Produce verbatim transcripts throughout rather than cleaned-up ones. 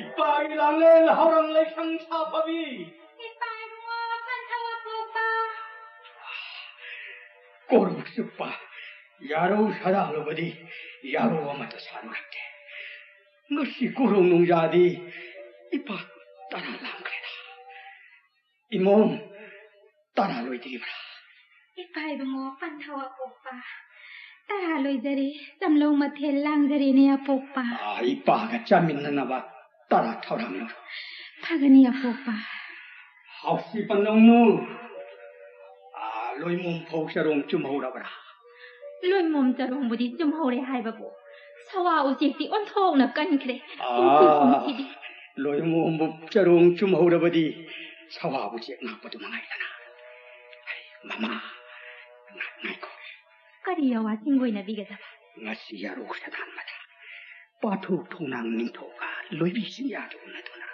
ꯏꯄꯥꯒꯤ ꯂꯥꯡꯂꯦꯟ ꯍꯧꯔꯝ ꯂꯩꯁꯪ ꯁꯥꯐꯕꯤ꯫ ꯏꯄꯥ ꯏꯕꯨꯡꯉꯣ ꯄꯟꯊꯧ ꯑꯄꯣꯛꯄ꯫ ꯀꯣꯔꯧ ꯆꯨꯞꯄ ꯌꯥꯔꯧ ꯁꯥꯗꯥꯜꯂꯨꯕꯗꯤ ꯌꯥꯔꯧ ꯑꯃꯠꯇ ꯁꯥꯔꯨꯔꯛꯇꯦ꯫ ꯉꯁꯤ ꯀꯣꯔꯧ ꯅꯣꯡꯖꯥꯗꯤ ꯏꯄꯥ ꯇꯔꯥ ꯂꯥꯡꯈ꯭ꯔꯦꯗ꯫ ꯏꯃꯣꯝ ꯇꯔꯥ ꯂꯣꯏꯗ꯭ꯔꯤꯕ꯭ꯔꯥ? ꯏꯄꯥ ꯏꯕꯨꯡꯉꯣ ꯄꯟꯊꯧ ꯑꯄꯣꯛꯄ꯫ ꯇꯔꯥ ꯂꯣꯏꯖꯔꯦ, ꯆꯝꯂꯧ ꯃꯊꯦꯜ ꯂꯥꯡꯖꯔꯦꯅꯦ ꯑꯄꯣꯛꯄ꯫ ꯑꯥ, ꯏꯄꯥꯒ ꯆꯥꯃꯤꯟꯅꯅꯕ ꯇꯔꯥ ꯊꯧꯔꯥꯡꯂꯨꯔꯣ꯫ ꯐꯒꯅꯤ ꯑꯄꯣꯛꯄ꯫ ꯍꯥꯎꯁꯤ ꯄꯟꯅꯧꯅꯨ꯫ ꯑꯥ, ꯂꯣꯏꯃꯣꯝ ꯐꯧ ꯆꯔꯣꯡ ꯆꯨꯝꯍꯧꯔꯕ꯭ꯔꯥ? ꯂꯣꯏꯃꯣꯝ ꯆꯔꯣꯡꯕꯨꯗꯤ ꯆꯨꯝꯍꯧꯔꯦ ꯍꯥꯏꯕꯕꯨ, ꯁꯋꯥ ꯎꯆꯦꯛꯇꯤ ꯑꯣꯟꯊꯣꯛꯅ ꯀꯟꯈ꯭ꯔꯦ꯫ ꯑꯥ, ꯀꯨꯝꯁꯤ ꯀꯨꯝꯁꯤꯗꯤ꯫ ꯂꯣꯏꯃꯣꯝꯕꯨ ꯆꯔꯣꯡ ꯆꯨꯝꯍꯧꯔꯕꯗꯤ ꯁꯋꯥ ꯎꯆꯦꯛ ꯉꯥꯛꯄꯗꯨ ꯃꯉꯥꯏꯗꯅ꯫ ꯍꯩ, ꯃꯃꯥ, ꯉꯥꯏ-, ꯉꯥꯏꯈꯣ꯫ ꯀꯔꯤ ꯑꯋꯥ ꯆꯤꯡꯒꯣꯏꯅꯕꯤꯒꯗꯕ? ꯉꯁꯤ ꯌꯥꯔꯧ ꯁꯥꯗꯥꯟꯕꯗ ꯄꯥꯊꯨ ꯊꯣꯡꯅꯥꯡ ꯅꯤꯡꯊꯧꯒ ꯂꯣꯏꯕꯤ ꯆꯤꯡꯌꯥꯗ ꯎꯅꯗꯨꯅ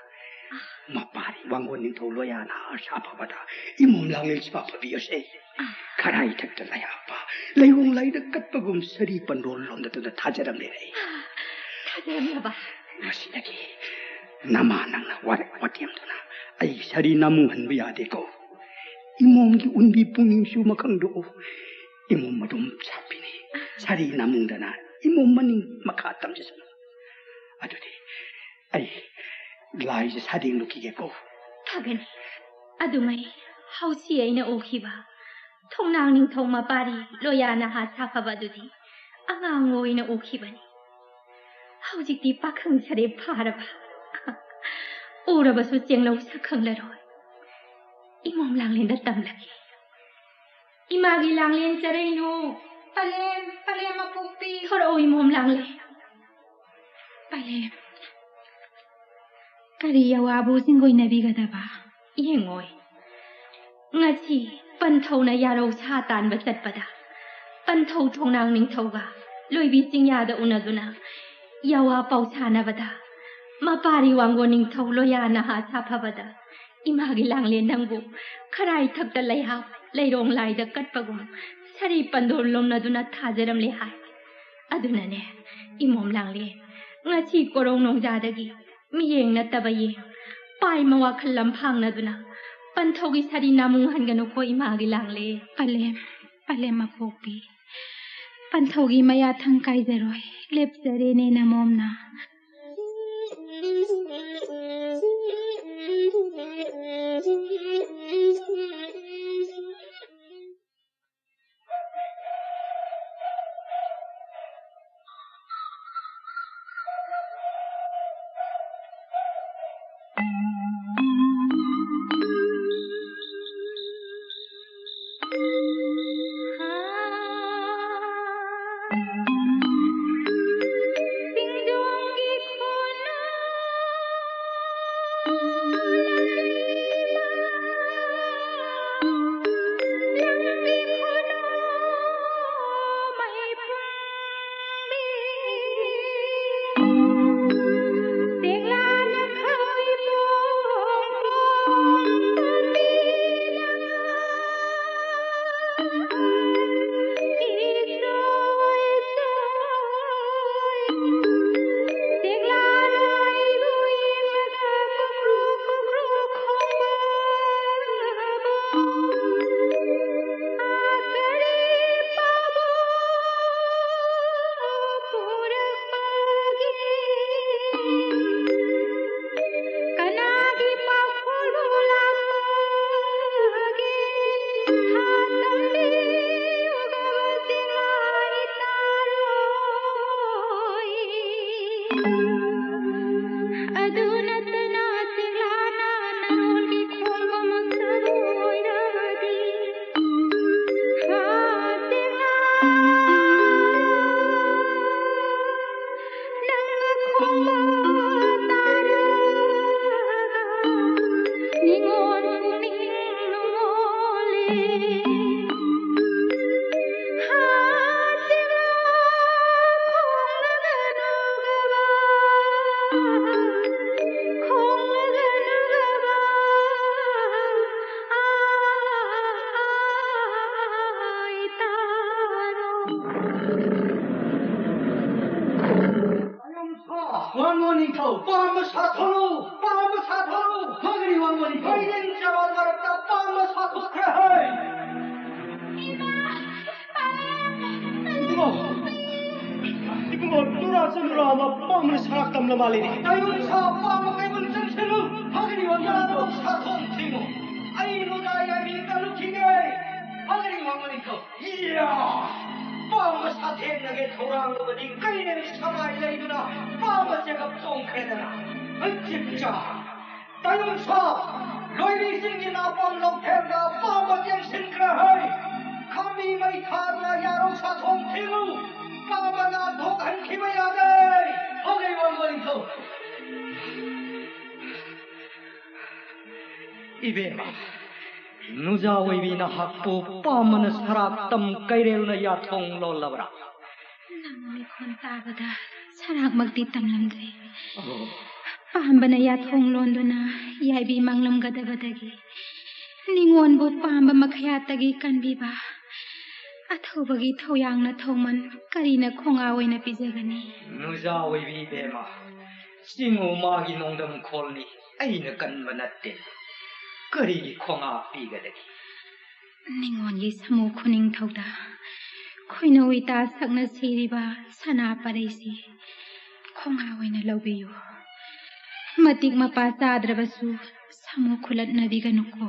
ꯃꯄꯥꯔꯤ ꯋꯥꯡꯒꯣꯟ ꯅꯤꯡꯊꯧ ꯂꯣꯌꯥꯅ ꯁꯥꯐꯕꯗ ꯏꯃꯣꯝ ꯂꯥꯡꯂꯦꯟ ꯁꯥꯐꯕꯤ ꯑꯁꯦ ꯈꯔꯥꯏ ꯊꯛꯇ ꯂꯩꯍꯥꯞꯄ ꯂꯩꯋꯣꯡ ꯂꯥꯏꯗ ꯀꯠꯄꯒꯨꯝ ꯁꯔꯤ ꯄꯟꯗꯣꯜ ꯂꯣꯝꯗꯗꯨꯅ ꯊꯥꯖꯔꯝꯂꯦ꯫ ꯊꯥꯖꯔꯝꯂꯕ? ꯃꯁꯤꯗꯒꯤ ꯅꯃꯥ ꯅꯪꯅ ꯋꯥꯔꯦꯞ ꯋꯥꯇꯦꯝꯗꯨꯅ ꯑꯩ ꯁꯔꯤ ꯅꯥꯃꯨꯡꯍꯟꯕ ꯌꯥꯗꯦꯀꯣ꯫ ꯏꯃꯣꯝꯒꯤ ꯎꯟꯕꯤ ꯄꯨꯛꯅꯤꯡꯁꯨ ꯃꯈꯪꯗꯣꯛꯎ꯫ ꯏꯃꯣꯝ ꯑꯗꯨꯝ ꯁꯥꯠꯄꯤꯅꯤ꯫ ꯁꯥꯔꯤ ꯅꯥꯃꯨꯡꯗꯅ ꯏꯃꯣꯝ ꯃꯅꯤꯡ ꯃꯈꯥ ꯇꯝꯖꯁꯅꯨ꯫ ꯑꯗꯨꯗꯤ ꯑꯩ ꯂꯥꯏꯁꯦ ꯁꯥꯗꯦꯡ ꯂꯨꯈꯤꯒꯦꯀꯣ꯫ ꯐꯒꯅꯤ꯫ ꯑꯗꯨꯉꯩ ꯍꯧꯁꯤ ꯑꯩꯅ ꯎꯈꯤꯕ ꯊꯣꯡꯅꯥꯡ ꯅꯤꯡꯊꯧ ꯃꯄꯥꯔꯤ ꯂꯣꯌꯥ ꯅꯍꯥ ꯁꯥꯐꯕ ꯑꯗꯨꯗꯤ ꯑꯉꯥꯡ ꯑꯣꯏꯅ ꯎꯈꯤꯕꯅꯤ꯫ ꯍꯧꯖꯤꯛꯇꯤ ꯄꯥꯈꯪ ꯁꯔꯦ ꯐꯥꯔꯕ꯫ ꯎꯔꯕꯁꯨ ꯆꯦꯡꯂꯧ ꯁꯛ ꯈꯪꯂꯔꯣꯏ꯫ ꯏꯃꯣꯝ ꯂꯥꯡꯂꯦꯟꯗ ꯇꯝꯂꯒꯦ꯫ ꯏꯃꯥꯒꯤ ꯂꯥꯡꯂꯦꯟ ꯆꯔꯩꯅꯨ꯫ ꯄꯂꯦꯝ, ꯄꯂꯦꯝ ꯑꯄꯣꯛꯄꯤ꯫ ꯊꯣꯔꯛꯎ ꯏꯃꯣꯝ ꯂꯥꯡꯂꯦꯟ꯫ ꯄꯂꯦꯝ꯫ ꯀꯔꯤ ꯑꯋꯥꯕꯨ ꯆꯤꯡꯒꯣꯏꯅꯕꯤꯒꯗꯕ? ꯌꯦꯡꯉꯣꯏ꯫ ꯉꯁꯤ ꯄꯟꯊꯧꯅ ꯌꯥꯔꯧ ꯁꯥ ꯇꯥꯟꯕ ꯆꯠꯄꯗ ꯄꯟꯊꯧ ꯊꯣꯡꯅꯥꯡ ꯅꯤꯡꯊꯧꯒ ꯂꯣꯏꯕꯤ ꯆꯤꯡꯌꯥꯗ ꯎꯅꯗꯨꯅ ꯌꯥꯋꯥ ꯄꯥꯎ ꯁꯥꯅꯕꯗ ꯃꯄꯥꯔꯤ ꯋꯥꯡꯒꯣꯟ ꯅꯤꯡꯊꯧ ꯂꯣꯌꯥ ꯅꯍꯥ ꯁꯥꯐꯕꯗ ꯏꯃꯥꯒꯤ ꯂꯥꯡꯂꯦꯟ ꯅꯪꯕꯨ ꯈꯔꯥꯏ ꯊꯛꯇ ꯂꯩꯍꯥꯎ ꯂꯩꯔꯣꯡ ꯂꯥꯏꯗ ꯀꯠꯄꯒꯨꯝ ꯁꯥꯔꯤ ꯄꯟꯗꯣꯜ ꯂꯣꯝꯅꯗꯨꯅ ꯊꯥꯖꯔꯝꯂꯦ ꯍꯥꯏ꯫ ꯑꯗꯨꯅꯅꯦ, ꯏꯃꯣꯝ ꯂꯥꯡꯂꯦꯟ, ꯉꯁꯤ ꯀꯣꯔꯧ ꯅꯣꯡꯖꯥꯗꯒꯤ ꯃꯤꯌꯦꯡ ꯅꯠꯇꯕ ꯌꯦꯡ, ꯄꯥꯏꯃ ꯋꯥꯈꯜ ꯂꯝꯐꯥꯡꯅꯗꯨꯅ ꯄꯟꯊꯧꯒꯤ ꯁꯥꯔꯤ ꯅꯥꯃꯨꯡ ꯍꯟꯒꯅꯨꯀꯣ ꯏꯃꯥꯒꯤ ꯂꯥꯡꯂꯦꯟ꯫ ꯄꯂꯦꯝ, ꯄꯂꯦꯝ ꯃꯄꯣꯛꯄꯤ, ꯄꯟꯊꯧꯒꯤ ꯃꯌꯥꯊꯪ ꯀꯥꯏꯖꯔꯣꯏ, ꯂꯦꯞꯆꯔꯦꯅꯦ ꯅꯃꯣꯝꯅ꯫ ꯋꯥꯡꯉꯣ ꯅꯤꯡꯊꯧ꯫ ꯄꯥꯝꯕ ꯁꯥꯊꯣꯔꯛꯎ, ꯄꯥꯝꯕ ꯁꯥꯊꯣꯔꯛꯎ꯫ ꯐꯒꯅꯤ ꯋꯥꯡꯉꯣ ꯅꯤꯡꯊꯧ꯫ ꯃꯩꯅꯤꯡ ꯆꯔꯣꯜ ꯃꯔꯛꯇ ꯄꯥꯝꯕ ꯁꯥꯊꯣꯛꯈ꯭ꯔꯦ ꯍꯩ꯫ ꯏꯕꯨꯡꯉꯣ, ꯏꯕꯨꯡꯉꯣ, ꯅꯨꯔꯥ ꯆꯅꯨꯔꯥ ꯑꯃ ꯄꯥꯝꯕꯅ ꯁꯔꯥꯛ ꯇꯝꯂ ꯃꯥꯜꯂꯤꯅꯦ꯫ ꯇꯥꯏꯌꯣꯟ ꯁꯥ ꯄꯥꯝꯕ ꯀꯩꯕꯨꯜ ꯆꯪꯁꯤꯜꯂꯨ꯫ ꯐꯒꯅꯤ ꯋꯥꯡꯉꯣ ꯅꯤꯡꯊꯧ꯫ ꯁꯥꯊꯣꯡ ꯊꯤꯡꯉꯨ꯫ ꯑꯩ ꯅꯨꯔꯥ ꯌꯥꯏꯕꯤ ꯀꯜꯂꯨꯈꯤꯒꯦ꯫ ꯐꯒꯅꯤ ꯋꯥꯡꯉꯣ ꯅꯤꯡꯊꯧ꯫ ꯏꯌꯥ! ꯄꯥꯝꯕ ꯁꯥꯊꯦꯡꯅꯒꯦ ꯊꯧꯔꯥꯡꯂꯨꯕꯗꯤ ꯀꯩꯅꯦ ꯁꯃꯥꯏ ꯂꯩꯗꯨꯅ ꯄꯥꯝꯕ ꯆꯦꯒꯞ ꯆꯣꯡꯈ꯭ꯔꯦꯗꯅ꯫ ꯍꯩꯆꯤꯛꯆꯥ! ꯇꯥꯏꯌꯣꯟꯁꯥ! ꯂꯣꯏꯔꯤꯁꯤꯡꯒꯤ ꯅꯥꯄꯝ ꯂꯧꯊꯦꯡꯗ ꯄꯥꯝꯕ ꯆꯦꯟꯁꯤꯟꯈ꯭ꯔꯦ ꯍꯩ! ꯈꯥꯃꯤ ꯃꯩ ꯊꯥꯗꯨꯅ ꯌꯥꯔꯧ ꯁꯥꯊꯣꯡ ꯊꯤꯡꯉꯨ! ꯄꯥꯝꯕ ꯅꯥꯟꯊꯣꯛꯍꯟꯈꯤꯕ ꯌꯥꯗꯦ! ꯐꯒꯩ ꯋꯥꯡꯕ ꯅꯤꯡꯊꯧ! ꯏꯕꯦꯝꯃ, ꯅꯨꯖꯥ ꯑꯣꯏꯕꯤ ꯅꯍꯥꯛꯄꯨ ꯄꯥꯝꯕꯅ ꯁꯔꯥꯛ ꯇꯝ ꯀꯩꯔꯦꯜꯅ ꯌꯥꯊꯣꯡ ꯂꯣꯜꯂꯕ꯭ꯔꯥ? ꯅꯪ ꯃꯤꯈꯣꯟ ꯇꯥꯕꯗ ꯁꯔꯥꯛꯃꯛꯇꯤ ꯇꯝꯂꯝꯗ꯭ꯔꯦ꯫ ꯑꯣ꯫ ꯄꯥꯝꯕꯅ ꯌꯥꯊꯣꯡ ꯂꯣꯟꯗꯨꯅ ꯌꯥꯏꯕꯤ ꯃꯥꯡꯂꯝꯒꯗꯕꯗꯒꯤ ꯅꯤꯉꯣꯟꯕꯨ ꯄꯥꯝꯕ ꯃꯈꯌꯥꯠꯇꯒꯤ ꯀꯟꯕꯤꯕ ꯑꯊꯧꯕꯒꯤ ꯊꯧꯌꯥꯡꯅ ꯊꯧꯃꯟ ꯀꯔꯤꯅ ꯈꯣꯡꯉꯥ ꯑꯣꯏꯅ ꯄꯤꯖꯒꯅꯤ? ꯅꯨꯖꯥ ꯑꯣꯏꯕꯤ ꯏꯕꯦꯝꯃ, ꯆꯤꯡꯉꯨ ꯃꯥꯒꯤ ꯅꯣꯡꯗꯝ ꯈꯣꯜꯅꯤ, ꯑꯩꯅ ꯀꯟꯕ ꯅꯠꯇꯦ꯫ ꯀꯔꯤꯒꯤ ꯈꯣꯡꯉꯥ ꯄꯤꯒꯗꯒꯦ? ꯅꯤꯉꯣꯜꯒꯤ ꯁꯥꯃꯨ ꯈꯨꯅꯤꯡꯊꯧꯗ ꯈꯣꯏꯅꯧ ꯏꯇꯥ ꯁꯛꯅ ꯁꯤꯔꯤꯕ ꯁꯅꯥ ꯄꯔꯩꯁꯤ ꯈꯣꯡꯉꯥ ꯑꯣꯏꯅ ꯂꯧꯕꯤꯌꯨ꯫ ꯃꯇꯤꯛ ꯃꯄꯥ ꯆꯥꯗ꯭ꯔꯕꯁꯨ ꯁꯥꯃꯨ ꯈꯨꯂꯠꯅꯕꯤꯒꯅꯨꯀꯣ꯫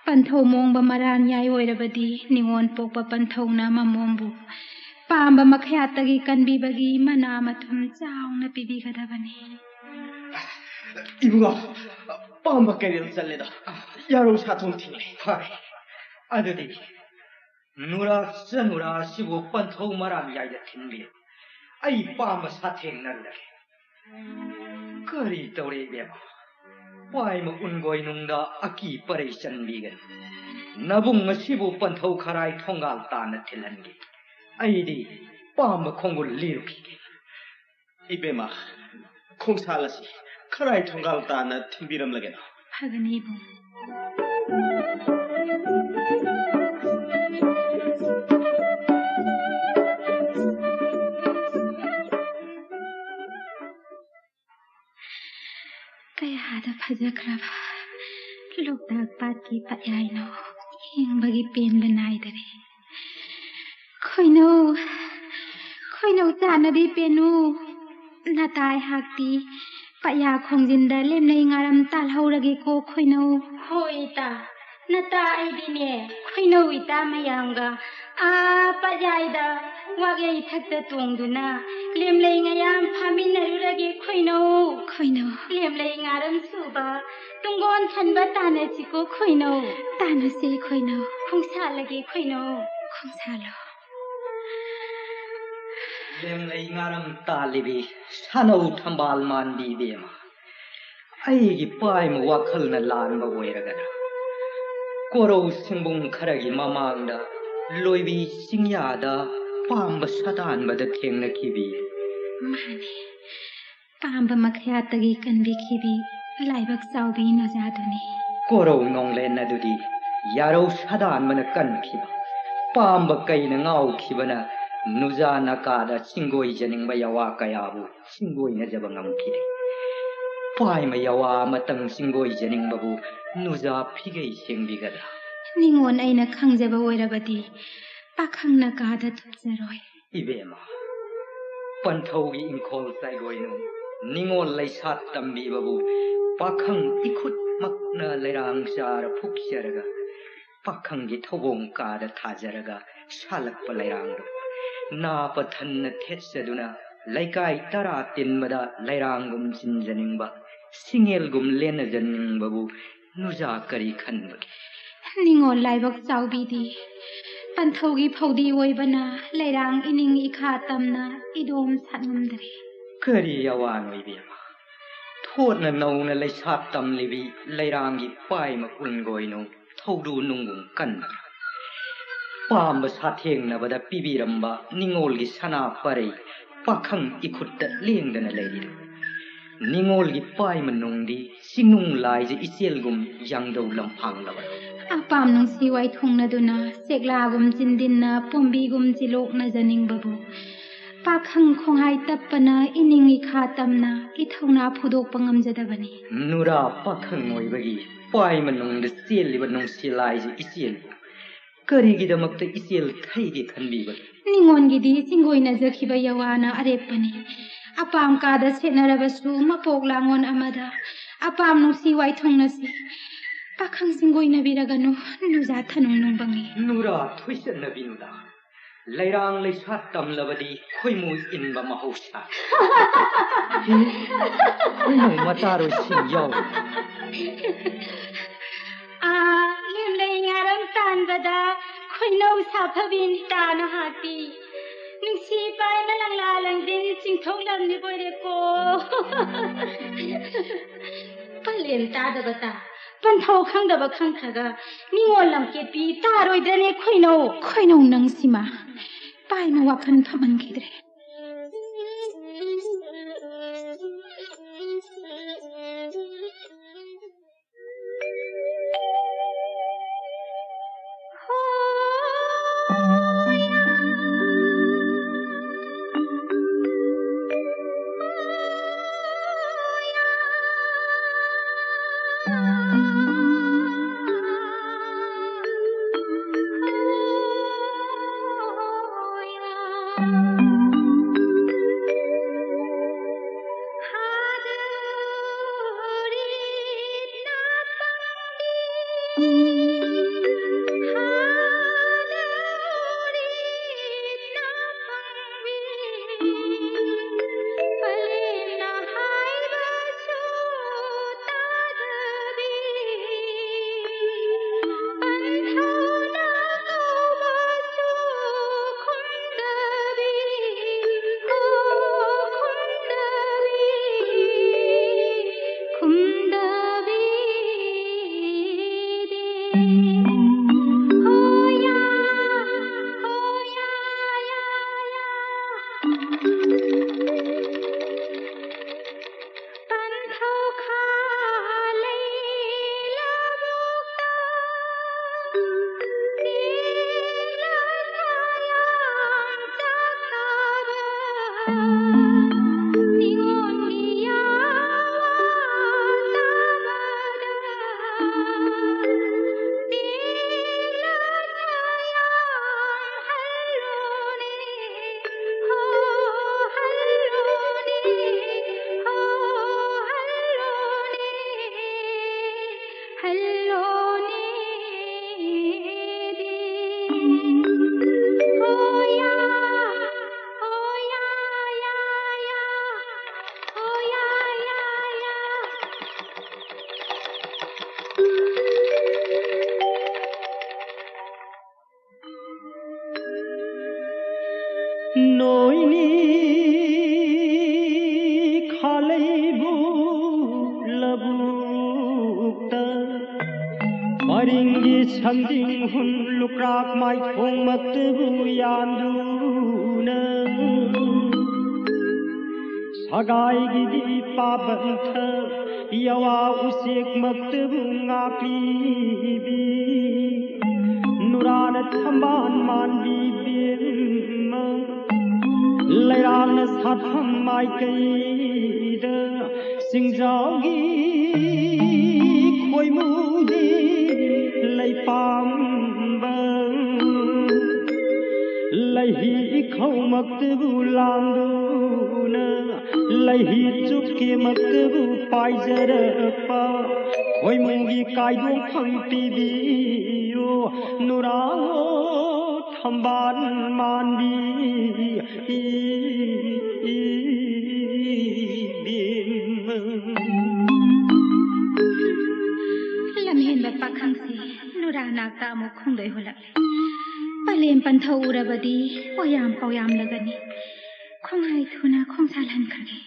ꯄꯟꯊꯧ ꯃꯣꯡꯕ ꯃꯔꯥꯟ ꯌꯥꯏ ꯑꯣꯏꯔꯕꯗꯤ ꯅꯤꯉꯣꯜ ꯄꯣꯛꯄ ꯄꯟꯊꯧꯅ ꯃꯃꯣꯝꯕꯨ ꯄꯥꯝꯕ ꯃꯈꯌꯥꯠꯇꯒꯤ ꯀꯟꯕꯤꯕꯒꯤ ꯃꯅꯥ ꯃꯊꯨꯝ ꯆꯥꯎꯅ ꯄꯤꯕꯤꯒꯗꯕꯅꯤ꯫ ꯏꯕꯨꯡꯉꯣ, ꯄꯥꯝꯕ ꯀꯩꯔꯦꯜ ꯆꯠꯂꯦꯗ꯫ ꯌꯥꯔꯧ ꯁꯥꯊꯣꯡ ꯊꯤꯡꯂꯦ꯫ ꯐꯔꯦ꯫ ꯑꯗꯨꯗꯤ ꯅꯨꯔꯥ ꯆꯅꯨꯔꯥ ꯑꯁꯤꯕꯨ ꯄꯟꯊꯧ ꯃꯔꯥꯟ ꯌꯥꯏꯗ ꯊꯤꯟꯕꯤꯌꯨ꯫ ꯑꯩ ꯄꯥꯝꯕ ꯁꯥꯊꯦꯡꯅꯔꯨꯔꯒꯦ꯫ ꯀꯔꯤ ꯇꯧꯔꯦ ꯏꯕꯦꯝꯃ? ꯄꯥꯏꯃ ꯎꯟꯒꯣꯏꯅꯨꯡꯗ ꯑꯀꯤ ꯄꯔꯩ ꯆꯟꯕꯤꯒꯅꯨ꯫ ꯅꯕꯨꯡ ꯑꯁꯤꯕꯨ ꯄꯟꯊꯧ ꯈꯔꯥꯏ ꯊꯣꯡꯒꯥꯜ ꯇꯥꯟꯅ ꯊꯤꯜꯍꯟꯒꯦ꯫ ꯑꯩꯗꯤ ꯄꯥꯝꯕ ꯈꯣꯡꯒꯨꯜ ꯂꯤꯔꯨꯈꯤꯒꯦ꯫ ꯏꯕꯦꯝꯃ, ꯈꯣꯡꯁꯥꯜ ꯑꯁꯤ ꯈꯔꯥꯏ ꯊꯣꯡꯒꯥꯜ ꯇꯥꯟꯅ ꯊꯤꯟꯕꯤꯔꯝꯂꯒꯦꯅ꯫ ꯐꯒꯅꯤ ꯏꯕꯨꯡ꯫ ꯐꯖꯈ꯭ꯔꯕ ꯂꯣꯛꯇꯥꯛ ꯄꯥꯠꯀꯤ ꯄꯠꯌꯥꯏꯅꯧ ꯌꯦꯡꯕꯒꯤ ꯄꯦꯟꯕ ꯅꯥꯏꯗꯔꯦ꯫ ꯈꯣꯏꯅꯧ, ꯈꯣꯏꯅꯧ ꯆꯥꯟꯅꯕꯤ ꯄꯦꯅꯨ, ꯅꯇꯥ ꯑꯩꯍꯥꯛꯇꯤ ꯄꯠꯌꯥ ꯈꯣꯡꯖꯤꯟꯗ ꯂꯦꯝꯂꯩ ꯉꯥꯔꯝ ꯇꯥꯜꯍꯧꯔꯒꯦꯀꯣ ꯈꯣꯏꯅꯧ꯫ ꯍꯣꯏ ꯏꯇꯥ, ꯅꯇꯥ ꯑꯩꯗꯤꯅꯦ ꯈꯣꯏꯅꯧ ꯏꯇꯥ ꯃꯌꯥꯝꯒ ꯑꯥ ꯄꯠꯌꯥꯏꯗ ꯋꯥꯒꯩ ꯊꯛꯇ ꯇꯣꯡꯗꯨꯅ ꯂꯦꯝꯂꯩ ꯉꯥꯌꯥꯝ ꯐꯥꯃꯤꯟꯅꯔꯨꯔꯒꯦ ꯈꯣꯏꯅꯧ꯫ ꯈꯣꯏꯅꯧ꯫ ꯂꯦꯝꯂꯩ ꯉꯥꯔꯝ ꯁꯨꯕ ꯇꯨꯡꯒꯣꯟ ꯊꯟꯕ ꯇꯥꯟꯅꯁꯤꯀꯣ ꯈꯣꯏꯅꯧ꯫ ꯇꯥꯟꯅꯁꯤ ꯈꯣꯏꯅꯧ꯫ ꯈꯣꯡꯁꯥꯜꯂꯒꯦ ꯈꯣꯏꯅꯧ꯫ ꯈꯣꯡꯁꯥꯜꯂꯣ꯫ ꯂꯦꯝꯂꯩ ꯉꯥꯔꯝ ꯇꯥꯜꯂꯤꯕꯤ ꯁꯥꯅꯧ ꯊꯝꯕꯥꯜ ꯃꯥꯟꯕꯤ ꯏꯕꯦꯝꯃ, ꯑꯩꯒꯤ ꯄꯥꯏꯃ ꯋꯥꯈꯜꯅ ꯂꯥꯟꯕ ꯑꯣꯏꯔꯒꯅ ꯀꯣꯔꯧ ꯁꯤꯡꯕꯨꯡ ꯈꯔꯒꯤ ꯃꯃꯥꯡꯗ ꯂꯣꯏꯕꯤ ꯆꯤꯡꯌꯥꯗ ꯄꯥꯝꯕ ꯁꯥꯗꯥꯟꯕꯗ ꯊꯦꯡꯅꯈꯤꯕꯤ꯫ ꯃꯥꯅꯤ, ꯄꯥꯝꯕ ꯃꯈꯌꯥꯠꯇꯒꯤ ꯀꯟꯕꯤꯈꯤꯕꯤ ꯂꯥꯏꯕꯛ ꯆꯥꯎꯕꯤ ꯅꯨꯖꯥꯗꯨꯅꯤ꯫ ꯀꯣꯔꯧ ꯅꯣꯡꯂꯦꯟ ꯑꯗꯨꯗꯤ ꯌꯥꯔꯧ ꯁꯥꯗꯥꯟꯕꯅ ꯀꯟꯈꯤꯕ, ꯄꯥꯝꯕ ꯀꯩꯅ ꯉꯥꯎꯈꯤꯕꯅ ꯅꯨꯖꯥ ꯅꯀꯥꯗ ꯆꯤꯡꯒꯣꯏꯖꯅꯤꯡꯕ ꯌꯥꯋꯥ ꯀꯌꯥꯕꯨ ꯆꯤꯡꯒꯣꯏꯅꯖꯕ ꯉꯝꯈꯤꯗꯦ꯫ ꯄꯥꯏꯃ ꯌꯥꯋꯥ ꯑꯃꯇꯪ ꯆꯤꯡꯒꯣꯏꯖꯅꯤꯡꯕꯕꯨ ꯅꯨꯖꯥ ꯐꯤꯒꯩ ꯁꯦꯡꯕꯤꯒꯗ꯭ꯔꯥ? ꯅꯤꯉꯣꯜ ꯑꯩꯅ ꯈꯪꯖꯕ ꯑꯣꯏꯔꯕꯗꯤ ꯄꯥꯈꯪ ꯅꯀꯥꯗ ꯊꯨꯞꯆꯔꯣꯏ꯫ ꯏꯕꯦꯝꯃ, ꯄꯟꯊꯧꯒꯤ ꯏꯪꯈꯣꯜ ꯆꯥꯏꯒꯣꯏꯅꯨ ꯅꯤꯉꯣꯜ ꯂꯩꯁꯥ ꯇꯝꯕꯤꯕꯕꯨ ꯄꯥꯈꯪ ꯏꯈꯨꯠꯃꯛꯅ ꯂꯩꯔꯥꯡ ꯆꯥꯔ ꯐꯨꯛꯆꯔꯒ ꯄꯥꯈꯪꯒꯤ ꯊꯧꯕꯣꯡ ꯀꯥꯗ ꯊꯥꯖꯔꯒ ꯁꯥꯠꯂꯛꯄ ꯂꯩꯔꯥꯡꯗꯨ ꯅꯥ ꯄꯊꯟꯅ ꯊꯦꯠꯆꯗꯨꯅ ꯂꯩꯀꯥꯏ ꯇꯔꯥ ꯇꯤꯟꯕꯗ ꯂꯩꯔꯥꯡꯒꯨꯝ ꯆꯤꯟꯖꯅꯤꯡꯕ, ꯁꯤꯡꯉꯦꯜꯒꯨꯝ ꯂꯦꯟꯅꯖꯅꯤꯡꯕꯕꯨ ꯅꯨꯖꯥ ꯀꯔꯤ ꯈꯟꯕꯒꯦ? ꯅꯤꯉꯣꯜ ꯂꯥꯏꯕꯛ ꯆꯥꯎꯕꯤꯗꯤ ꯄꯟꯊꯧꯒꯤ ꯐꯧꯗꯤ ꯑꯣꯏꯕꯅ ꯂꯩꯔꯥꯡ ꯏꯅꯤꯡ ꯏꯈꯥ ꯇꯝꯅ ꯏꯗꯣꯝ ꯁꯥꯠꯉꯝꯗꯔꯦ꯫ ꯀꯔꯤ ꯑꯋꯥꯅꯣ ꯏꯕꯦꯝꯃ? ꯊꯣꯠꯅ ꯅꯧꯅ ꯂꯩꯁꯥ ꯇꯝꯂꯤꯕꯤ ꯂꯩꯔꯥꯡꯒꯤ ꯄꯥꯏꯃ ꯀꯨꯟꯒꯣꯏꯅꯨ ꯊꯧꯗꯨ ꯅꯨꯡꯒꯨꯝ ꯀꯟꯕ꯭ꯔꯥ? ꯄꯥꯝꯕ ꯁꯥꯊꯦꯡꯅꯕꯗ ꯄꯤꯕꯤꯔꯝꯕ ꯅꯤꯉꯣꯜꯒꯤ ꯁꯅꯥ ꯄꯔꯩ ꯄꯥꯈꯪ ꯏꯈꯨꯠꯇ ꯂꯦꯡꯗꯅ ꯂꯩꯔꯤꯗꯨ ꯅꯤꯉꯣꯜꯒꯤ ꯄꯥꯏꯃ ꯅꯨꯡꯗꯤ ꯆꯤꯡꯅꯨꯡ ꯂꯥꯏꯖ ꯏꯆꯦꯜꯒꯨꯝ ꯌꯥꯡꯗꯧ ꯂꯝꯐꯥꯡꯂꯕ? ꯑꯄꯥꯝ ꯅꯨꯡꯁꯤ ꯋꯥꯏꯊꯨꯡꯅꯗꯨꯅ ꯆꯦꯛꯂꯥꯒꯨꯝ ꯆꯤꯟꯗꯤꯟꯅ ꯄꯣꯝꯕꯤꯒꯨꯝ ꯆꯤꯂꯣꯛꯅꯖꯅꯤꯡꯕꯕꯨ ꯄꯥꯈꯪ ꯈꯣꯡꯍꯥꯏ ꯇꯞꯄꯅ ꯏꯅꯤꯡ ꯏꯈꯥ ꯇꯝꯅ ꯏꯊꯧꯅꯥ ꯐꯨꯗꯣꯛꯄ ꯉꯝꯖꯗꯕꯅꯤ꯫ ꯅꯨꯔꯥ ꯄꯥꯈꯪ ꯑꯣꯏꯕꯒꯤ ꯄꯥꯏ ꯃꯅꯨꯡꯗ ꯆꯦꯜꯂꯤꯕ ꯅꯨꯡꯁꯤ ꯂꯥꯏꯁꯤ ꯏꯆꯦꯜꯕꯨ ꯀꯔꯤꯒꯤꯗꯃꯛꯇ ꯏꯆꯦꯜ ꯊꯩꯒꯦ ꯈꯟꯕꯤꯕꯅꯣ? ꯅꯤꯉꯣꯟꯒꯤꯗꯤ ꯆꯤꯡꯒꯣꯏꯅꯖꯈꯤꯕ ꯌꯥꯋꯥꯅ ꯑꯔꯦꯞꯄꯅꯤ꯫ ꯑꯄꯥꯝ ꯀꯥꯗ ꯁꯦꯠꯅꯔꯕꯁꯨ ꯃꯄꯣꯛ ꯂꯥꯡꯉꯣꯟ ꯑꯃꯗ ꯑꯄꯥꯝ ꯅꯨꯡꯁꯤ ꯋꯥꯏꯊꯨꯡꯅꯁꯤ꯫ ꯄꯥꯈꯪ ꯆꯤꯡꯒꯣꯏꯅꯕꯤꯔꯒꯅꯨ, ꯅꯨꯖꯥ ꯊꯅꯨꯡ ꯅꯨꯡꯕꯪꯉꯤ꯫ ꯅꯨꯔꯥ ꯊꯣꯏꯁꯠꯅꯕꯤꯅꯨꯗ꯫ ꯂꯩꯔꯥꯡ ꯂꯩꯁꯥꯠ ꯇꯝꯂꯕꯗꯤ ꯈꯣꯏꯃꯨ ꯏꯟꯕ ꯃꯍꯧꯁꯥ꯫ ꯈꯣꯏꯃꯨ ꯃꯆꯥꯔꯣꯏꯁꯤꯡ ꯌꯥꯎ꯫ ꯑꯥ, ꯂꯦꯝꯂꯩ ꯉꯥꯔꯝ ꯇꯥꯟꯕꯗ ꯈꯣꯏꯅꯧ ꯁꯥꯐꯕꯤ ꯅꯤꯇꯥꯅ ꯍꯥꯠꯄꯤ꯫ ꯅꯨꯡꯁꯤ ꯄꯥꯏ ꯃꯂꯪꯂꯥ ꯂꯪꯗꯤꯟ ꯆꯤꯡꯊꯣꯛꯂꯝꯃꯤ ꯀꯣꯏꯔꯦꯀꯣ꯫ ꯄꯂꯦꯝ ꯇꯥꯗꯕ ꯇꯥ, ꯄꯟꯊꯧ ꯈꯪꯗꯕ ꯈꯪꯈ꯭ꯔꯒ ꯅꯤꯉꯣꯜ ꯂꯝꯀꯦꯠꯄꯤ ꯇꯥꯔꯣꯏꯗ꯭ꯔꯅꯦ ꯈꯣꯏꯅꯧ? ꯈꯣꯏꯅꯧ ꯅꯪꯁꯤꯃ ꯄꯥꯏꯃ ꯋꯥꯈꯜ ꯐꯝꯍꯟꯈꯤꯗ꯭ꯔꯦ꯫ ꯅꯣꯏꯅꯤ ꯈꯥꯂꯩꯕꯨ ꯂꯧꯕꯨꯛꯇ ꯄꯔꯤꯡꯒꯤ ꯁꯟꯗꯤꯡ ꯍꯨꯟ ꯂꯨꯀ꯭ꯔꯥꯛ ꯃꯥꯏꯊꯣꯡꯃꯛꯇꯕꯨ ꯌꯥꯟꯗꯨꯅ ꯁꯒꯥꯏꯒꯤꯗꯤ ꯄꯥꯕꯟꯊ ꯌꯥꯋꯥ ꯎꯆꯦꯛꯃꯛꯇꯕꯨ ꯉꯥꯛꯂꯤꯕꯤ ꯅꯨꯔꯥꯅ ꯊꯝꯕꯥꯜ ꯃꯥꯟꯕꯤ ꯕꯦꯝꯃ ꯂꯩꯔꯥꯡꯅ ꯁꯥꯠꯐꯝ ꯃꯥꯏꯀꯩꯗ ꯆꯤꯡꯖꯥꯎꯒꯤ ꯈꯣꯏꯃꯨꯗꯤ ꯂꯩꯄꯥꯝꯕ ꯂꯩꯍꯤ ꯏꯈꯧꯃꯛꯇꯕꯨ ꯂꯥꯡꯗꯨꯅ ꯂꯩꯍꯤ ꯆꯨꯞꯀꯦꯃꯛꯇꯕꯨ ꯄꯥꯏꯖꯔꯛꯄ ꯈꯣꯏꯃꯨꯒꯤ ꯀꯥꯏꯗꯣꯡꯐꯝ ꯄꯤꯕꯤꯌꯨ ꯅꯨꯔꯥ ꯊꯝꯕꯥꯜ ꯃꯥꯟꯕꯤ ꯏꯕꯦꯝꯃ꯫ ꯂꯝꯍꯦꯟꯕ ꯄꯥꯈꯪꯁꯤ ꯅꯨꯔꯥ ꯅꯥꯛꯇ ꯑꯃꯨꯛ ꯈꯣꯡꯗꯣꯏ ꯍꯨꯜꯂꯛꯂꯦ꯫ ꯄꯂꯦꯝ ꯄꯟꯊꯧ ꯎꯔꯕꯗꯤ ꯄꯣꯌꯥꯝ ꯄꯥꯎꯌꯥꯝꯂꯒꯅꯤ꯫ ꯈꯣꯡꯍꯥꯏ ꯊꯨꯅ ꯈꯣꯡꯁꯥꯜꯍꯟꯈ꯭ꯔꯒꯦ꯫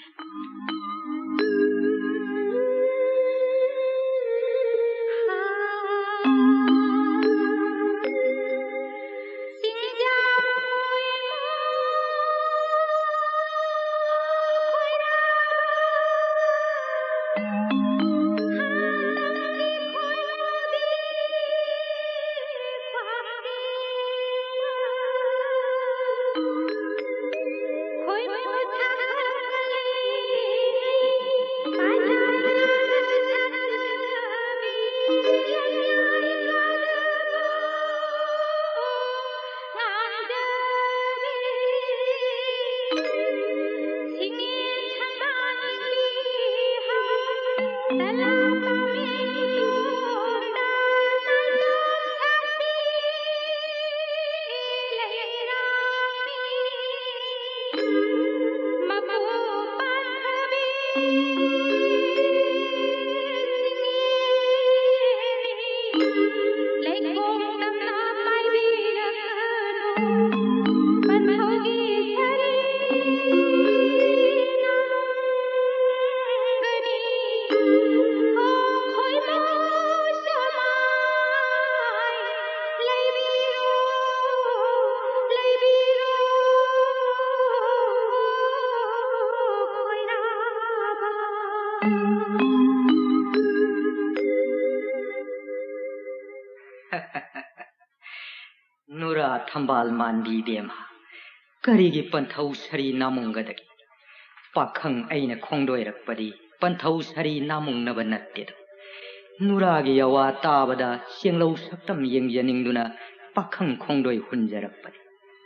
ꯊꯝꯕꯥꯜ ꯃꯥꯟꯕꯤ ꯏꯕꯦꯝꯃ, ꯀꯔꯤꯒꯤ ꯄꯟꯊꯧ ꯁꯥꯔꯤ ꯅꯥꯃꯨꯡꯒꯗꯒꯦ? ꯄꯥꯈꯪ ꯑꯩꯅ ꯈꯣꯡꯗꯣꯏꯔꯛꯄꯗꯤ ꯄꯟꯊꯧ ꯁꯥꯔꯤ ꯅꯥꯃꯨꯡꯅꯕ ꯅꯠꯇꯦꯗꯣ꯫ ꯅꯨꯔꯥꯒꯤ ꯌꯥꯋꯥ ꯇꯥꯕꯗ ꯆꯦꯡꯂꯧ ꯁꯛꯇꯝ ꯌꯦꯡꯖꯅꯤꯡꯗꯨꯅ ꯄꯥꯈꯪ ꯈꯣꯡꯗꯣꯏ ꯍꯨꯟꯖꯔꯛꯄꯅꯤ꯫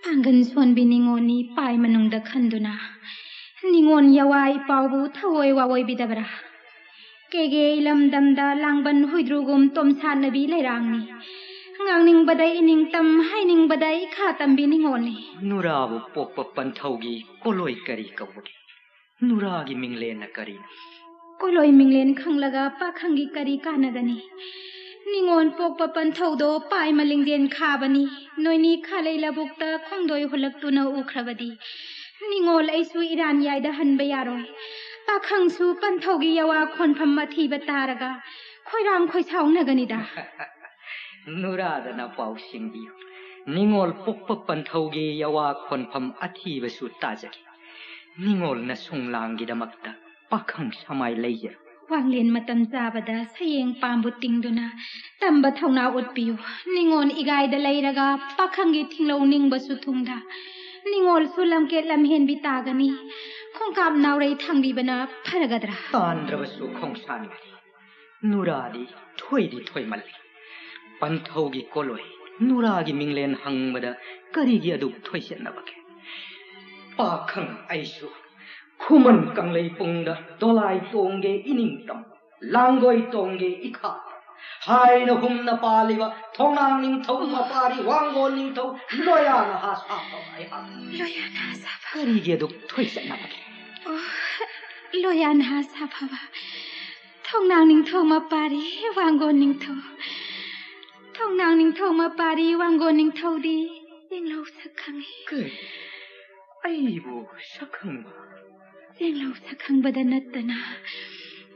ꯄꯥꯡꯒꯟ ꯁꯣꯟꯕꯤ ꯅꯤꯉꯣꯜꯅꯤ ꯄꯥꯏ ꯃꯅꯨꯡꯗ ꯈꯟꯗꯨꯅ, ꯅꯤꯉꯣꯜ ꯌꯥꯋꯥ ꯏꯄꯥꯎꯕꯨ ꯊꯑꯣꯏ ꯋꯥꯑꯣꯏꯕꯤꯗꯕ꯭ꯔꯥ? ꯀꯦꯒꯦ ꯏꯂꯝꯗꯝꯗ ꯂꯥꯡꯕꯟ ꯍꯨꯏꯗ꯭ꯔꯨꯒꯨꯝ ꯇꯣꯝꯁꯥꯠꯅꯕꯤ ꯂꯩꯔꯥꯡꯅꯤ꯫ ꯉꯥꯡꯅꯤꯡꯕꯗ ꯏꯅꯤꯡꯇꯝ, ꯍꯥꯏꯅꯤꯡꯕꯗ ꯏꯈꯥ ꯇꯝꯕꯤ ꯅꯤꯉꯣꯜꯅꯤ꯫ ꯅꯨꯔꯥꯕꯨ ꯄꯣꯛꯄ ꯄꯟꯊꯧꯒꯤ ꯀꯣꯂꯣꯏ ꯀꯔꯤ ꯀꯧꯕꯒꯦ? ꯅꯨꯔꯥꯒꯤ ꯃꯤꯡꯂꯦꯟꯅ ꯀꯔꯤꯅꯣ? ꯀꯣꯂꯣꯏ ꯃꯤꯡꯂꯦꯟ ꯈꯪꯂꯒ ꯄꯥꯈꯪꯒꯤ ꯀꯔꯤ ꯀꯥꯟꯅꯒꯅꯤ? ꯅꯤꯉꯣꯜ ꯄꯣꯛꯄ ꯄꯟꯊꯧꯗꯣ ꯄꯥꯏꯃ ꯂꯤꯡꯖꯦꯜ ꯈꯥꯕꯅꯤ꯫ ꯅꯣꯏꯅꯤ ꯈꯥꯂꯩ ꯂꯧꯕꯨꯛꯇ ꯈꯣꯡꯗꯣꯏ ꯍꯨꯜꯂꯛꯇꯨꯅ ꯎꯈ꯭ꯔꯕꯗꯤ, ꯅꯤꯉꯣꯜ ꯑꯩꯁꯨ ꯏꯔꯥꯟ ꯌꯥꯏꯗ ꯍꯟꯕ ꯌꯥꯔꯣꯏ꯫ ꯄꯥꯈꯪꯁꯨ ꯄꯟꯊꯧꯒꯤ ꯌꯥꯋꯥ ꯈꯣꯟꯐꯝ ꯑꯊꯤꯕ ꯇꯥꯔꯒ ꯈꯣꯏꯔꯥꯡ ꯈꯣꯏꯁꯥꯎꯅꯒꯅꯤꯗ꯫ ꯅꯨꯔꯥꯗ ꯅꯄꯥꯎ ꯁꯤꯡꯕꯤꯌꯨ꯫ ꯅꯤꯉꯣꯜ ꯄꯣꯛꯄ ꯄꯟꯊꯧꯒꯤ ꯌꯥꯋꯥ ꯈꯣꯟꯐꯝ ꯑꯊꯤꯕꯁꯨ ꯇꯥꯖꯈꯤ꯫ ꯅꯤꯉꯣꯜꯅ ꯁꯨꯡꯂꯥꯡꯒꯤꯗꯃꯛꯇ ꯄꯥꯈꯪ ꯁꯃꯥꯏ ꯂꯩꯖꯔꯣ꯫ ꯋꯥꯡꯂꯦꯟ ꯃꯇꯝ ꯆꯥꯕꯗ ꯁꯌꯦꯡ ꯄꯥꯝꯕꯨ ꯇꯤꯡꯗꯨꯅ ꯇꯝꯕ ꯊꯧꯅꯥ ꯎꯠꯄꯤꯌꯨ꯫ ꯅꯤꯉꯣꯜ ꯏꯒꯥꯏꯗ ꯂꯩꯔꯒ ꯄꯥꯈꯪꯒꯤ ꯊꯤꯡꯂꯧ ꯅꯤꯡꯕꯁꯨ ꯊꯨꯡꯗ, ꯅꯤꯉꯣꯜꯁꯨ ꯂꯝꯀꯦꯠ ꯂꯝꯍꯦꯟꯕꯤ ꯇꯥꯒꯅꯤ꯫ ꯈꯣꯡꯀꯥꯞ ꯅꯥꯎꯔꯩ ꯊꯥꯡꯕꯤꯕꯅ ꯐꯔꯒꯗ꯭ꯔꯥ? ꯇꯥꯟꯗ꯭ꯔꯕꯁꯨ ꯈꯣꯡꯁꯥꯟꯒꯅꯤ꯫ ꯅꯨꯔꯥꯗꯤ ꯊꯣꯏꯗꯤ ꯊꯣꯏꯃꯜꯂꯤ꯫ ꯄꯟꯊꯧꯒꯤ ꯀꯣꯂꯣꯏ ꯅꯨꯔꯥꯒꯤ ꯃꯤꯡꯂꯦꯟ ꯍꯪꯕꯗ ꯀꯔꯤꯒꯤ ꯑꯗꯨꯛ ꯊꯣꯏꯁꯤꯟꯅꯕꯒꯦ? ꯄꯥꯈꯪ ꯑꯩꯁꯨ ꯈꯨꯃꯟ ꯀꯪꯂꯩ ꯄꯨꯡꯗ ꯗꯣꯂꯥꯏ ꯇꯣꯡꯒꯦ ꯏꯅꯤꯡꯇꯝ, ꯂꯥꯡꯒꯣꯏ ꯇꯣꯡꯒꯦ ꯏꯈꯥ, ꯍꯥꯏꯅ ꯍꯨꯝꯅ ꯄꯥꯜꯂꯤꯕ ꯊꯣꯡꯅꯥꯡ ꯅꯤꯡꯊꯧ ꯃꯄꯥꯔꯤ ꯋꯥꯡꯒꯣꯟ ꯅꯤꯡꯊꯧ ꯂꯣꯌꯥ ꯅꯍꯥ ꯁꯥꯐꯕ ꯑꯩꯍꯥꯛ ꯂꯣꯌꯥ ꯅꯍꯥ ꯁꯥꯐꯕ꯫ ꯀꯔꯤꯒꯤ ꯑꯗꯨꯛ ꯊꯣꯏꯁꯤꯟꯅꯕꯒꯦ? ꯑꯣ, ꯂꯣꯌꯥ ꯅꯍꯥ ꯁꯥꯐꯕ꯫ ꯊꯣꯡꯅꯥꯡ ꯅꯤꯡꯊꯧ ꯃꯄꯥꯔꯤ ꯋꯥꯡꯒꯣꯟ ꯅꯤꯡꯊꯧ꯫ ꯊꯣꯡꯅꯥꯡ ꯅꯤꯡꯊꯧ ꯃꯄꯥꯔꯤ ꯋꯥꯡꯒꯣꯟ ꯅꯤꯡꯊꯧꯗꯤ ꯌꯦꯡꯂꯧ ꯁꯛ ꯈꯪꯉꯤ꯫ ꯀꯔꯤ? ꯑꯩꯕꯨ ꯁꯛ ꯈꯪꯕ? ꯌꯦꯡꯂꯧ ꯁꯛ ꯈꯪꯕꯗ ꯅꯠꯇꯅ,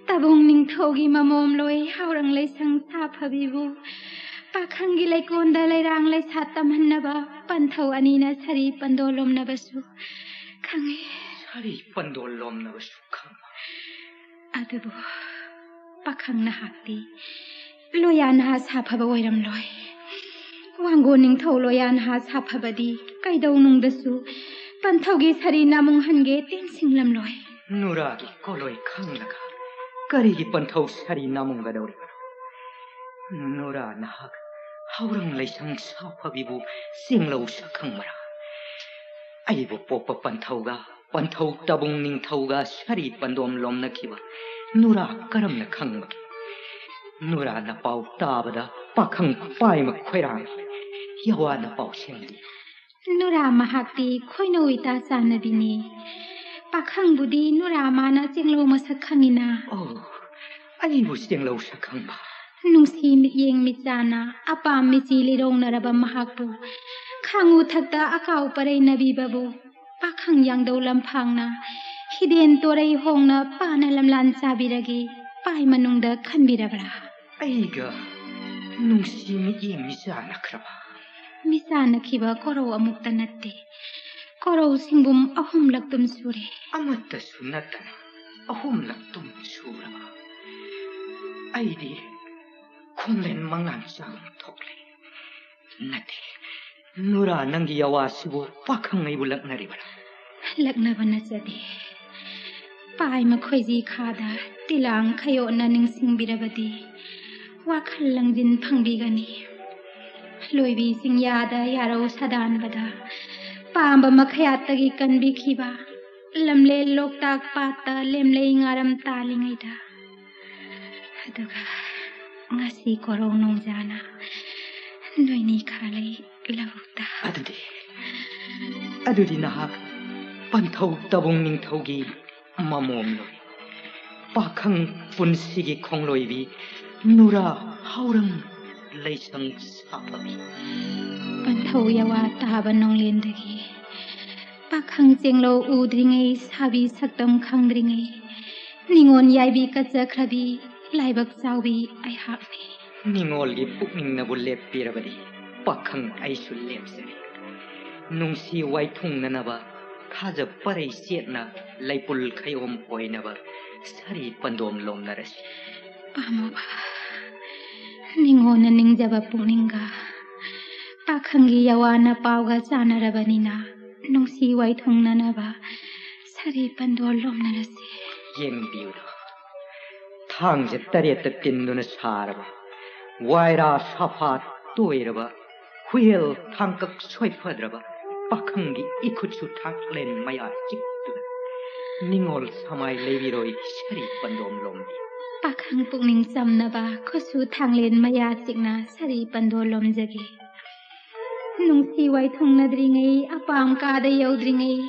ꯇꯥꯕꯨꯡ ꯅꯤꯡꯊꯧꯒꯤ ꯃꯃꯣꯝ ꯂꯣꯏ ꯍꯥꯎꯔꯪ ꯂꯩꯁꯪ ꯁꯥꯐꯕꯤꯕꯨ ꯄꯥꯈꯪꯒꯤ ꯂꯩꯀꯣꯟꯗ ꯂꯩꯔꯥꯡ ꯂꯩꯁꯥ ꯇꯝꯍꯟꯅꯕ ꯄꯟꯊꯧ ꯑꯅꯤꯅ ꯁꯥꯔꯤ ꯄꯟꯗꯣ ꯂꯣꯝꯅꯕꯁꯨ ꯈꯪꯉꯤ꯫ ꯁꯥꯔꯤ ꯄꯟꯗꯣ ꯂꯣꯝꯅꯕꯁꯨ ꯈꯪꯕ? ꯑꯗꯨꯕꯨ ꯄꯥꯈꯪ ꯅꯍꯥꯛꯇꯤ ꯂꯣꯌꯥ ꯅꯍꯥ ꯁꯥꯐꯕ ꯑꯣꯏꯔꯝꯂꯣꯏ꯫ ꯋꯥꯡꯒꯣꯟ ꯅꯤꯡꯊꯧ ꯂꯣꯌꯥ ꯅꯍꯥ ꯁꯥꯐꯕꯗꯤ ꯀꯩꯗꯧꯅꯨꯡꯗꯁꯨ ꯄꯟꯊꯧꯒꯤ ꯁꯥꯔꯤ ꯅꯥꯃꯨꯡ ꯍꯟꯒꯦ ꯇꯦꯟꯁꯤꯡꯂꯝꯂꯣꯏ꯫ ꯅꯨꯔꯥꯒꯤ ꯀꯣꯂꯣꯏ ꯈꯪꯂꯒ ꯀꯔꯤꯒꯤ ꯄꯟꯊꯧ ꯁꯥꯔꯤ ꯅꯥꯃꯨꯡꯒꯗꯧꯔꯤꯕꯅꯣ? ꯅꯨꯔꯥ ꯅꯍꯥꯛ ꯍꯧꯔꯝ ꯂꯩꯁꯪ ꯁꯥꯐꯕꯤꯕꯨ ꯆꯤꯡꯂꯧ ꯁꯛꯈꯪꯕꯔꯥ? ꯑꯩꯕꯨ ꯄꯣꯛꯄ ꯄꯟꯊꯧꯒ ꯄꯟꯊꯧ ꯇꯥꯕꯨꯡ ꯅꯤꯡꯊꯧꯒ ꯁꯥꯔꯤ ꯄꯟꯗꯣꯝ ꯂꯣꯝꯅꯈꯤꯕ ꯅꯨꯔꯥ ꯀꯔꯝꯅ ꯈꯪꯕꯒꯦ? ꯅꯨꯔꯥꯅ ꯄꯥꯎ ꯇꯥꯕꯗ ꯄꯥꯈꯪ ꯄꯥꯏꯃ ꯈꯣꯏꯔꯥꯡ꯫ ꯌꯥꯋꯥꯅ ꯄꯥꯎ ꯁꯦꯝꯂꯤ꯫ ꯅꯨꯔꯥ ꯃꯍꯥꯛꯇꯤ ꯈꯣꯏꯅꯧ ꯏꯇꯥ ꯆꯥꯟꯅꯕꯤꯅꯤ꯫ ꯄꯥꯈꯪꯕꯨꯗꯤ ꯅꯨꯔꯥ ꯃꯥꯅ ꯆꯦꯡꯂꯧ ꯃꯁꯛ ꯈꯪꯏꯅ꯫ ꯑꯣ, ꯑꯩꯕꯨ ꯆꯦꯡꯂꯧ ꯁꯛ ꯈꯪꯕ? ꯅꯨꯡꯁꯤ ꯃꯤꯠꯌꯦꯡ ꯃꯤꯠꯆꯥꯅ ꯑꯄꯥꯝ ꯃꯤꯆꯤ ꯂꯤꯔꯣꯡꯅꯔꯕ ꯃꯍꯥꯛꯄꯨ ꯈꯥꯡꯉꯨ ꯊꯛꯇ ꯑꯀꯥꯎ ꯄꯔꯩꯅꯕꯤꯕꯕꯨ ꯄꯥꯈꯪ ꯌꯥꯡꯗꯧ ꯂꯝꯐꯥꯡꯅ ꯍꯤꯗꯦꯟ ꯇꯣꯔꯩ ꯍꯣꯡꯅ ꯄꯥꯅ ꯂꯝꯂꯥꯟ ꯆꯥꯕꯤꯔꯒꯦ ꯄꯥꯏ ꯃꯅꯨꯡꯗ ꯈꯟꯕꯤꯔꯕ꯭ꯔꯥ? ꯑꯩꯒ ꯅꯨꯡꯁꯤ ꯃꯤꯠꯌꯦꯡ ꯃꯤꯆꯥꯟꯅꯈ꯭ꯔꯕ? ꯃꯤꯆꯥꯟꯅꯈꯤꯕ ꯀꯣꯔꯧ ꯑꯃꯨꯛꯇ ꯅꯠꯇꯦ, ꯀꯣꯔꯧ ꯁꯤꯡꯕꯨꯝ ꯑꯍꯨꯝꯂꯛ ꯇꯨꯝ ꯁꯨꯔꯦ꯫ ꯑꯃꯠꯇꯁꯨ ꯅꯠꯇꯅ ꯑꯍꯨꯝꯂꯛ ꯇꯨꯝ ꯁꯨꯔꯕ? ꯑꯩꯗꯤ ꯈꯣꯡꯂꯦꯟ ꯃꯉꯥꯟ ꯆꯥꯡ ꯊꯣꯛꯂꯦ꯫ ꯅꯠꯇꯦ, ꯅꯨꯔꯥ, ꯅꯪꯒꯤ ꯌꯥꯋꯥꯁꯤꯕꯨ ꯄꯥꯈꯪ ꯑꯩꯕꯨ ꯂꯛꯅꯔꯤꯕꯔꯥ? ꯂꯛꯅꯕ ꯅꯠꯆꯗꯦ꯫ ꯄꯥꯏ ꯃꯈꯣꯏꯖꯤ ꯈꯥꯗ ꯇꯤꯂꯥꯡ ꯈꯌꯣꯠꯅ ꯅꯤꯡꯁꯤꯡꯕꯤꯔꯕꯗꯤ ꯋꯥꯈꯜ ꯂꯪꯖꯤꯟ ꯐꯪꯕꯤꯒꯅꯤ꯫ ꯂꯣꯏꯕꯤ ꯆꯤꯡꯌꯥꯗ ꯌꯥꯔꯧ ꯁꯥꯗꯥꯟꯕꯗ ꯄꯥꯝꯕ ꯃꯈꯌꯥꯠꯇꯒꯤ ꯀꯟꯕꯤꯈꯤꯕ ꯂꯝꯂꯦꯟ ꯂꯣꯛꯇꯥꯛ ꯄꯥꯠꯇ ꯂꯦꯝꯂꯩ ꯉꯥꯔꯝ ꯇꯥꯜꯂꯤꯉꯩꯗ꯫ ꯑꯗꯨꯒ ꯉꯁꯤ ꯀꯣꯔꯧ ꯅꯣꯡꯖꯥꯅ ꯅꯣꯏꯅꯤ ꯈꯥꯂꯩ ꯂꯧꯕꯨꯛꯇ꯫ ꯑꯗꯨꯗꯤ, ꯑꯗꯨꯗꯤ ꯅꯍꯥꯛ ꯄꯟꯊꯧ ꯇꯥꯕꯨꯡ ꯅꯤꯡꯊꯧꯒꯤ ꯃꯃꯣꯝꯂꯣꯏ, ꯄꯥꯈꯪ ꯄꯨꯟꯁꯤꯒꯤ ꯈꯣꯡꯂꯣꯏꯕꯤ ꯅꯨꯔꯥ ꯍꯧꯔꯝ ꯂꯩꯁꯪ ꯁꯥꯐꯕꯤ꯫ ꯄꯟꯊꯧ ꯌꯥꯋꯥ ꯇꯥꯕ ꯅꯣꯡꯂꯦꯟꯗꯒꯤ ꯄꯥꯈꯪ ꯆꯦꯡꯂꯧ ꯎꯗ꯭ꯔꯤꯉꯩ, ꯁꯥꯕꯤ ꯁꯛꯇꯝ ꯈꯪꯗ꯭ꯔꯤꯉꯩ, ꯅꯤꯉꯣꯜ ꯌꯥꯏꯕꯤ ꯀꯠꯆꯈ꯭ꯔꯕꯤ ꯂꯥꯏꯕꯛ ꯆꯥꯎꯕꯤ ꯑꯩꯍꯥꯛꯅꯤ꯫ ꯅꯤꯉꯣꯜꯒꯤ ꯄꯨꯛꯅꯤꯡꯅꯕꯨ ꯂꯦꯞꯄꯤꯔꯕꯗꯤ ꯄꯥꯈꯪ ꯑꯩꯁꯨ ꯂꯦꯞꯆꯔꯤ꯫ ꯅꯨꯡꯁꯤ ꯋꯥꯏꯊꯨꯡꯅꯅꯕ ꯈꯥꯖ ꯄꯔꯩ ꯆꯦꯠꯅ ꯂꯩꯄꯨꯜ ꯈꯌꯣꯝ ꯑꯣꯏꯅꯕ ꯁꯥꯔꯤ ꯄꯟꯗꯣꯝ ꯂꯣꯝꯅꯔꯁꯤ꯫ ꯄꯥꯝꯃꯨꯕ, ꯅꯤꯉꯣꯜꯅ ꯅꯤꯡꯖꯕ ꯄꯨꯛꯅꯤꯡꯒ ꯄꯥꯈꯪꯒꯤ ꯌꯥꯋꯥꯅ ꯄꯥꯎꯒ ꯆꯥꯟꯅꯔꯕꯅꯤꯅ, ꯅꯨꯡꯁꯤ ꯋꯥꯏꯊꯨꯡꯅꯅꯕ ꯁꯥꯔꯤ ꯄꯟꯗꯣꯜ ꯂꯣꯝꯅꯔꯁꯤ꯫ ꯌꯦꯡꯕꯤꯌꯨꯗꯣ, ꯊꯥꯡꯁꯦ ꯇꯔꯦꯠꯇ ꯇꯤꯟꯗꯨꯅ ꯁꯥꯔꯕ, ꯋꯥꯏꯔꯥ ꯁꯥꯐꯥ ꯇꯣꯏꯔꯕ, ꯈꯨꯍꯦꯜ ꯊꯥꯡꯀꯛ ꯁꯣꯏꯐꯗ꯭ꯔꯕ ꯄꯥꯈꯪꯒꯤ ꯏꯈꯨꯠꯁꯨ ꯊꯥꯡꯂꯦꯟ ꯃꯌꯥ ꯆꯤꯛꯇꯨꯅ ꯅꯤꯉꯣꯜ ꯁꯃꯥꯏ ꯂꯩꯕꯤꯔꯣꯏ ꯁꯥꯔꯤ ꯄꯟꯗꯣꯝ ꯂꯣꯝꯕꯤ꯫ ꯄꯥꯈꯪ ꯄꯨꯛꯅꯤꯡ ꯆꯝꯅꯕ ꯈꯨꯠꯁꯨ ꯊꯥꯡꯂꯦꯟ ꯃꯌꯥ ꯆꯤꯛꯅ ꯁꯥꯔꯤ ꯄꯟꯗꯣꯜ ꯂꯣꯝꯖꯒꯦ꯫ ꯅꯨꯡꯁꯤ ꯋꯥꯏꯊꯨꯡꯅꯗ꯭ꯔꯤꯉꯩ, ꯑꯄꯥꯝ ꯀꯥꯗ ꯌꯧꯗ꯭ꯔꯤꯉꯩ,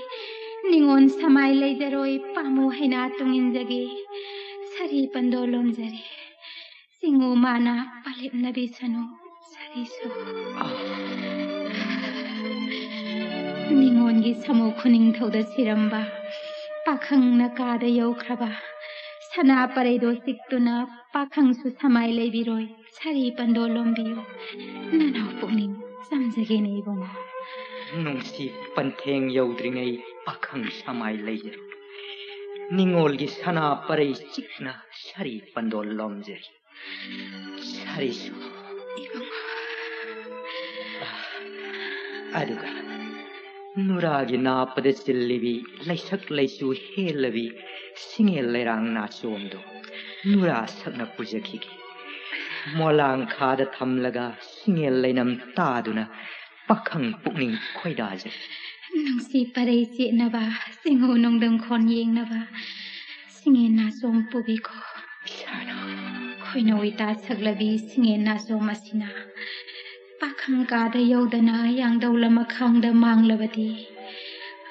ꯅꯤꯉꯣꯜ ꯁꯃꯥꯏ ꯂꯩꯖꯔꯣꯏ, ꯄꯥꯝꯃꯨ ꯍꯩꯅꯥ ꯇꯨꯡꯏꯟꯖꯒꯦ꯫ ꯁꯥꯔꯤ ꯄꯟꯗꯣꯜ ꯂꯣꯝꯖꯔꯦ꯫ ꯆꯤꯡꯉꯨ ꯃꯥꯅ ꯄꯥꯂꯦꯞꯅꯕꯤꯁꯅꯨ, ꯁꯥꯔꯤꯁꯨ꯫ ꯅꯤꯉꯣꯜꯒꯤ ꯁꯥꯃꯨ ꯈꯨꯅꯤꯡꯊꯧꯗ ꯁꯤꯔꯝꯕ ꯄꯥꯈꯪꯅ ꯀꯥꯗ ꯌꯧꯈ꯭ꯔꯕ ꯁꯅꯥ ꯄꯔꯩꯗꯣ ꯆꯤꯛꯇꯨꯅ ꯄꯥꯈꯪꯁꯨ ꯁꯃꯥꯏ ꯂꯩꯕꯤꯔꯣꯏ꯫ ꯁꯥꯔꯤ ꯄꯟꯗꯣ ꯂꯣꯝꯕꯤꯌꯨ, ꯅꯅꯥꯎ ꯄꯨꯛꯅꯤꯡ ꯆꯝꯖꯒꯦꯅꯦ ꯏꯕꯨꯡꯉꯣ꯫ ꯅꯨꯡꯁꯤ ꯄꯟꯊꯦꯡ ꯌꯧꯗ꯭ꯔꯤꯉꯩ ꯄꯥꯈꯪ ꯁꯃꯥꯏ ꯂꯩꯖꯔꯣꯏ꯫ ꯅꯤꯉꯣꯜꯒꯤ ꯁꯅꯥ ꯄꯔꯩ ꯆꯤꯛꯅ ꯁꯥꯔꯤ ꯄꯟꯗꯣ ꯂꯣꯝꯖꯔꯤ꯫ ꯁꯥꯔꯤꯁꯨ꯫ ꯏꯕꯨꯡꯉꯣ꯫ ꯑꯗꯨꯒ ꯅꯨꯔꯥꯒꯤ ꯅꯥꯞꯄꯗ ꯆꯤꯜꯂꯤꯕꯤ, ꯂꯩꯁꯛ ꯂꯩꯆꯨ ꯍꯦꯜꯂꯕꯤ ꯁꯤꯡꯉꯦꯜ ꯂꯩꯔꯥꯡ ꯅꯥꯆꯣꯝꯗꯣ ꯅꯨꯔꯥ ꯁꯛꯅ ꯄꯨꯖꯈꯤꯒꯦ꯫ ꯃꯣꯂꯥꯡꯈꯥꯗ ꯊꯝꯂꯒ ꯁꯤꯡꯉꯦꯜ ꯂꯩꯅꯝ ꯇꯥꯗꯨꯅ ꯄꯥꯈꯪ ꯄꯨꯛꯅꯤꯡ ꯈꯣꯏꯗꯥꯖꯩ꯫ ꯅꯨꯡꯁꯤ ꯄꯔꯩ ꯆꯦꯠꯅꯕ, ꯆꯤꯡꯉꯨ ꯅꯣꯡꯗꯝ ꯈꯣꯟ ꯌꯦꯡꯅꯕ ꯁꯤꯡꯉꯦꯜ ꯅꯥꯆꯣꯝ ꯄꯨꯕꯤꯈꯣ꯫ ꯏꯁꯥꯅ꯫ ꯈꯣꯏꯅꯧ ꯏꯇꯥ ꯁꯛꯂꯕꯤ ꯁꯤꯡꯉꯦꯜ ꯅꯥꯆꯣꯝ ꯑꯁꯤꯅ ꯄꯥꯈꯪ ꯀꯥꯗ ꯌꯧꯗꯅ ꯌꯥꯡꯗꯧ ꯂꯃꯈꯥꯡꯗ ꯃꯥꯡꯂꯕꯗꯤ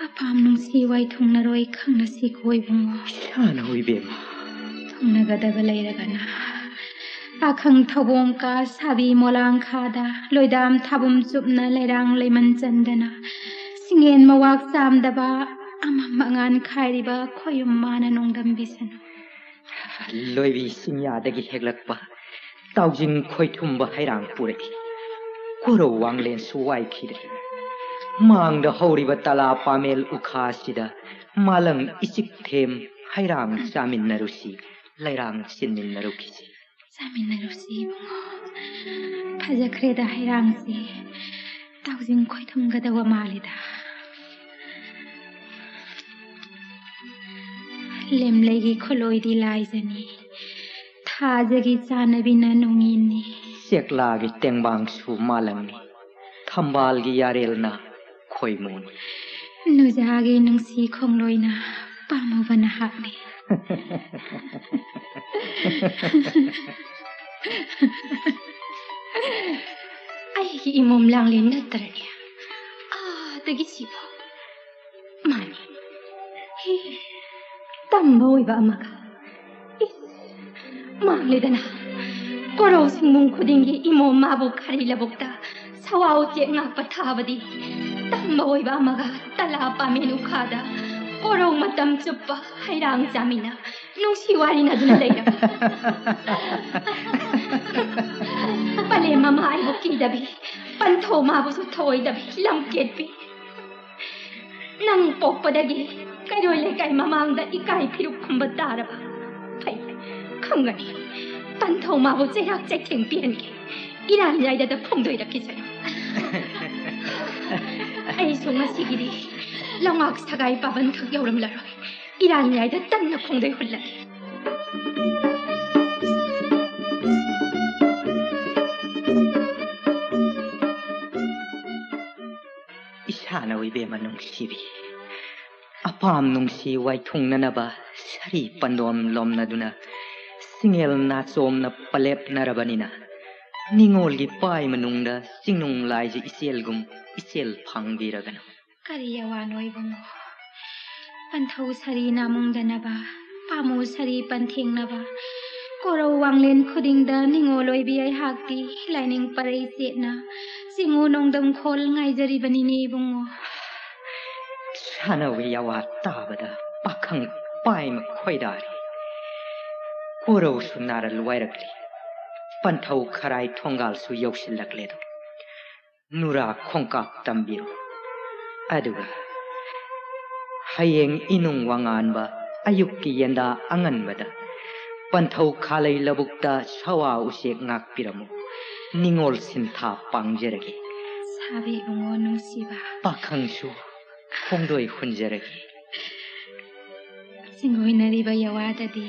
ꯑꯄꯥꯝ ꯅꯨꯡꯁꯤ ꯋꯥꯏꯊꯨꯡꯅꯔꯣꯏ ꯈꯪꯅꯁꯤ ꯀꯣ ꯏꯕꯨꯡꯉꯣ꯫ ꯏꯁꯥꯅ ꯏꯕꯦꯝꯃ꯫ ꯊꯨꯡꯅꯒꯗꯕ ꯂꯩꯔꯒꯅ ꯄꯥꯈꯪ ꯊꯧꯕꯣꯡ ꯀꯥ ꯁꯥꯕꯤ ꯃꯣꯂꯥꯡꯈꯥꯗ ꯂꯣꯏꯗꯥꯝ ꯊꯥꯕꯨꯝ ꯆꯨꯞꯅ ꯂꯩꯔꯥꯡ ꯂꯩꯃꯟ ꯆꯟꯗꯅ ꯁꯤꯡꯉꯦꯟ ꯃꯋꯥꯛ ꯆꯥꯝꯗꯕ ꯑꯃꯝ ꯑꯉꯥꯟ ꯈꯥꯏꯔꯤꯕ ꯈꯣꯌꯨꯝ ꯃꯥꯅ ꯅꯣꯡꯗꯝꯕꯤꯁꯅꯨ꯫ ꯂꯣꯏꯕꯤ ꯆꯤꯡꯌꯥꯗꯒꯤ ꯍꯦꯛꯂꯛꯄ ꯇꯥꯎꯖꯤꯡ ꯈꯣꯏꯊꯨꯝꯕ ꯍꯩꯔꯥꯡ ꯄꯨꯔꯛꯏ꯫ ꯀꯣꯔꯧ ꯋꯥꯡꯂꯦꯟꯁꯨ ꯋꯥꯏꯈꯤꯗ꯭ꯔꯦ꯫ ꯃꯥꯡꯗ ꯍꯧꯔꯤꯕ ꯇꯂꯥ ꯄꯥꯃꯦꯜ ꯎꯈꯥꯁꯤꯗ ꯃꯥꯂꯪ ꯏꯆꯤꯛ ꯊꯦꯝ ꯍꯩꯔꯥꯡ ꯆꯥꯃꯤꯟꯅꯔꯨꯁꯤ, ꯂꯩꯔꯥꯡ ꯆꯤꯟꯃꯤꯟꯅꯔꯨꯈꯤꯁꯤ꯫ ꯆꯥꯃꯤꯟꯅꯔꯨꯁꯤ ꯏꯕꯨꯡꯉꯣ꯫ ꯐꯖꯈ꯭ꯔꯦꯗ ꯍꯩꯔꯥꯡꯁꯦ꯫ ꯇꯥꯎꯖꯤꯡ ꯈꯣꯏꯊꯨꯝꯒꯗꯕ ꯃꯥꯜꯂꯤꯗ꯫ ꯂꯦꯝꯂꯩꯒꯤ ꯈꯨꯂꯣꯏꯗꯤ ꯂꯥꯏꯖꯅꯤ, ꯊꯥꯖꯒꯤ ꯆꯥꯅꯕꯤꯅ ꯅꯣꯡꯏꯟꯅꯤ꯫ ꯆꯦꯛꯂꯥꯒꯤ ꯇꯦꯡꯕꯥꯡꯁꯨ ꯃꯥꯂꯪꯅꯤ, ꯊꯝꯕꯥꯜꯒꯤ ꯌꯥꯔꯦꯜꯅ ꯈꯣꯏꯃꯨꯅꯤ꯫ ꯅꯨꯖꯥꯒꯤ ꯅꯨꯡꯁꯤ ꯈꯣꯡꯂꯣꯏꯅ ꯄꯥꯝꯃꯨꯕ ꯅꯍꯥꯛꯅꯤ꯫ ꯑꯩꯒꯤ ꯏꯃꯣꯝ ꯂꯥꯡꯂꯦꯟ ꯅꯠꯇ꯭ꯔꯅꯦ? ꯑꯥꯗꯒꯤ ꯁꯤꯐꯥꯎ꯫ ꯃꯥꯅꯤ꯫ ꯍꯤ, ꯇꯝꯕ ꯑꯣꯏꯕ ꯑꯃꯒ꯫ ꯏꯁ, ꯃꯥꯡꯂꯦꯗꯅ꯫ ꯀꯣꯔꯧ ꯁꯤꯡꯕꯨꯡ ꯈꯨꯗꯤꯡꯒꯤ ꯏꯃꯣꯝ ꯃꯥꯕꯨ ꯈꯥꯔꯤ ꯂꯧꯕꯨꯛꯇ ꯁꯋꯥ ꯎꯆꯦꯛ ꯉꯥꯛꯄ ꯊꯥꯕꯗꯤ ꯇꯝꯕ ꯑꯣꯏꯕ ꯑꯃꯒ ꯇꯂꯥ ꯄꯥꯃꯦꯟ ꯎꯈꯥꯗ ꯀꯣꯔꯧ ꯃꯇꯝ ꯆꯨꯞꯄ ꯍꯩꯔꯥꯡ ꯆꯥꯃꯤꯟꯅ ꯅꯨꯡꯁꯤ ꯋꯥꯔꯤꯅꯗꯨꯅ ꯂꯩꯔꯕ꯫ ꯄꯂꯦꯝ ꯃꯃꯥ ꯑꯩꯕꯨ ꯀꯤꯗꯕꯤ, ꯄꯟꯊꯧ ꯃꯥꯕꯨꯁꯨ ꯊꯧꯑꯣꯏꯗꯕꯤ, ꯂꯝꯀꯦꯠꯄꯤ꯫ ꯅꯪ ꯄꯣꯛꯄꯗꯒꯤ ꯀꯩꯔꯣꯏ ꯂꯩꯀꯥꯏ ꯃꯃꯥꯡꯗ ꯏꯀꯥꯏ ꯐꯤꯔꯨꯛ ꯈꯨꯝꯕ ꯇꯥꯔꯕ? ꯐꯩ, ꯈꯪꯒꯅꯤ꯫ ꯄꯟꯊꯧ ꯃꯥꯕꯨ ꯆꯩꯔꯥꯛ ꯆꯩꯊꯦꯡ ꯄꯤꯍꯟꯒꯦ꯫ ꯏꯔꯥꯟ ꯌꯥꯏꯗꯗ ꯐꯣꯡꯗꯣꯏꯔꯛꯈꯤꯁꯅꯨ꯫ ꯑꯩꯁꯨ ꯉꯁꯤꯒꯤꯗꯤ ꯂꯧꯉꯥꯛ ꯁꯒꯥꯏ ꯄꯥꯕꯟ ꯈꯛ ꯌꯧꯔꯝꯂꯔꯣꯏ꯫ ꯏꯔꯥꯟ ꯌꯥꯏꯗ ꯇꯟꯅ ꯈꯣꯡꯗꯩ ꯍꯨꯜꯂꯒꯦ꯫ ꯏꯁꯥꯅ ꯏꯕꯦꯝꯃ ꯅꯨꯡꯁꯤꯕꯤ, ꯑꯄꯥꯝ ꯅꯨꯡꯁꯤ ꯋꯥꯏꯊꯨꯡꯅꯅꯕ ꯁꯥꯔꯤ ꯄꯟꯗꯣꯝ ꯂꯣꯝꯅꯗꯨꯅ, ꯁꯤꯡꯉꯦꯜ ꯅꯥꯆꯣꯝꯅ ꯄꯂꯦꯞꯅꯔꯕꯅꯤꯅ, ꯅꯤꯉꯣꯜꯒꯤ ꯄꯥꯏ ꯃꯅꯨꯡꯗ ꯆꯤꯡꯅꯨꯡ ꯂꯥꯏꯁꯤ ꯏꯆꯦꯜꯒꯨꯝ ꯏꯆꯦꯜ ꯐꯪꯕꯤꯔꯒꯅꯨ꯫ ꯀꯔꯤ ꯑꯋꯥꯅꯣ ꯏꯕꯨꯡꯉꯣ? ꯄꯟꯊꯧ ꯁꯥꯔꯤ ꯅꯥꯃꯨꯡꯗꯅꯕ, ꯄꯥꯃꯨ ꯁꯥꯔꯤ ꯄꯟꯊꯦꯡꯅꯕ, ꯀꯣꯔꯧ ꯋꯥꯡꯂꯦꯟ ꯈꯨꯗꯤꯡꯗ ꯅꯤꯉꯣꯜ ꯑꯣꯏꯕꯤ ꯑꯩꯍꯥꯛꯇꯤ ꯂꯥꯏꯅꯤꯡ ꯄꯔꯩ ꯆꯦꯠꯅ ꯆꯤꯡꯉꯨ ꯅꯣꯡꯗꯝꯈꯣꯜ ꯉꯥꯏꯖꯔꯤꯕꯅꯤꯅꯦ ꯏꯕꯨꯡꯉꯣ꯫ ꯁꯥꯅꯧꯒꯤ ꯌꯥꯋꯥ ꯇꯥꯕꯗ ꯄꯥꯈꯪ ꯄꯥꯏꯃ ꯈꯣꯏꯗꯥꯔꯦ꯫ ꯀꯣꯔꯧꯁꯨ ꯅꯥꯔꯜ ꯋꯥꯏꯔꯛꯂꯤ꯫ ꯄꯟꯊꯧ ꯈꯔꯥꯏ ꯊꯣꯡꯒꯥꯜꯁꯨ ꯌꯧꯁꯤꯜꯂꯛꯂꯦꯗꯣ꯫ ꯅꯨꯔꯥ ꯈꯣꯡꯀꯥꯞ ꯇꯝꯕꯤꯔꯣ꯫ ꯑꯗꯨꯒ ꯍꯌꯦꯡ ꯏꯅꯨꯡ ꯋꯥꯉꯥꯟꯕ ꯑꯌꯨꯛꯀꯤ ꯌꯦꯟꯗꯥ ꯑꯉꯟꯕꯗ ꯄꯟꯊꯧ ꯈꯥꯂꯩ ꯂꯧꯕꯨꯛꯇ ꯁꯋꯥ ꯎꯆꯦꯛ ꯉꯥꯛꯄꯤꯔꯝꯃꯨ꯫ ꯅꯤꯉꯣꯜ ꯁꯤꯟꯊꯥ ꯄꯥꯡꯖꯔꯒꯦ꯫ ꯊꯥꯕ ꯏꯕꯨꯡꯉꯣ ꯅꯨꯡꯁꯤꯕ꯫ ꯄꯥꯈꯪꯁꯨ ꯈꯣꯡꯗꯣꯏ ꯍꯨꯟꯖꯔꯒꯦ꯫ ꯆꯤꯡꯒꯣꯏꯅꯔꯤꯕ ꯌꯥꯋꯥꯗꯗꯤ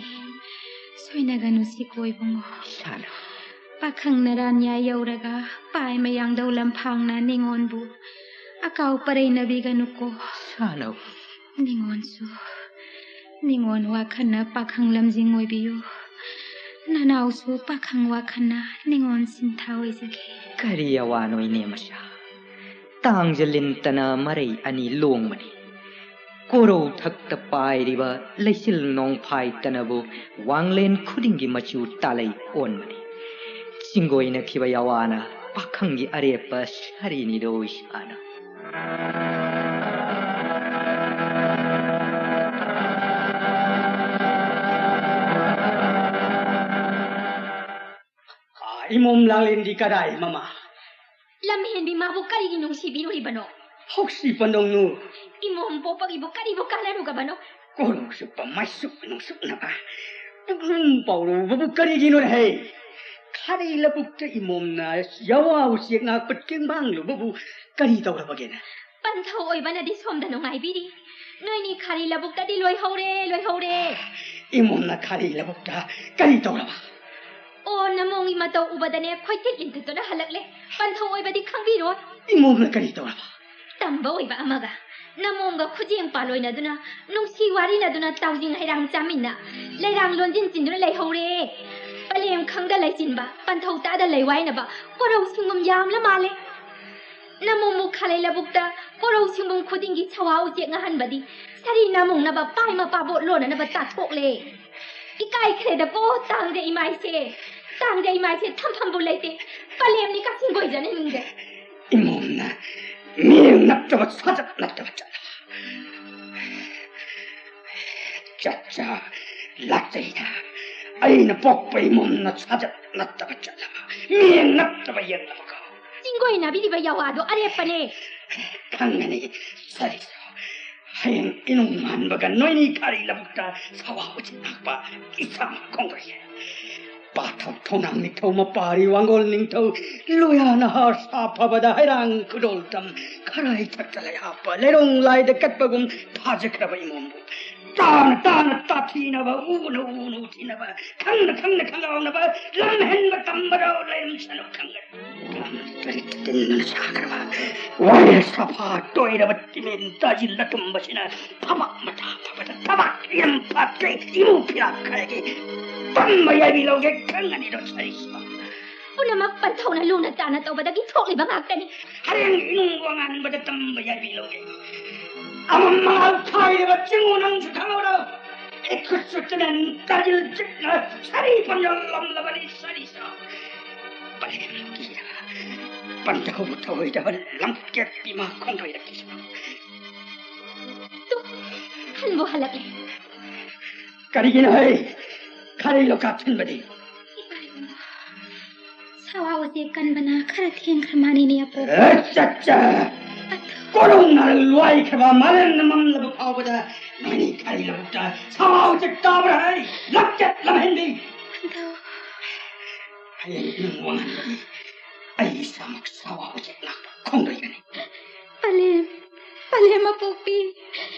ꯁꯣꯏꯅꯒꯅꯨ ꯁꯤꯀꯣ ꯏꯕꯨꯡꯉꯣ꯫ ꯁꯥꯅꯧ, ꯄꯥꯈꯪ ꯅꯔꯥꯟꯌꯥꯏ ꯌꯧꯔꯒ ꯄꯥꯏ ꯃꯌꯥꯡꯗꯧ ꯂꯝꯐꯥꯡꯅ ꯅꯤꯉꯣꯟꯕꯨ ꯑꯀꯥꯎ ꯄꯔꯩꯅꯕꯤꯒꯅꯨꯀꯣ꯫ ꯁꯥꯅꯧ꯫ ꯅꯤꯉꯣꯟꯁꯨ ꯅꯤꯉꯣꯟ ꯋꯥꯈꯜꯅ ꯄꯥꯈꯪ ꯂꯝꯖꯤꯡ ꯑꯣꯏꯕꯤꯌꯨ꯫ ꯅꯅꯥꯎꯁꯨ ꯄꯥꯈꯪ ꯋꯥꯈꯜꯅ ꯅꯤꯉꯣꯟ ꯁꯤꯟꯊꯥ ꯑꯣꯏꯖꯒꯦ꯫ ꯀꯔꯤ ꯑꯋꯥꯅꯣ ꯏꯅꯦ ꯃꯆꯥ? ꯇꯥꯡꯖ ꯂꯤꯟꯇꯅ ꯃꯔꯩ ꯑꯅꯤ ꯂꯣꯡꯕꯅꯤ꯫ ꯀꯣꯔꯧ ꯊꯛꯇ ꯄꯥꯏꯔꯤꯕ ꯂꯩꯆꯤꯜ ꯅꯣꯡꯐꯥꯏꯇꯅꯕꯨ ꯋꯥꯡꯂꯦꯟ ꯈꯨꯗꯤꯡꯒꯤ ꯃꯆꯨ ꯇꯥꯂꯩ ꯑꯣꯟꯕꯅꯤ꯫ ꯆꯤꯡꯒꯣꯏꯅꯈꯤꯕ ꯌꯥꯋꯥꯅ ꯄꯥꯈꯪꯒꯤ ꯑꯔꯦꯞꯄ ꯁꯥꯔꯤꯅꯤꯗꯣ ꯏꯁꯥꯅ꯫ ꯑꯥ, ꯏꯃꯣꯝ ꯂꯥꯡꯂꯦꯟꯗꯤ ꯀꯗꯥꯏ, ꯃꯃꯥ? ꯂꯝ ꯍꯦꯟꯕꯤ ꯃꯥꯕꯨ ꯀꯔꯤꯒꯤ ꯅꯨꯡꯁꯤꯕꯤꯔꯨꯔꯤꯕꯅꯣ? ꯍꯧꯁꯤ ꯄꯟꯗꯧꯅꯨ꯫ ꯏꯃꯣꯝ ꯄꯣꯛꯄꯒꯤꯕꯨ ꯀꯔꯤꯕꯨ ꯀꯥꯟꯅꯔꯨꯒꯕꯅꯣ? ꯀꯣꯔꯧ ꯆꯨꯞꯄ ꯃꯥꯏꯁꯨꯛ ꯅꯨꯡꯁꯨꯛꯅꯕ ꯄꯨꯛꯅꯤꯡ ꯄꯥꯎꯔꯧꯕꯕꯨ ꯀꯔꯤꯒꯤꯅꯣꯅꯦ ꯍꯦ? ꯈꯥꯔꯩ ꯂꯧꯕꯨꯛꯇ ꯏꯃꯣꯝꯅ ꯌꯥꯋꯥ ꯎꯆꯦꯛ ꯉꯥꯛꯄ ꯇꯦꯡꯕꯥꯡꯂꯨꯕꯕꯨ ꯀꯔꯤ ꯇꯧꯔꯕꯒꯦꯅꯦ? ꯄꯟꯊꯧ ꯑꯣꯏꯕꯅꯗꯤ ꯁꯣꯝꯗ ꯅꯨꯡꯉꯥꯏꯕꯤꯔꯤ꯫ ꯅꯣꯏꯅꯤ ꯈꯥꯔꯤ ꯂꯧꯕꯨꯛꯇꯗꯤ ꯂꯣꯏꯍꯧꯔꯦ, ꯂꯣꯏꯍꯧꯔꯦ꯫ ꯏꯃꯣꯝꯅ ꯈꯥꯔꯩ ꯂꯧꯕꯨꯛꯇ ꯀꯔꯤ ꯇꯧꯔꯕ? ꯑꯣ, ꯅꯃꯣꯡꯒꯤ ꯃꯇꯧ ꯎꯕꯗꯅꯦ ꯈꯣꯏꯊꯤꯠ ꯂꯤꯟꯊꯤꯠꯇꯨꯅ ꯍꯜꯂꯛꯂꯦ꯫ ꯄꯟꯊꯧ ꯑꯣꯏꯕꯗꯤ ꯈꯪꯕꯤꯔꯣꯏ꯫ ꯏꯃꯣꯝꯅ ꯀꯔꯤ ꯇꯧꯔꯕ? ꯇꯝꯕ ꯑꯣꯏꯕ ꯑꯃꯒ ꯅꯃꯣꯡꯒ ꯈꯨꯖꯦꯡ ꯄꯥꯂꯣꯏꯅꯗꯨꯅ, ꯅꯨꯡꯁꯤ ꯋꯥꯔꯤꯅꯗꯨꯅ, ꯇꯥꯎꯖꯤꯡ ꯍꯩꯔꯥꯡ ꯆꯥꯃꯤꯟꯅ, ꯂꯩꯔꯥꯡ ꯂꯣꯟꯖꯤꯟ ꯆꯤꯟꯗꯨꯅ ꯂꯩꯍꯧꯔꯦ꯫ ꯄꯂꯦꯝ ꯈꯪꯗ ꯂꯩꯆꯤꯟꯕ, ꯄꯟꯊꯧ ꯇꯥꯗ ꯂꯩꯋꯥꯏꯅꯕ ꯀꯣꯔꯧ ꯁꯤꯡꯕꯨꯝ ꯌꯥꯝꯂ ꯃꯥꯜꯂꯦ꯫ ꯅꯃꯣꯡꯕꯨ ꯈꯥꯂꯩ ꯂꯧꯕꯨꯛꯇ ꯀꯣꯔꯧ ꯁꯤꯡꯕꯨꯝ ꯈꯨꯗꯤꯡꯒꯤ ꯁꯋꯥ ꯎꯆꯦꯛ ꯉꯥꯍꯟꯕꯗꯤ ꯁꯥꯔꯤ ꯅꯥꯃꯣꯡꯅꯕ ꯄꯥꯏ ꯃꯄꯥꯕꯣꯠ ꯂꯣꯟꯅꯅꯕ ꯇꯥꯊꯣꯛꯂꯦ꯫ ꯏꯀꯥꯏꯈ꯭ꯔꯦꯗꯀꯣ ꯇꯥꯡꯖ ꯏꯃꯥꯏꯁꯦ, ꯇꯥꯡꯖ ꯏꯃꯥꯏꯁꯦ ꯊꯝꯐꯝꯕꯨ ꯂꯩꯇꯦ꯫ ꯄꯂꯦꯝꯅꯤ ꯀꯛꯆꯤꯡ ꯀꯣꯏꯖꯅꯤꯡꯗꯦ꯫ ꯏꯃꯣꯝꯅ ꯃꯤꯠꯌꯦꯡ ꯅꯞꯇꯕ ꯁꯥꯖꯠ ꯅꯠꯇꯕ ꯆꯠꯂꯕ꯫ ꯆꯠꯆꯥ ꯂꯥꯛꯆꯩꯗ ꯑꯩꯅ ꯄꯣꯛꯄ ꯏꯃꯣꯝꯅ ꯁꯥꯖꯠ ꯅꯠꯇꯕ ꯆꯠꯂꯕ꯫ ꯃꯤꯠꯌꯦꯡ ꯅꯞꯇꯕ ꯌꯦꯡꯂꯕꯀꯣ꯫ ꯆꯤꯡꯒꯣꯏꯅꯕꯤꯔꯤꯕ ꯌꯥꯋꯥꯗꯣ ꯑꯔꯦꯞꯄꯅꯦ꯫ ꯈꯪꯒꯅꯤ ꯁꯥꯔꯤꯁꯨ꯫ ꯍꯌꯦꯡ ꯏꯅꯨꯡ ꯃꯥꯟꯕꯒ ꯅꯣꯏꯅꯤ ꯈꯥꯔꯤ ꯂꯧꯕꯨꯛꯇ ꯁꯋꯥ ꯎꯆꯦꯛ ꯉꯥꯛꯄ ꯏꯁꯥꯃꯛ ꯈꯣꯡꯗꯣꯏꯒꯦ꯫ ꯄꯥꯊꯧ ꯊꯧꯅꯥꯡ ꯅꯤꯡꯊꯧ, ꯃꯄꯥꯔꯤ ꯋꯥꯡꯒꯣꯜ ꯅꯤꯡꯊꯧ, ꯂꯣꯌꯥ ꯅꯍꯥ ꯁꯥꯐꯕꯗ ꯍꯩꯔꯥꯡ ꯈꯨꯗꯣꯜꯇꯝ, ꯈꯔꯥꯏ ꯊꯛꯇ ꯂꯩꯍꯥꯞꯄ ꯂꯩꯔꯣꯡ ꯂꯥꯏꯗ ꯀꯠꯄꯒꯨꯝ ꯊꯥꯖꯈ꯭ꯔꯕ ꯏꯃꯣꯝꯕꯨ ꯇꯥꯅ ꯇꯥꯅ ꯇꯥꯊꯤꯅꯕ, ꯎꯅ ꯎꯅ ꯎꯊꯤꯅꯕ, ꯈꯪꯅ ꯈꯪꯅ ꯈꯪꯍꯧꯅꯕ, ꯂꯝ ꯍꯦꯟꯕ ꯇꯝꯕꯗ ꯂꯩꯔꯝꯁꯅꯨ ꯈꯪꯒꯅꯤ꯫ ꯀꯔꯤ ꯇꯤꯟꯗꯨꯅ ꯁꯥꯈ꯭ꯔꯕ ꯋꯥꯌꯦꯜ ꯁꯥꯐꯥ ꯇꯣꯏꯔꯕ ꯇꯤꯃꯦꯟ ꯇꯥꯁꯤꯜꯂ ꯇꯨꯝꯕꯁꯤꯅ ꯊꯕꯛ ꯃꯆꯥ ꯐꯕꯗ ꯊꯕꯛ ꯌꯥꯝ ꯐꯠꯇꯦ꯫ ꯏꯃꯨ ꯐꯤꯔꯥꯛ ꯈꯔꯒꯤ ꯇꯝꯕ ꯌꯥꯏꯕꯤ ꯂꯧꯒꯦ ꯈꯪꯒꯅꯤꯗꯣ ꯁꯔꯤꯁꯨ꯫ ꯄꯨꯝꯅꯃꯛ ꯄꯟꯊꯧꯅ ꯂꯨꯅ ꯆꯥꯅ ꯇꯧꯕꯗꯒꯤ ꯊꯣꯛꯂꯤꯕ ꯉꯥꯛꯇꯅꯤ꯫ ꯍꯌꯦꯡ ꯏꯅꯨꯡ ꯋꯥꯉꯥꯟꯕꯗ ꯇꯝꯕ ꯌꯥꯏꯕꯤ ꯂꯧꯒꯦ꯫ ꯑꯃꯝ ꯃꯉꯥꯜ ꯈꯥꯏꯔꯕ ꯆꯤꯡꯉꯨ ꯅꯪꯁꯨ ꯈꯪꯍꯧꯔꯣ꯫ ꯑꯩꯈꯣꯏꯁꯨ ꯇꯤꯅꯦꯟ ꯇꯥꯖꯤꯜ ꯆꯤꯛꯅ ꯁꯔꯤ ꯄꯝꯖꯜꯂꯝꯂꯕꯅꯤ ꯁꯔꯤꯁꯨ꯫ ꯄꯂꯦꯝ ꯀꯤꯔꯕ ꯄꯟꯊꯧ ꯊꯧꯑꯣꯏꯗꯕ ꯂꯝꯀꯦꯠꯄꯤ ꯃꯥ ꯈꯣꯡꯗꯣꯏꯔꯛꯀꯤꯁꯨ꯫ ꯇꯨ, ꯍꯟꯕꯨ ꯍꯜꯂꯛꯂꯦ꯫ ꯀꯔꯤꯒꯤꯅꯣ ꯍꯩ? ꯈꯔꯤ ꯂꯣꯀꯥ ꯊꯤꯟꯕꯗꯤ? ꯏꯄꯥ ꯏꯕꯨꯡꯉꯣ, ꯁꯥꯋꯥ ꯎꯆꯦꯛ ꯀꯟꯕꯅ ꯈꯔ ꯊꯦꯡꯈ꯭ꯔ ꯃꯥꯅꯤꯅꯦ, ꯑꯄꯣꯛ꯫ ꯑꯦ, ꯆꯠ, ꯆꯠ꯫ ꯑꯗꯨ ꯀꯣꯔꯧꯅ ꯂꯣꯏꯈ꯭ꯔꯕ ꯃꯥꯂꯦꯝꯅ ꯃꯝꯂꯕ ꯐꯥꯎꯕꯗ ꯅꯣꯏꯅꯤ ꯈꯔꯤ ꯂꯧꯕꯨꯛꯇ ꯁꯥꯋꯥ ꯎꯆꯦꯛ ꯇꯥꯕ꯭ꯔꯥ ꯍꯩ? ꯂꯝꯀꯦꯠ ꯂꯝꯍꯦꯟꯕꯤ꯫ ꯑꯗꯨ ꯍꯌꯦꯡ ꯅꯪ ꯋꯥꯉꯥꯟꯕꯗꯤ ꯑꯩ ꯏꯁꯥꯃꯛ ꯁꯥꯋꯥ ꯎꯆꯦꯛ ꯂꯥꯛꯄ ꯈꯣꯡꯗꯣꯏꯒꯅꯤ꯫ ꯄꯂꯦꯝ, ꯄꯂꯦꯝ ꯑꯄꯣꯛꯄꯤ,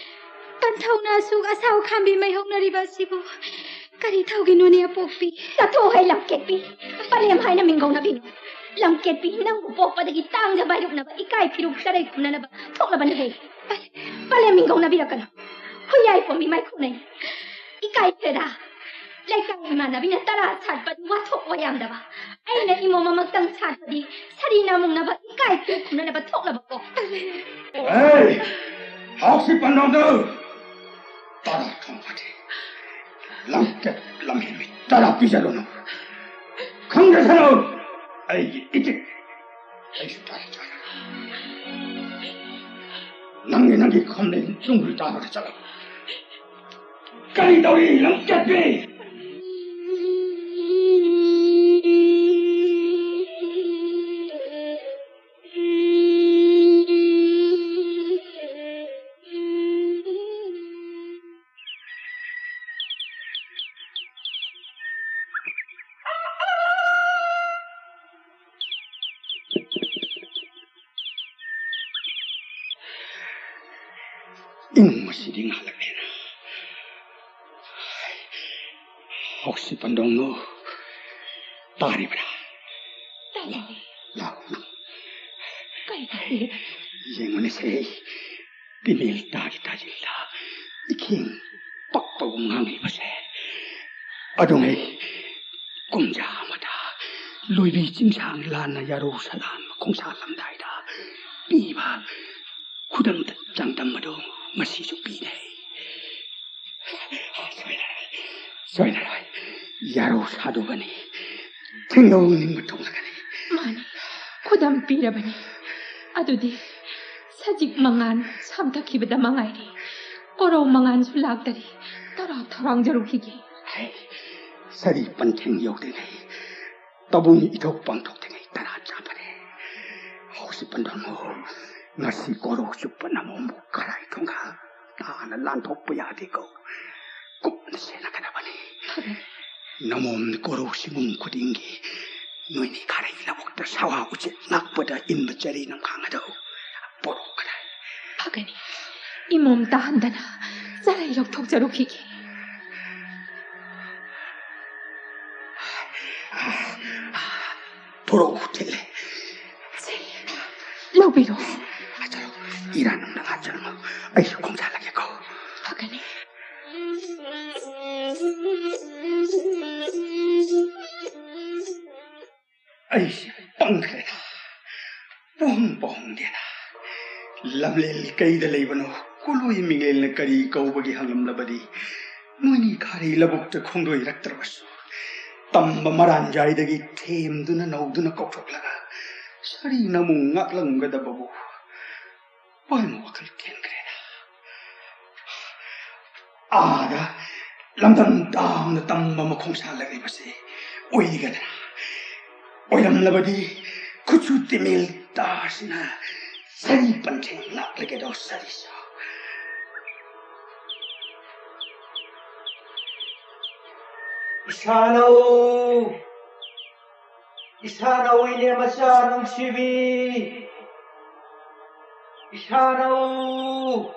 ꯄꯟꯊꯧꯅ ꯑꯁꯨꯛ ꯑꯁꯥꯎ ꯈꯥꯝꯕꯤ ꯃꯥꯏꯍꯧꯅꯔꯤꯕ ꯑꯁꯤꯕꯨ ꯀꯔꯤ ꯇꯧꯒꯤꯅꯣꯅꯦ ꯑꯄꯣꯛꯄꯤ? ꯆꯠꯊꯣꯛ ꯍꯩ ꯂꯝꯀꯦꯠꯄꯤ, ꯄꯂꯦꯝ ꯍꯥꯏꯅ ꯃꯤꯡꯒꯧꯅꯕꯤꯅꯨ꯫ ꯂꯝꯀꯦꯠꯄꯤ, ꯅꯪꯕꯨ ꯄꯣꯛꯄꯗꯒꯤ ꯇꯥꯡꯖꯕ ꯍꯥꯏꯔꯨꯛꯅꯕ ꯏꯀꯥꯏ ꯐꯤꯔꯨꯛ ꯆꯔꯩ ꯈꯨꯝꯅꯅꯕ ꯊꯣꯛꯂꯕꯅꯤ ꯍꯦ꯫ ꯄꯂꯦꯝ ꯃꯤꯡꯒꯧꯅꯕꯤꯔꯛꯀꯅꯨ꯫ ꯍꯨꯏꯌꯥꯏ ꯄꯣꯝꯕꯤ ꯃꯥꯏꯈꯧꯅꯩ꯫ ꯏꯀꯥꯏꯈ꯭ꯔꯦꯗ꯫ ꯂꯩꯀꯥꯏ ꯏꯃꯥꯟꯅꯕꯤꯅ ꯇꯔꯥ ꯁꯥꯠꯄꯗꯤ ꯋꯥꯊꯣꯛ ꯋꯥꯌꯥꯝꯗꯕ꯫ ꯑꯩꯅ ꯏꯃꯣꯝ ꯑꯃꯛꯇꯪ ꯁꯥꯠꯄꯗꯤ ꯁꯥꯔꯤ ꯅꯥꯃꯨꯡꯅꯕ ꯏꯀꯥꯏ ꯐꯤꯔꯨꯛ ꯈꯨꯝꯅꯅꯕ ꯊꯣꯛꯂꯕꯀꯣ꯫ ꯑꯦ! ꯍꯥꯎꯁꯤ ꯄꯟꯗꯧꯗꯨ! ꯇꯔꯥ ꯈꯪ ꯐꯠꯇꯦ꯫ ꯂꯝꯀꯦꯠ ꯂꯝꯍꯦꯟꯕꯤ ꯇꯔꯥ ꯄꯤꯖꯔꯨꯅꯨ꯫ ꯈꯪꯖꯁꯅꯨ! ꯑꯩꯒꯤ ꯏꯇꯤꯛ! ꯑꯩꯁꯨ ꯇꯔꯥ ꯆꯥꯔꯦ꯫ ꯅꯪꯒꯤ, ꯅꯪꯒꯤ ꯈꯝꯂꯦꯟ ꯇꯨꯡꯒꯤ ꯇꯥꯕꯗ ꯆꯠꯂꯣ꯫ ꯀꯔꯤ ꯇꯧꯔꯤ, ꯂꯝꯀꯦꯠꯄꯤ? ꯏꯃꯨꯡ ꯑꯁꯤꯗꯤ ꯉꯥꯜꯂꯛꯂꯦꯅ꯫ ꯍꯧꯁꯤ ꯄꯟꯗꯣꯡꯅꯨ, ꯇꯥꯔꯤꯕ꯭ꯔꯥ? ꯇꯥꯏ꯫ ꯂꯥꯎ, ꯂꯥꯎ꯫ ꯀꯔꯤ ꯇꯧꯔꯤ? ꯌꯦꯡꯉꯨꯅꯦꯁꯦ, ꯇꯤꯃꯦꯜ ꯇꯥꯒꯤ ꯇꯥꯖꯤꯜꯗ ꯏꯈꯦꯡ ꯄꯛꯄꯒꯨꯝ ꯉꯥꯡꯂꯤꯕꯁꯦ꯫ ꯑꯗꯨꯉꯩ ꯀꯨꯝꯖꯥ ꯑꯃꯗ ꯂꯣꯏꯕꯤ ꯆꯤꯡꯁꯥꯡ ꯂꯥꯟꯅ ꯌꯥꯔꯧ ꯁꯂꯥꯟ ꯈꯣꯡꯁꯥꯜꯂꯝꯗꯥꯏꯗ ꯄꯤꯕ ꯈꯨꯗꯝ ꯆꯥꯡꯗꯝ ꯑꯗꯨ ꯉꯁꯤꯁꯨ ꯄꯤꯅꯩ꯫ ꯁꯣꯏꯔꯔꯣꯏ, ꯁꯣꯏꯔꯔꯣꯏ꯫ ꯌꯥꯔꯧ ꯁꯥꯗꯣꯛꯀꯅꯤ, ꯊꯦꯡꯅꯧ ꯅꯤꯡꯕ ꯊꯣꯛꯂꯛꯀꯅꯤ꯫ ꯃꯥꯅꯤ, ꯈꯨꯗꯝ ꯄꯤꯔꯕꯅꯤ꯫ ꯑꯗꯨꯗꯤ ꯁꯖꯤꯛ ꯃꯉꯥꯟ ꯁꯥꯝꯊꯈꯤꯕꯗ ꯃꯉꯥꯏꯔꯦ, ꯀꯣꯔꯧ ꯃꯉꯥꯟꯁꯨ ꯂꯥꯛꯇꯔꯤ꯫ ꯇꯔꯥ ꯊꯧꯔꯥꯡꯖꯔꯨꯈꯤꯒꯦ꯫ ꯍꯩ, ꯁꯔꯤ ꯄꯟꯊꯦꯡ ꯌꯧꯗ꯭ꯔꯤꯉꯩ, ꯇꯥꯕꯨꯡ ꯏꯊꯧ ꯄꯥꯡꯊꯣꯛꯇ꯭ꯔꯤꯉꯩ ꯇꯔꯥ ꯆꯥꯕꯅꯦ꯫ ꯍꯧꯖꯤꯛ ꯄꯟꯊꯣꯛꯂꯣ꯫ ꯉꯁꯤ ꯀꯣꯔꯧ ꯆꯨꯞꯄ ꯅꯃꯣꯝꯕꯨ ꯈꯔꯥꯏ ꯊꯣꯡꯒꯥꯜ ꯇꯥꯅ ꯂꯥꯟꯊꯣꯛꯄ ꯌꯥꯗꯦꯀꯣ꯫ ꯀꯨꯞꯅ ꯁꯦꯟꯅꯒꯗꯕꯅꯤ꯫ ꯅꯃꯣꯝꯅ ꯀꯣꯔꯧ ꯁꯤꯒꯨꯝ ꯈꯨꯗꯤꯡꯒꯤ ꯅꯣꯏꯅꯤ ꯈꯔꯥꯏ ꯂꯧꯕꯨꯛꯇ ꯁꯥꯋꯥ ꯎꯆꯦꯛ ꯂꯥꯛꯄꯗ ꯏꯟꯕ ꯆꯔꯤ ꯅꯝꯈꯥꯡ ꯑꯗꯨ ꯄꯣꯔꯛꯀꯗꯕꯅꯤ꯫ ꯐꯒꯅꯤ꯫ ꯏꯃꯣꯝ ꯇꯥꯍꯟꯗꯅ ꯆꯔꯩ ꯂꯧꯊꯣꯛꯆꯔꯨꯈꯤꯒꯦ꯫ ꯄꯨꯔꯛꯎ, ꯊꯤꯜꯂꯦ꯫ ꯁꯦ, ꯂꯧꯕꯤꯔꯣ꯫ ꯍꯥꯏꯖꯔꯣ, ꯏꯔꯥ ꯅꯪꯅ ꯍꯥꯏꯖꯔꯝꯃꯣ꯫ ꯑꯩꯁꯨ ꯈꯣꯡꯖꯥꯜꯂꯒꯦꯀꯣ꯫ ꯐꯒꯅꯤ꯫ ꯑꯩꯁꯦ ꯄꯪꯈ꯭ꯔꯦꯗ꯫ ꯄꯣꯡ ꯄꯣꯡꯗꯦꯗ꯫ ꯂꯝꯂꯦꯜ ꯀꯩꯗ ꯂꯩꯕꯅꯣ? ꯀꯣꯂꯣꯏ ꯃꯤꯡꯂꯦꯜꯅ ꯀꯔꯤ ꯀꯧꯕꯒꯦ ꯍꯪꯂꯝꯂꯕꯗꯤ, ꯅꯣꯏꯅꯤ ꯈꯥꯔꯩ ꯂꯧꯕꯨꯛꯇ ꯈꯣꯡꯗꯣꯏꯔꯛꯇ꯭ꯔꯕꯁꯨ, ꯇꯝꯕ ꯃꯔꯥꯟꯖꯥꯏꯗꯒꯤ ꯊꯦꯝꯗꯨꯅ ꯅꯧꯗꯨꯅ ꯀꯧꯊꯣꯛꯂꯒ ꯁꯥꯔꯤ ꯅꯃꯨ ꯉꯥꯛꯂꯝꯒꯗꯕꯕꯨ ꯋꯥꯏꯃ ꯋꯥꯈꯜ ꯀꯦꯟꯈ꯭ꯔꯦꯗ꯫ ꯑꯥꯗ ꯂꯝꯗꯝ ꯇꯥꯝꯅ ꯇꯝꯕ ꯃꯈꯣꯡ ꯁꯥꯜꯂꯛꯂꯤꯕꯁꯤ ꯑꯣꯏꯒꯗ꯭ꯔꯥ? ꯑꯣꯏꯔꯝꯂꯕꯗꯤ ꯈꯨꯠꯁꯨ ꯇꯤꯃꯦꯜ ꯇꯥꯁꯤꯅ ꯁꯥꯔꯤ ꯄꯟꯊꯦꯡ ꯂꯥꯛꯂꯒꯦꯗꯣ ꯁꯥꯔꯤꯁꯨ꯫ ꯏꯁꯥꯅꯧ, ꯏꯁꯥꯅꯧ ꯏꯅꯦ ꯃꯆꯥ ꯅꯨꯡꯁꯤꯕꯤ, ꯏꯁꯥꯅꯧ꯫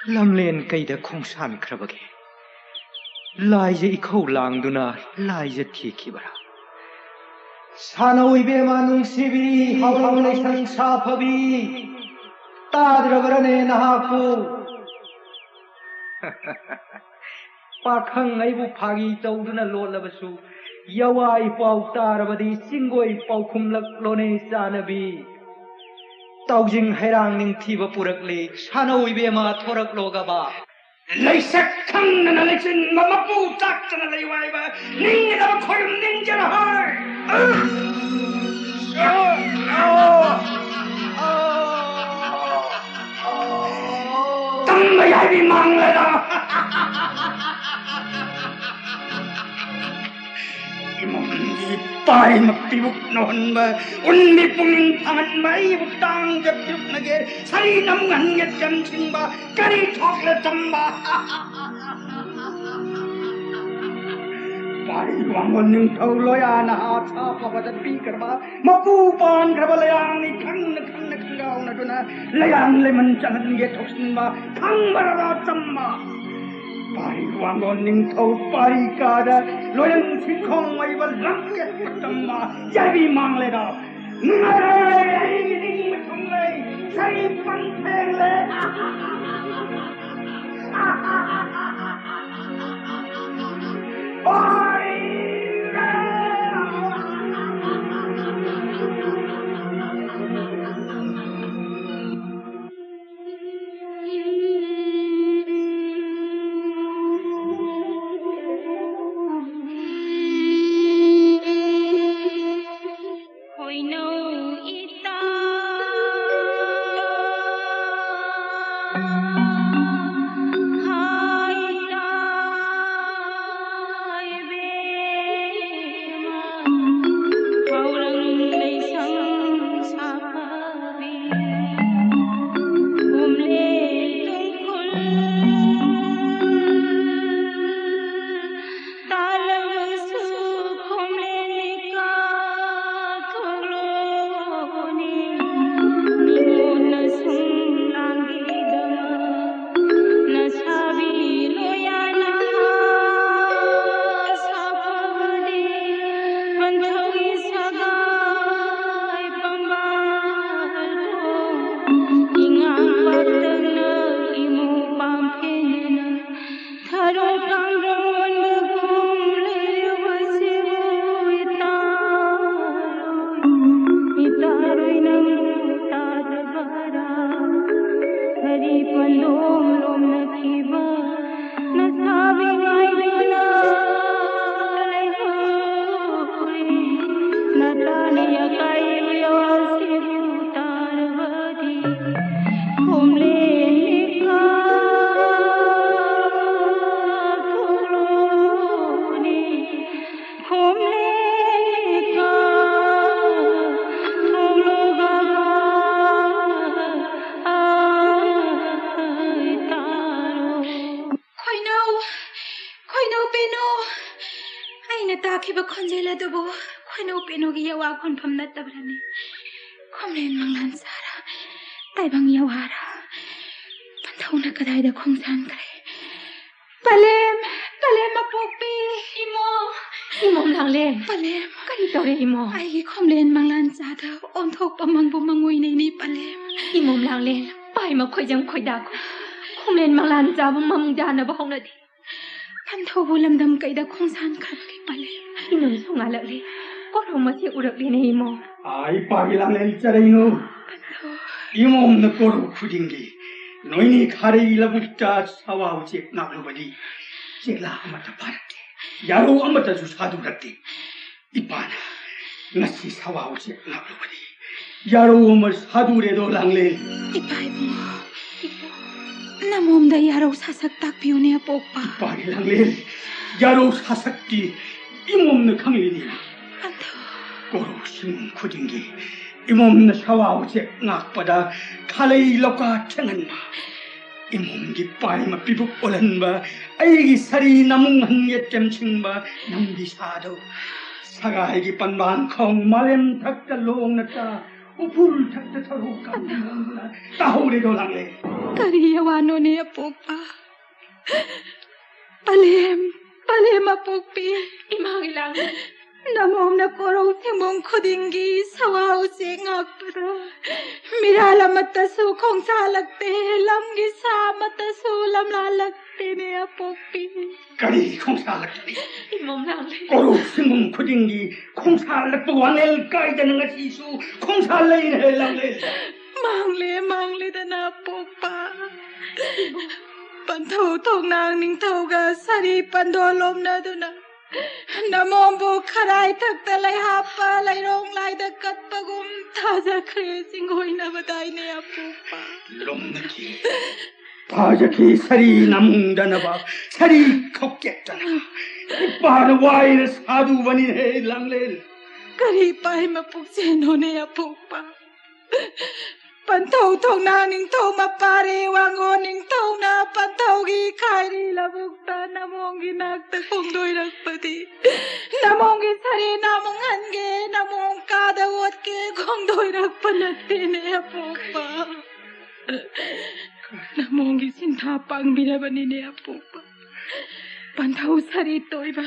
ꯂꯝꯂꯦꯟ ꯀꯩꯗ ꯈꯣꯡꯁꯥꯟꯈ꯭ꯔꯕꯒꯦ? ꯂꯥꯏꯖ ꯏꯈꯧ ꯂꯥꯡꯗꯨꯅ ꯂꯥꯏꯖ ꯊꯤꯈꯤꯕꯔꯥ? ꯁꯥꯅꯧ ꯏꯕꯦꯝꯃ ꯅꯨꯡꯁꯤꯕꯤ, ꯍꯥꯎꯔꯧ ꯂꯩꯁꯪ ꯁꯥꯐꯕꯤ, ꯇꯥꯗ꯭ꯔꯕꯔꯅꯦ ꯅꯍꯥꯛꯄꯨ? ꯄꯥꯈꯪ ꯑꯩꯕꯨ ꯐꯥꯒꯤ ꯇꯧꯗꯨꯅ ꯂꯣꯠꯂꯕꯁꯨ, ꯌꯋꯥ ꯏꯄꯥꯎ ꯇꯥꯔꯕꯗꯤ ꯆꯤꯡꯒꯣꯏ ꯄꯥꯎꯈꯨꯝꯂꯛꯂꯣꯅꯦ ꯆꯥꯅꯕꯤ꯫ ꯇꯥꯎꯖꯤꯡ ꯍꯩꯔꯥꯡ ꯅꯤꯡꯊꯤꯕ ꯄꯨꯔꯛꯂꯤ, ꯁꯥꯅꯧ ꯏꯕꯦꯝꯃ ꯊꯣꯔꯛꯂꯣꯒꯕ꯫ ꯂꯩꯁꯛ ꯈꯪꯗꯅ ꯂꯩꯆꯤꯟꯕ ꯃꯄꯨ ꯇꯥꯛꯇꯅ ꯂꯩꯋꯥꯏꯕ ꯅꯤꯡꯒꯗꯕ ꯈꯣꯏꯔꯨꯝ ꯅꯤꯡꯖꯔꯍꯣꯏ꯫ ꯇꯝꯕ ꯌꯥꯏꯕꯤ ꯃꯥꯡꯂꯗ꯫ ꯏꯃꯨꯡꯒꯤ ꯄꯥꯏꯃꯛ ꯄꯤꯕꯨꯛ ꯅꯧꯍꯟꯕ, ꯎꯟꯒꯤ ꯄꯨꯛꯅꯤꯡ ꯐꯪꯍꯟꯕ, ꯑꯩꯕꯨ ꯇꯥꯡꯖ ꯄꯤꯔꯨꯛꯅꯒꯦ, ꯁꯥꯔꯤ ꯅꯝꯍꯟꯒꯦ ꯆꯝꯁꯤꯡꯕ, ꯀꯔꯤ ꯊꯣꯛꯂꯦ ꯆꯝꯕ? ꯄꯥꯔꯤ ꯋꯥꯡꯒꯣꯟ ꯅꯤꯡꯊꯧ ꯂꯣꯌꯥꯅ ꯑꯥꯁꯥ ꯐꯕꯗ ꯄꯤꯈ꯭ꯔꯕ, ꯃꯄꯨ ꯄꯥꯟꯈ꯭ꯔꯕ ꯂꯌꯥꯡꯅꯤ ꯈꯪꯅ ꯈꯪꯅ ꯈꯪꯒꯥꯎꯅꯗꯨꯅ, ꯂꯌꯥꯡ ꯂꯩꯃꯟ ꯆꯪꯍꯟꯒꯦ ꯊꯣꯛꯁꯤꯟꯕ, ꯈꯪꯕꯔꯕ ꯆꯝꯕ? ꯄꯥꯔꯤ ꯋꯥꯡꯒꯣꯟ ꯅꯤꯡꯊꯧ ꯄꯥꯔꯤ ꯀꯥꯗ ꯂꯣꯌꯟ ꯁꯤꯡꯈꯣꯡ ꯑꯣꯏꯕ ꯂꯝꯀꯦꯠꯄ ꯇꯝꯕ ꯌꯥꯏꯕꯤ ꯃꯥꯡꯂꯦꯗ꯫ ꯅꯨꯡꯉꯥꯏꯔꯦ ꯑꯩꯒꯤ ꯅꯤꯡꯕ ꯊꯨꯡꯂꯦ, ꯁꯔꯤ ꯄꯟꯊꯦꯡꯂꯦ꯫ ꯄꯥꯔꯤ ꯂꯣꯝ ꯂꯣꯝꯅꯈꯤꯕ ꯅꯁꯥꯕꯤ ꯉꯥꯏꯗꯨꯅ ꯂꯩꯍꯧꯔꯦ꯫ ꯅꯇꯥꯅꯤ ꯑꯀꯥꯏꯕ ꯑꯁꯤꯕꯨ ꯇꯥꯔꯕꯗꯤ ꯈꯣꯝꯂꯦꯟ ꯃꯤꯀꯞ ꯊꯣꯛꯂꯣꯅꯦ꯫ ꯈꯣꯝꯂꯦꯟ ꯃꯤꯀꯞ ꯊꯣꯛꯂꯣ ꯒꯕ ꯑꯩ ꯇꯥꯔꯣ꯫ ꯈꯣꯏꯅꯧ, ꯈꯣꯏꯅꯧ ꯄꯦꯅꯨ꯫ ꯑꯩꯅ ꯇꯥꯈꯤꯕ ꯈꯣꯟꯖꯦꯜ ꯑꯗꯨꯕꯨ ꯈꯣꯏꯅꯧ ꯄꯦꯅꯨꯒꯤ ꯌꯥꯋꯥ ꯈꯣꯟꯐꯝ ꯅꯠꯇꯕ꯭ꯔꯅꯦ? ꯈꯣꯝꯂꯦꯟ ꯃꯪꯂꯥꯟ ꯆꯥꯔ, ꯇꯥꯏꯕꯪ ꯌꯥꯋꯥꯔ? ꯄꯟꯊꯧꯅ ꯀꯗꯥꯏꯗ ꯈꯣꯡꯁꯥꯟꯈ꯭ꯔꯦ? ꯄꯂꯦꯝ, ꯄꯂꯦꯝ ꯑꯄꯣꯛꯄꯤ꯫ ꯏꯃꯣ꯫ ꯏꯃꯣꯝ ꯂꯥꯡꯂꯦꯟ꯫ ꯄꯂꯦꯝ꯫ ꯀꯔꯤ ꯇꯧꯔꯦ ꯏꯃꯣ? ꯑꯩꯒꯤ ꯈꯣꯝꯂꯦꯟ ꯃꯪꯂꯥꯟ ꯆꯥꯗ ꯑꯣꯟꯊꯣꯛꯄ ꯃꯪꯕꯨ ꯃꯪꯉꯣꯏꯅꯩꯅꯤ ꯄꯂꯦꯝ꯫ ꯏꯃꯣꯝ ꯂꯥꯡꯂꯦꯟ, ꯄꯥꯏꯃ ꯈꯣꯏꯖꯪ ꯈꯣꯏꯗꯥ ꯈꯣꯏ꯫ ꯈꯣꯝꯂꯦꯟ ꯃꯪꯂꯥꯟ ꯆꯥꯕ ꯃꯪ ꯌꯥꯅꯕ ꯍꯧꯅꯗꯦ꯫ ꯄꯟꯊꯧꯕꯨ ꯂꯝꯗꯝ ꯀꯩꯗ ꯈꯣꯡꯁꯥꯟꯈ꯭ꯔꯕꯒꯦ ꯄꯂꯦꯝ? ꯏꯅꯝꯁꯨ ꯉꯥꯜꯂꯛꯂꯦ꯫ ꯀꯣꯔꯧ ꯃꯁꯦ ꯎꯔꯛꯂꯦꯅꯦ ꯏꯃꯣ꯫ ꯑꯥ, ꯏꯄꯥꯒꯤ ꯂꯥꯡꯂꯦꯟ ꯆꯔꯩꯅꯨ꯫ ꯄꯟꯊꯧ꯫ ꯏꯃꯣꯝꯅ ꯀꯣꯔꯧ ꯈꯨꯗꯤꯡꯒꯤ ꯅꯣꯏꯅꯤ ꯈꯥꯔꯩ ꯂꯧꯕꯨꯛꯇ ꯁꯥꯋꯥ ꯎꯆꯦꯛ ꯉꯥꯛꯂꯨꯕꯗꯤ ꯆꯦꯛꯂꯥ ꯑꯃꯠꯇ ꯐꯥꯔꯛꯇꯦ, ꯌꯥꯔꯧ ꯑꯃꯠꯇꯁꯨ ꯁꯥꯗꯨꯔꯛꯇꯦ꯫ ꯏꯄꯥꯅ ꯉꯁꯤ ꯁꯥꯋꯥ ꯎꯆꯦꯛ ꯉꯥꯛꯂꯨꯕꯗꯤ ꯌꯥꯔꯧ ꯑꯃ ꯁꯥꯗꯨꯔꯦꯗꯣ ꯂꯥꯡꯂꯦꯟ꯫ ꯏꯄꯥ ꯏꯕꯨꯡꯉꯣ, ꯏꯕꯨꯡꯉꯣ, ꯅꯃꯣꯝꯗ ꯌꯥꯔꯧ ꯁꯥꯁꯛ ꯇꯥꯛꯄꯤꯌꯨꯅꯦ ꯑꯄꯣꯛꯄ꯫ ꯏꯄꯥꯒꯤ ꯂꯥꯡꯂꯦꯟ, ꯌꯥꯔꯧ ꯁꯥꯁꯛꯇꯤ ꯏꯃꯣꯝꯅ ꯈꯪꯂꯤꯅꯤꯅ꯫ ꯄꯟꯊꯧ꯫ ꯀꯣꯔꯧ ꯁꯤꯡꯕꯨꯡ ꯈꯨꯗꯤꯡꯒꯤ ꯏꯃꯣꯝꯅ ꯁꯥꯋꯥ ꯎꯆꯦꯛ ꯉꯥꯛꯄꯗ ꯈꯥꯂꯩ ꯂꯧꯀꯥ ꯊꯦꯡꯍꯟꯕ, ꯏꯃꯣꯝꯒꯤ ꯄꯥꯏꯃ ꯄꯤꯕꯨꯛ ꯑꯣꯜꯍꯟꯕ, ꯑꯩꯒꯤ ꯁꯥꯔꯤ ꯅꯃꯨꯡ ꯍꯟ ꯌꯦꯠꯀꯦꯝ ꯁꯤꯡꯕ ꯅꯝꯕꯤ ꯁꯥꯗꯧ꯫ ꯁꯒꯥꯏꯒꯤ ꯄꯟꯕꯥꯟ ꯈꯣꯡ ꯃꯥꯂꯦꯝ ꯊꯛꯇ ꯂꯣꯡꯅ ꯇꯥ, ꯎꯐꯨꯜ ꯊꯛꯇ ꯊꯔꯣ ꯀꯥꯡ ꯃꯣꯡꯗꯨꯅ ꯇꯥꯍꯧꯔꯦꯗꯣ ꯂꯥꯡꯂꯦꯟ꯫ ꯀꯔꯤ ꯌꯥꯋꯥꯅꯣꯅꯦ ꯑꯄꯣꯛꯄ? ꯄꯂꯦꯝ, ꯄꯂꯦꯝ ꯑꯄꯣꯛꯄꯤ꯫ ꯏꯃꯥꯒꯤ ꯂꯥꯡꯂꯦꯟ꯫ ꯅꯃꯣꯝꯅ ꯀꯣꯔꯧ ꯊꯦꯡꯕꯣꯡ ꯈꯨꯗꯤꯡꯒꯤ ꯁꯋꯥ ꯎꯆꯦꯛ ꯉꯥꯛꯄꯗ ꯃꯤꯔꯥꯜ ꯑꯃꯠꯇꯁꯨ ꯈꯣꯡꯁꯥꯜꯂꯛꯇꯦ, ꯂꯝꯒꯤ ꯁꯥ ꯑꯃꯠꯇꯁꯨ ꯂꯝꯂꯥꯜꯂꯛꯇꯦꯅꯦ ꯑꯄꯣꯛꯄꯤ꯫ ꯀꯔꯤ ꯈꯣꯡꯁꯥꯜꯂꯛꯇꯦ? ꯏꯃꯣꯝ ꯂꯥꯡꯂꯦꯟ꯫ ꯀꯣꯔꯧ ꯁꯤꯡꯕꯨꯡ ꯈꯨꯗꯤꯡꯒꯤ ꯈꯣꯡꯁꯥꯜꯂꯛꯄ ꯋꯥꯅꯦꯜ ꯀꯥꯏꯗꯅ ꯉꯁꯤꯁꯨ ꯈꯣꯡꯁꯥꯜꯂꯛꯏꯅꯦ ꯂꯥꯡꯂꯦꯟ꯫ ꯃꯥꯡꯂꯦ, ꯃꯥꯡꯂꯦꯗꯅ ꯑꯄꯣꯛꯄ꯫ ꯄꯟꯊꯧ ꯊꯣꯛꯅꯥꯡ ꯅꯤꯡꯊꯧꯒ ꯁꯥꯔꯤ ꯄꯟꯗꯣ ꯂꯣꯝꯅꯗꯨꯅ ꯅꯃꯣꯝꯕꯨ ꯈꯔꯥꯏ ꯊꯛꯇ ꯂꯩ ꯍꯥꯞꯄ ꯂꯩꯔꯣꯡ ꯂꯥꯏꯗ ꯀꯠꯄꯒꯨꯝ ꯊꯥꯖꯈ꯭ꯔꯦ ꯆꯤꯡꯒꯣꯏꯅꯕꯗꯥꯏꯅꯦ ꯑꯄꯣꯛꯄ꯫ ꯂꯣꯝꯅꯈꯤ꯫ ꯊꯥꯖꯈꯤ ꯁꯥꯔꯤ ꯅꯃꯨꯡꯗꯅꯕ ꯁꯥꯔꯤ ꯈꯧꯀꯦꯛꯇꯅ꯫ ꯏꯄꯥꯅ ꯋꯥꯏꯔ ꯁꯥꯗꯨꯕꯅꯤꯍꯦ ꯂꯥꯡꯂꯦꯟ꯫ ꯀꯔꯤ ꯄꯥꯏ ꯃꯄꯨꯛ ꯆꯦꯟꯅꯣꯅꯦ ꯑꯄꯣꯛꯄ꯫ ꯄꯟꯊꯧ ꯊꯣꯛꯅꯥꯡ ꯅꯤꯡꯊꯧ ꯃꯄꯥꯔꯦ ꯋꯥꯡꯒꯣꯟ ꯅꯤꯡꯊꯧꯅ ꯄꯟꯊꯧꯒꯤ ꯈꯥꯏꯔꯤ ꯂꯧꯕꯨꯛꯇ ꯅꯃꯣꯡꯒꯤ ꯅꯥꯛꯇ ꯈꯣꯡꯗꯣꯏꯔꯛꯄꯗꯤ꯫ ꯅꯃꯣꯡꯒꯤ ꯁꯥꯔꯤ ꯅꯥꯃꯨꯡ ꯍꯟꯒꯦ ꯅꯃꯣꯡ ꯀꯥꯗ ꯑꯣꯠꯀꯦ ꯈꯣꯡꯗꯣꯏꯔꯛꯄ ꯅꯠꯇꯦꯅꯦ ꯑꯄꯣꯛꯄ꯫ ꯅꯃꯣꯡꯒꯤ ꯁꯤꯟꯊꯥ ꯄꯥꯡꯕꯤꯔꯕꯅꯤꯅꯦ ꯑꯄꯣꯛꯄ꯫ ꯄꯟꯊꯧ ꯁꯥꯔꯤ ꯇꯣꯏꯕ,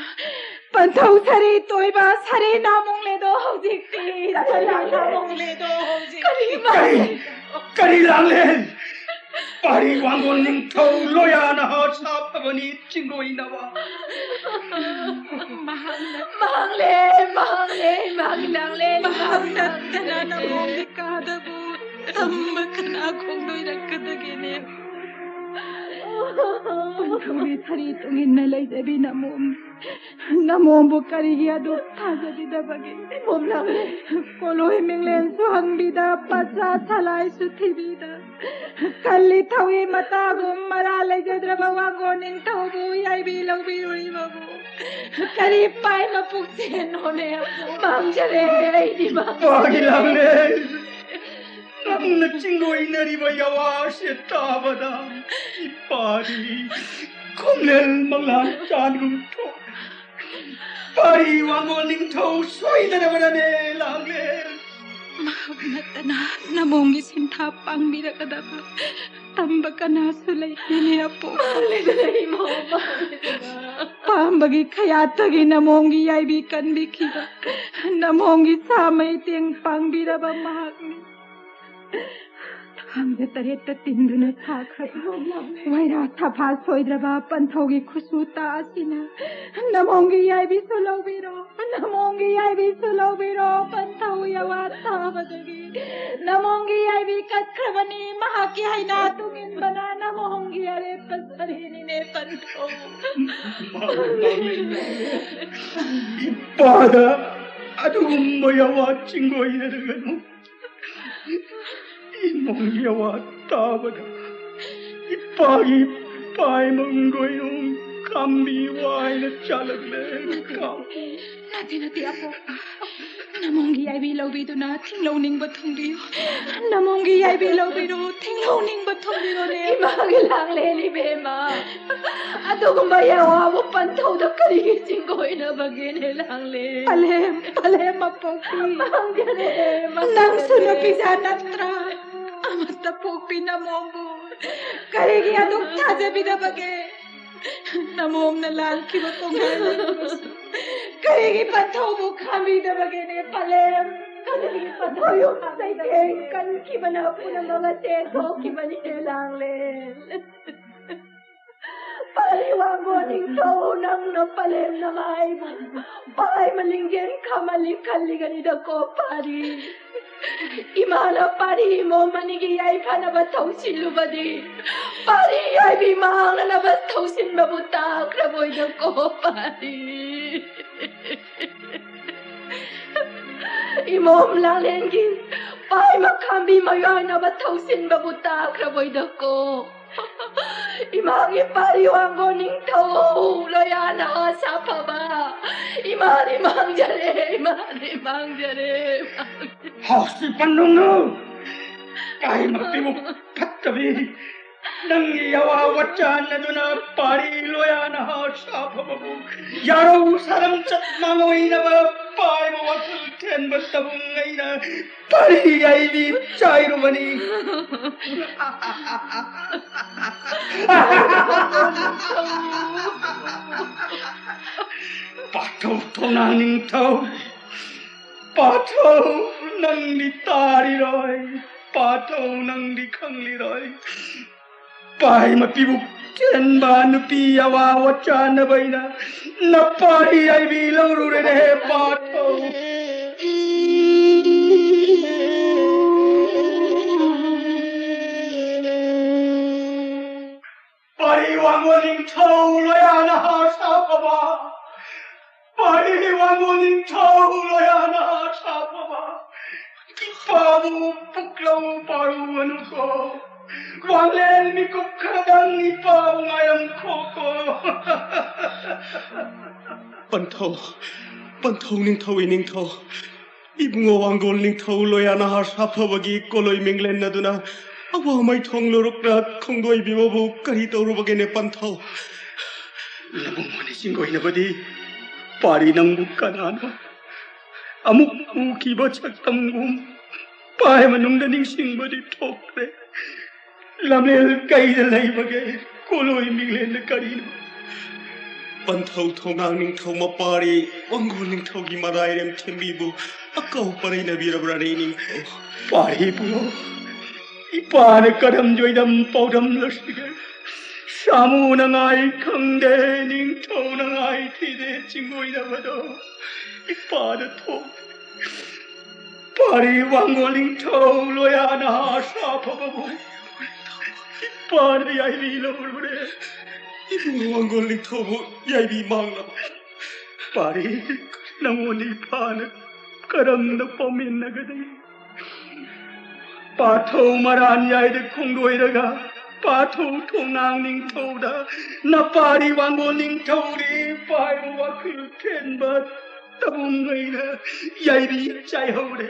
ꯄꯟꯊꯧ ꯁꯥꯔꯤ ꯇꯣꯏꯕ, ꯁꯥꯔꯤ ꯅꯥꯃꯣꯡ ꯂꯦꯗꯣ ꯍꯧꯖꯤꯛꯇꯤ꯫ ꯁꯥꯔꯤ ꯅꯥꯃꯣꯡ ꯂꯦꯗꯣ ꯍꯧꯖꯤꯛꯇꯤ꯫ ꯀꯔꯤ ꯃꯥ-, ꯀꯔꯤ, ꯀꯔꯤ ꯂꯥꯡꯂꯦꯟ? ꯄꯥꯔꯤ ꯋꯥꯡꯒꯣꯟ ꯅꯤꯡꯊꯧ ꯂꯣꯌꯥꯅ ꯍꯥꯠ ꯁꯥꯐꯕꯅꯤ ꯆꯤꯡꯒꯣꯏꯅꯕ꯫ ꯃꯍꯥꯛꯅ ꯃꯍꯥꯛꯅꯦ, ꯃꯍꯥꯛꯅꯦ, ꯃꯍꯥꯛ ꯂꯥꯡꯂꯦꯟ, ꯃꯍꯥꯛ ꯅꯠꯇꯅ ꯅꯃꯣꯡꯒꯤ ꯀꯥꯗꯕꯨ ꯇꯝꯕ ꯀꯅꯥ ꯈꯣꯡꯗꯣꯏꯔꯛꯀꯗꯒꯦꯅꯦ? ꯄꯟꯊꯧꯒꯤ ꯁꯥꯔꯤ ꯇꯨꯡꯏꯟꯅ ꯂꯩꯖꯕꯤ ꯅꯃꯣꯝ, ꯅꯃꯣꯝꯕꯨ ꯀꯔꯤꯒꯤ ꯑꯗꯨꯛ ꯊꯥꯖꯕꯤꯗꯕꯒꯦ? ꯀꯣꯂꯣꯏ ꯃꯤꯡꯂꯦꯟꯁꯨ ꯍꯪꯕꯤꯗ, ꯄꯠꯁꯥ ꯁꯂꯥꯏꯁꯨ ꯊꯤꯕꯤꯗ, ꯀꯜꯂꯤ ꯊꯧꯏ ꯃꯇꯥꯒꯨꯝ ꯃꯔꯥ ꯂꯩꯖꯗ꯭ꯔꯕ ꯋꯥꯡꯒꯣꯟ ꯅꯤꯡꯊꯧꯕꯨ ꯌꯥꯏꯕꯤ ꯂꯧꯕꯤꯔꯨꯔꯤꯕꯕꯨ ꯀꯔꯤ ꯄꯥꯏ ꯃꯄꯨꯛ ꯆꯦꯟꯅꯣꯅꯦ? ꯃꯥꯡꯖꯔꯦ, ꯑꯩꯗꯤ ꯃꯥꯡꯖꯔꯦ꯫ ꯄꯥꯒꯤ ꯂꯥꯡꯂꯦꯟ꯫ ꯅꯪꯅ ꯆꯤꯡꯂꯣꯏꯅꯔꯤꯕ ꯌꯥꯋꯥꯁꯦ ꯇꯥꯕꯗ ꯏꯄꯥꯗꯤ ꯈꯣꯡꯂꯦꯜ ꯃꯪꯂꯥꯟ ꯆꯥꯟꯒꯨꯝ ꯊꯣꯛ꯫ ꯄꯥꯔꯤ ꯋꯥꯡꯒꯣꯟ ꯅꯤꯡꯊꯧ ꯁꯣꯏꯗꯅꯕꯅꯅꯦ ꯂꯥꯡꯂꯦꯟ꯫ ꯃꯍꯥꯛ ꯅꯠꯇꯅ ꯅꯃꯣꯝꯒꯤ ꯁꯤꯟꯊꯥ ꯄꯥꯡꯕꯤꯔꯛꯀꯗꯕ ꯇꯝꯕ ꯀꯅꯥꯁꯨ ꯂꯩꯇꯦꯅꯦ ꯑꯄꯣꯛ꯫ ꯃꯥꯡꯂꯦꯗꯅ ꯏꯃꯥ, ꯃꯥꯡꯂꯦꯗꯅ꯫ ꯄꯥꯝꯕꯒꯤ ꯈꯌꯥꯠꯇꯒꯤ ꯅꯃꯣꯝꯒꯤ ꯌꯥꯏꯕꯤ ꯀꯟꯕꯤꯈꯤꯕ, ꯅꯃꯣꯝꯒꯤ ꯁꯥ ꯃꯩꯇꯦꯡ ꯄꯥꯡꯕꯤꯔꯕ ꯃꯍꯥꯛꯅꯤ꯫ ꯈꯥꯡꯖ ꯇꯔꯦꯠꯇ ꯇꯤꯟꯗꯨꯅ ꯁꯥꯈ꯭ꯔꯕ ꯋꯥꯏꯔꯥ ꯁꯥꯐꯥ ꯁꯣꯏꯗ꯭ꯔꯕ ꯄꯟꯊꯧꯒꯤ ꯈꯨꯠꯁꯨ ꯇꯥ ꯑꯁꯤꯅ ꯅꯃꯣꯝꯒꯤ ꯌꯥꯏꯕꯤꯁꯨ ꯂꯧꯕꯤꯔꯣ, ꯅꯃꯣꯝꯒꯤ ꯌꯥꯏꯕꯤꯁꯨ ꯂꯧꯕꯤꯔꯣ꯫ ꯄꯟꯊꯧ ꯌꯥꯋꯥ ꯇꯥꯕꯗꯒꯤ ꯅꯃꯣꯝꯒꯤ ꯌꯥꯏꯕꯤ ꯀꯠꯈ꯭ꯔꯕꯅꯤ꯫ ꯃꯍꯥꯛꯀꯤ ꯍꯩꯅꯥ ꯇꯨꯡꯏꯟꯕꯅ ꯅꯃꯣꯝꯒꯤ ꯑꯔꯦꯞꯄ ꯁꯔꯤꯅꯤꯅꯦ ꯄꯟꯊꯧ꯫ ꯏꯄꯥꯗ ꯑꯗꯨꯒꯨꯝꯕ ꯌꯥꯋꯥ ꯆꯤꯡꯒꯣꯏꯅꯔꯒꯅꯨ꯫ ꯏꯃꯣꯝꯒꯤ ꯑꯋꯥ ꯇꯥꯕꯗ ꯏꯄꯥꯒꯤ ꯄꯥꯏꯃꯪ ꯒꯣꯏꯔꯣꯡ ꯈꯥꯝꯕꯤ ꯋꯥꯏꯅ ꯆꯥꯂꯛꯂꯦ꯫ ꯅꯠꯇꯦ, ꯅꯠꯇꯦ, ꯅꯠꯇꯦ, ꯑꯄꯣꯛ꯫ ꯅꯃꯣꯝꯒꯤ ꯌꯥꯏꯕꯤ ꯂꯧꯕꯤꯗꯨꯅ ꯊꯤꯡꯂꯧꯅꯤꯡꯕ ꯊꯨꯡꯕꯤꯌꯨ꯫ ꯅꯃꯣꯝꯒꯤ ꯌꯥꯏꯕꯤ ꯂꯧꯕꯤꯔꯣ, ꯊꯤꯡꯂꯧꯅꯤꯡꯕ ꯊꯨꯡꯕꯤꯔꯣꯅꯦ꯫ ꯏꯃꯥꯒꯤ ꯂꯥꯡꯂꯦꯟ ꯏꯕꯦꯝꯃ, ꯑꯗꯨꯒꯨꯝꯕ ꯌꯥꯋꯥꯕꯨ ꯄꯟꯊꯧꯗ ꯀꯔꯤꯒꯤ ꯆꯤꯡꯒꯣꯏꯅꯕꯒꯦꯅꯦ ꯂꯥꯡꯂꯦꯟ? ꯄꯂꯦꯝ, ꯄꯂꯦꯝ ꯑꯄꯣꯛꯄꯤ꯫ ꯃꯥꯡꯖꯔꯦ, ꯃꯥꯡꯖꯔꯦ꯫ ꯅꯪꯁꯨ ꯅꯨꯄꯤꯖꯥ ꯅꯠꯇ꯭ꯔꯥ? ꯑꯃꯠꯇ ꯄꯣꯛꯄꯤ ꯅꯃꯣꯝꯕꯨ ꯀꯔꯤꯒꯤ ꯑꯗꯨꯛ ꯊꯥꯖꯕꯤꯗꯕꯒꯦ? ꯅꯃꯣꯝꯅ ꯂꯥꯟꯈꯤꯕ ꯀꯣꯡꯒꯥꯏ ꯂꯩꯕꯁꯨ ꯀꯔꯤꯒꯤ ꯄꯟꯊꯧꯕꯨ ꯈꯥꯝꯕꯤꯗꯕꯒꯦꯅꯦ ꯄꯂꯦꯝ? ꯀꯔꯤꯒꯤ ꯄꯟꯊꯧ ꯈꯣꯏꯌꯨꯝ ꯆꯩꯊꯦꯡ ꯀꯟꯈꯤꯕꯅ ꯄꯨꯝꯅꯃꯛ ꯑꯁꯦ ꯊꯣꯛꯈꯤꯕꯅꯤꯅꯦ ꯂꯥꯡꯂꯦꯟ꯫ ꯄꯥꯔꯤ ꯋꯥꯡꯒꯣ ꯅꯤꯡꯊꯧ, ꯅꯪꯅ ꯄꯂꯦꯝ ꯅꯃꯥꯏꯕꯨ ꯄꯥꯏ ꯃꯂꯤꯡꯖꯦꯜ ꯈꯝꯍꯜꯂꯤ ꯈꯜꯂꯤꯒꯅꯤꯗꯀꯣ ꯄꯥꯔꯤ꯫ ꯏꯃꯥꯅ ꯄꯥꯔꯤ ꯏꯃꯣꯝ ꯑꯅꯤꯒꯤ ꯌꯥꯏꯐꯅꯕ ꯊꯧꯁꯤꯜꯂꯨꯕꯗꯤ ꯄꯥꯔꯤ ꯌꯥꯏꯕꯤ ꯃꯥꯡꯅꯅꯕ ꯊꯧꯁꯤꯟꯕꯕꯨ ꯇꯥꯈ꯭ꯔꯕꯣꯏꯗꯀꯣ ꯄꯥꯔꯤ꯫ ꯏꯃꯣꯝ ꯂꯥꯡꯂꯦꯟꯒꯤ ꯄꯥꯏ ꯃꯈꯥꯝꯕꯤ ꯃꯌꯥꯏꯅꯕ ꯊꯧꯁꯤꯟꯕꯕꯨ ꯇꯥꯈ꯭ꯔꯕꯣꯏꯗꯀꯣ꯫ ꯏꯃꯥꯒꯤ ꯄꯥꯔꯤ ꯋꯥꯡꯒꯣ ꯅꯤꯡꯊꯧ ꯂꯣꯌꯥꯅ ꯁꯥꯐꯕ꯫ ꯏꯃꯥꯗꯤ ꯃꯥꯡꯖꯔꯦ, ꯏꯃꯥꯗꯤ ꯃꯥꯡꯖꯔꯦ꯫ ꯍꯥꯎꯁꯤ ꯄꯟꯗꯨꯡꯅꯨ! ꯀꯥꯏꯃꯛꯇꯤꯕꯨ ꯐꯠꯇꯕꯤ! ꯅꯪꯒꯤ ꯌꯥꯋꯥ ꯋꯥꯆꯥꯟꯅꯗꯨꯅ ꯄꯥꯔꯤ ꯂꯣꯌꯥꯅ ꯁꯥꯐꯕꯕꯨ ꯌꯥꯔꯧ ꯁꯥꯔꯝꯆꯠ ꯃꯥꯡꯑꯣꯏꯅꯕ ꯄꯥꯏꯕ ꯋꯥꯈꯜ ꯊꯦꯟꯕ ꯇꯕꯨꯡ ꯑꯩꯅ ꯄꯥꯔꯤ ꯌꯥꯏꯕꯤ ꯆꯥꯏꯔꯨꯕꯅꯤ꯫ ꯄꯥꯊꯧ ꯊꯧꯅꯥ ꯅꯤꯡꯊꯧ, ꯄꯥꯊꯧ ꯅꯪꯗꯤ ꯇꯥꯔꯤꯔꯣꯏ꯫ ꯄꯥꯊꯧ, ꯅꯪꯗꯤ ꯈꯪꯂꯤꯔꯣꯏ? ꯄꯥꯏ ꯃꯄꯤꯕꯨ ꯆꯦꯟꯕ ꯅꯨꯄꯤ ꯑꯋꯥꯕ ꯆꯥꯅꯕ ꯑꯩꯅ ꯅꯄꯥꯔꯤ ꯌꯥꯏꯕꯤ ꯂꯧꯔꯨꯔꯦꯅꯦ ꯄꯥꯊꯧ꯫ ꯄꯥꯔꯤ ꯋꯥꯡꯒꯣꯜ ꯅꯤꯡꯊꯧ ꯂꯣꯌꯥꯅ ꯍꯥꯔ ꯁꯥꯐꯕ꯫ ꯄꯥꯔꯤ ꯋꯥꯡꯒꯣꯜ ꯅꯤꯡꯊꯧ ꯂꯣꯌꯥꯅ ꯍꯥꯔ ꯁꯥꯐꯕ꯫ ꯏꯄꯥꯕꯨ ꯄꯨꯛꯂꯧ ꯄꯥꯔꯨꯒꯅꯨꯀꯣ꯫ ꯋꯥꯡꯂꯦꯟ ꯃꯤꯀꯨꯞ ꯈꯔꯗꯪ ꯏꯄꯥꯕꯨ ꯉꯥꯏꯔꯝꯈꯣꯀꯣ꯫ ꯄꯟꯊꯧ, ꯄꯟꯊꯧ ꯅꯤꯡꯊꯧ ꯏꯅꯤꯡꯊꯧ꯫ ꯏꯕꯨꯡꯉꯣ ꯋꯥꯡꯒꯣꯜ ꯅꯤꯡꯊꯧ ꯂꯣꯌꯥꯅ ꯍꯥꯔ ꯁꯥꯐꯕꯒꯤ ꯀꯣꯂꯣꯏ ꯃꯤꯡꯂꯦꯟ ꯑꯗꯨꯅ ꯑꯋꯥꯃꯩ ꯊꯣꯡ ꯂꯣꯔꯨꯛꯅ ꯈꯣꯡꯗꯣꯏꯕꯤꯕꯕꯨ ꯀꯔꯤ ꯇꯧꯔꯨꯕꯒꯦꯅꯦ ꯄꯟꯊꯧ? ꯅꯕꯨꯡꯉꯣꯅ ꯆꯤꯡꯒꯣꯏꯅꯕꯗꯤ ꯄꯥꯔꯤ ꯅꯪꯕꯨ ꯀꯅꯥꯅꯣ? ꯑꯃꯨꯛ ꯎꯈꯤꯕ ꯁꯛꯇꯝꯒꯨꯝ ꯄꯥꯏ ꯃꯅꯨꯡꯗ ꯅꯤꯡꯁꯤꯡꯕꯗꯤ ꯊꯣꯛꯇ꯭ꯔꯦ꯫ ꯂꯝꯂꯦꯟ ꯀꯩꯗ ꯂꯩꯕꯒꯦ? ꯀꯣꯂꯣꯏ ꯃꯤꯡꯂꯦꯟꯗ ꯀꯔꯤꯅꯣ? ꯄꯟꯊꯧ ꯊꯣꯡꯅꯥꯡ ꯅꯤꯡꯊꯧ ꯃꯄꯥꯔꯤ ꯋꯥꯡꯒꯣꯜ ꯅꯤꯡꯊꯧꯒꯤ ꯃꯔꯥꯏꯔꯦꯝ ꯊꯦꯝꯕꯤꯕꯨ ꯑꯀꯥꯎ ꯄꯔꯩꯅꯕꯤꯔꯕ꯭ꯔꯥꯅꯦ ꯏꯅꯤꯡꯊꯧ? ꯄꯥꯔꯤ ꯏꯕꯨꯡꯉꯣ, ꯏꯄꯥꯅ ꯀꯔꯝ ꯌꯣꯏꯗꯝ ꯄꯥꯎꯗꯝ ꯂꯣꯏꯁꯤꯒꯦ? ꯁꯥꯃꯨꯅ ꯉꯥꯏ ꯈꯪꯗꯦ, ꯅꯤꯡꯊꯧꯅ ꯉꯥꯏ ꯊꯤꯗꯦ, ꯆꯤꯡꯒꯣꯏꯅꯕꯗꯣ ꯏꯄꯥꯗ ꯊꯣꯛ ꯄꯥꯔꯤ ꯋꯥꯡꯒꯣꯜ ꯅꯤꯡꯊꯧ ꯂꯣꯌꯥꯅ ꯍꯥꯔ ꯁꯥꯐꯕꯕꯨ ꯏꯄꯥꯅ ꯌꯥꯏꯕꯤ ꯂꯧꯔꯨꯔꯦ꯫ ꯏꯕꯨꯡꯉꯣ ꯋꯥꯡꯒꯣꯜ ꯅꯤꯡꯊꯧꯕꯨ ꯌꯥꯏꯕꯤ ꯃꯥꯡꯂꯕ? ꯄꯥꯔꯤ, ꯅꯪꯉꯣꯟꯗ ꯏꯄꯥꯅ ꯀꯔꯝꯅ ꯄꯥꯎꯃꯤꯟꯅꯒꯗꯒꯦ? ꯄꯥꯊꯧ ꯃꯔꯥꯟ ꯌꯥꯏꯗ ꯈꯣꯡꯗꯣꯏꯔꯒ ꯄꯥꯊꯧ ꯊꯣꯡꯅꯥꯡ ꯅꯤꯡꯊꯧꯗ ꯅꯄꯥꯔꯤ ꯋꯥꯡꯒꯣꯜ ꯅꯤꯡꯊꯧꯗꯤ ꯄꯥꯏꯕ ꯋꯥꯈꯜ ꯊꯦꯟꯕ ꯇꯕꯨꯡꯉꯩꯅ ꯌꯥꯏꯕꯤ ꯆꯥꯏꯍꯧꯔꯦ꯫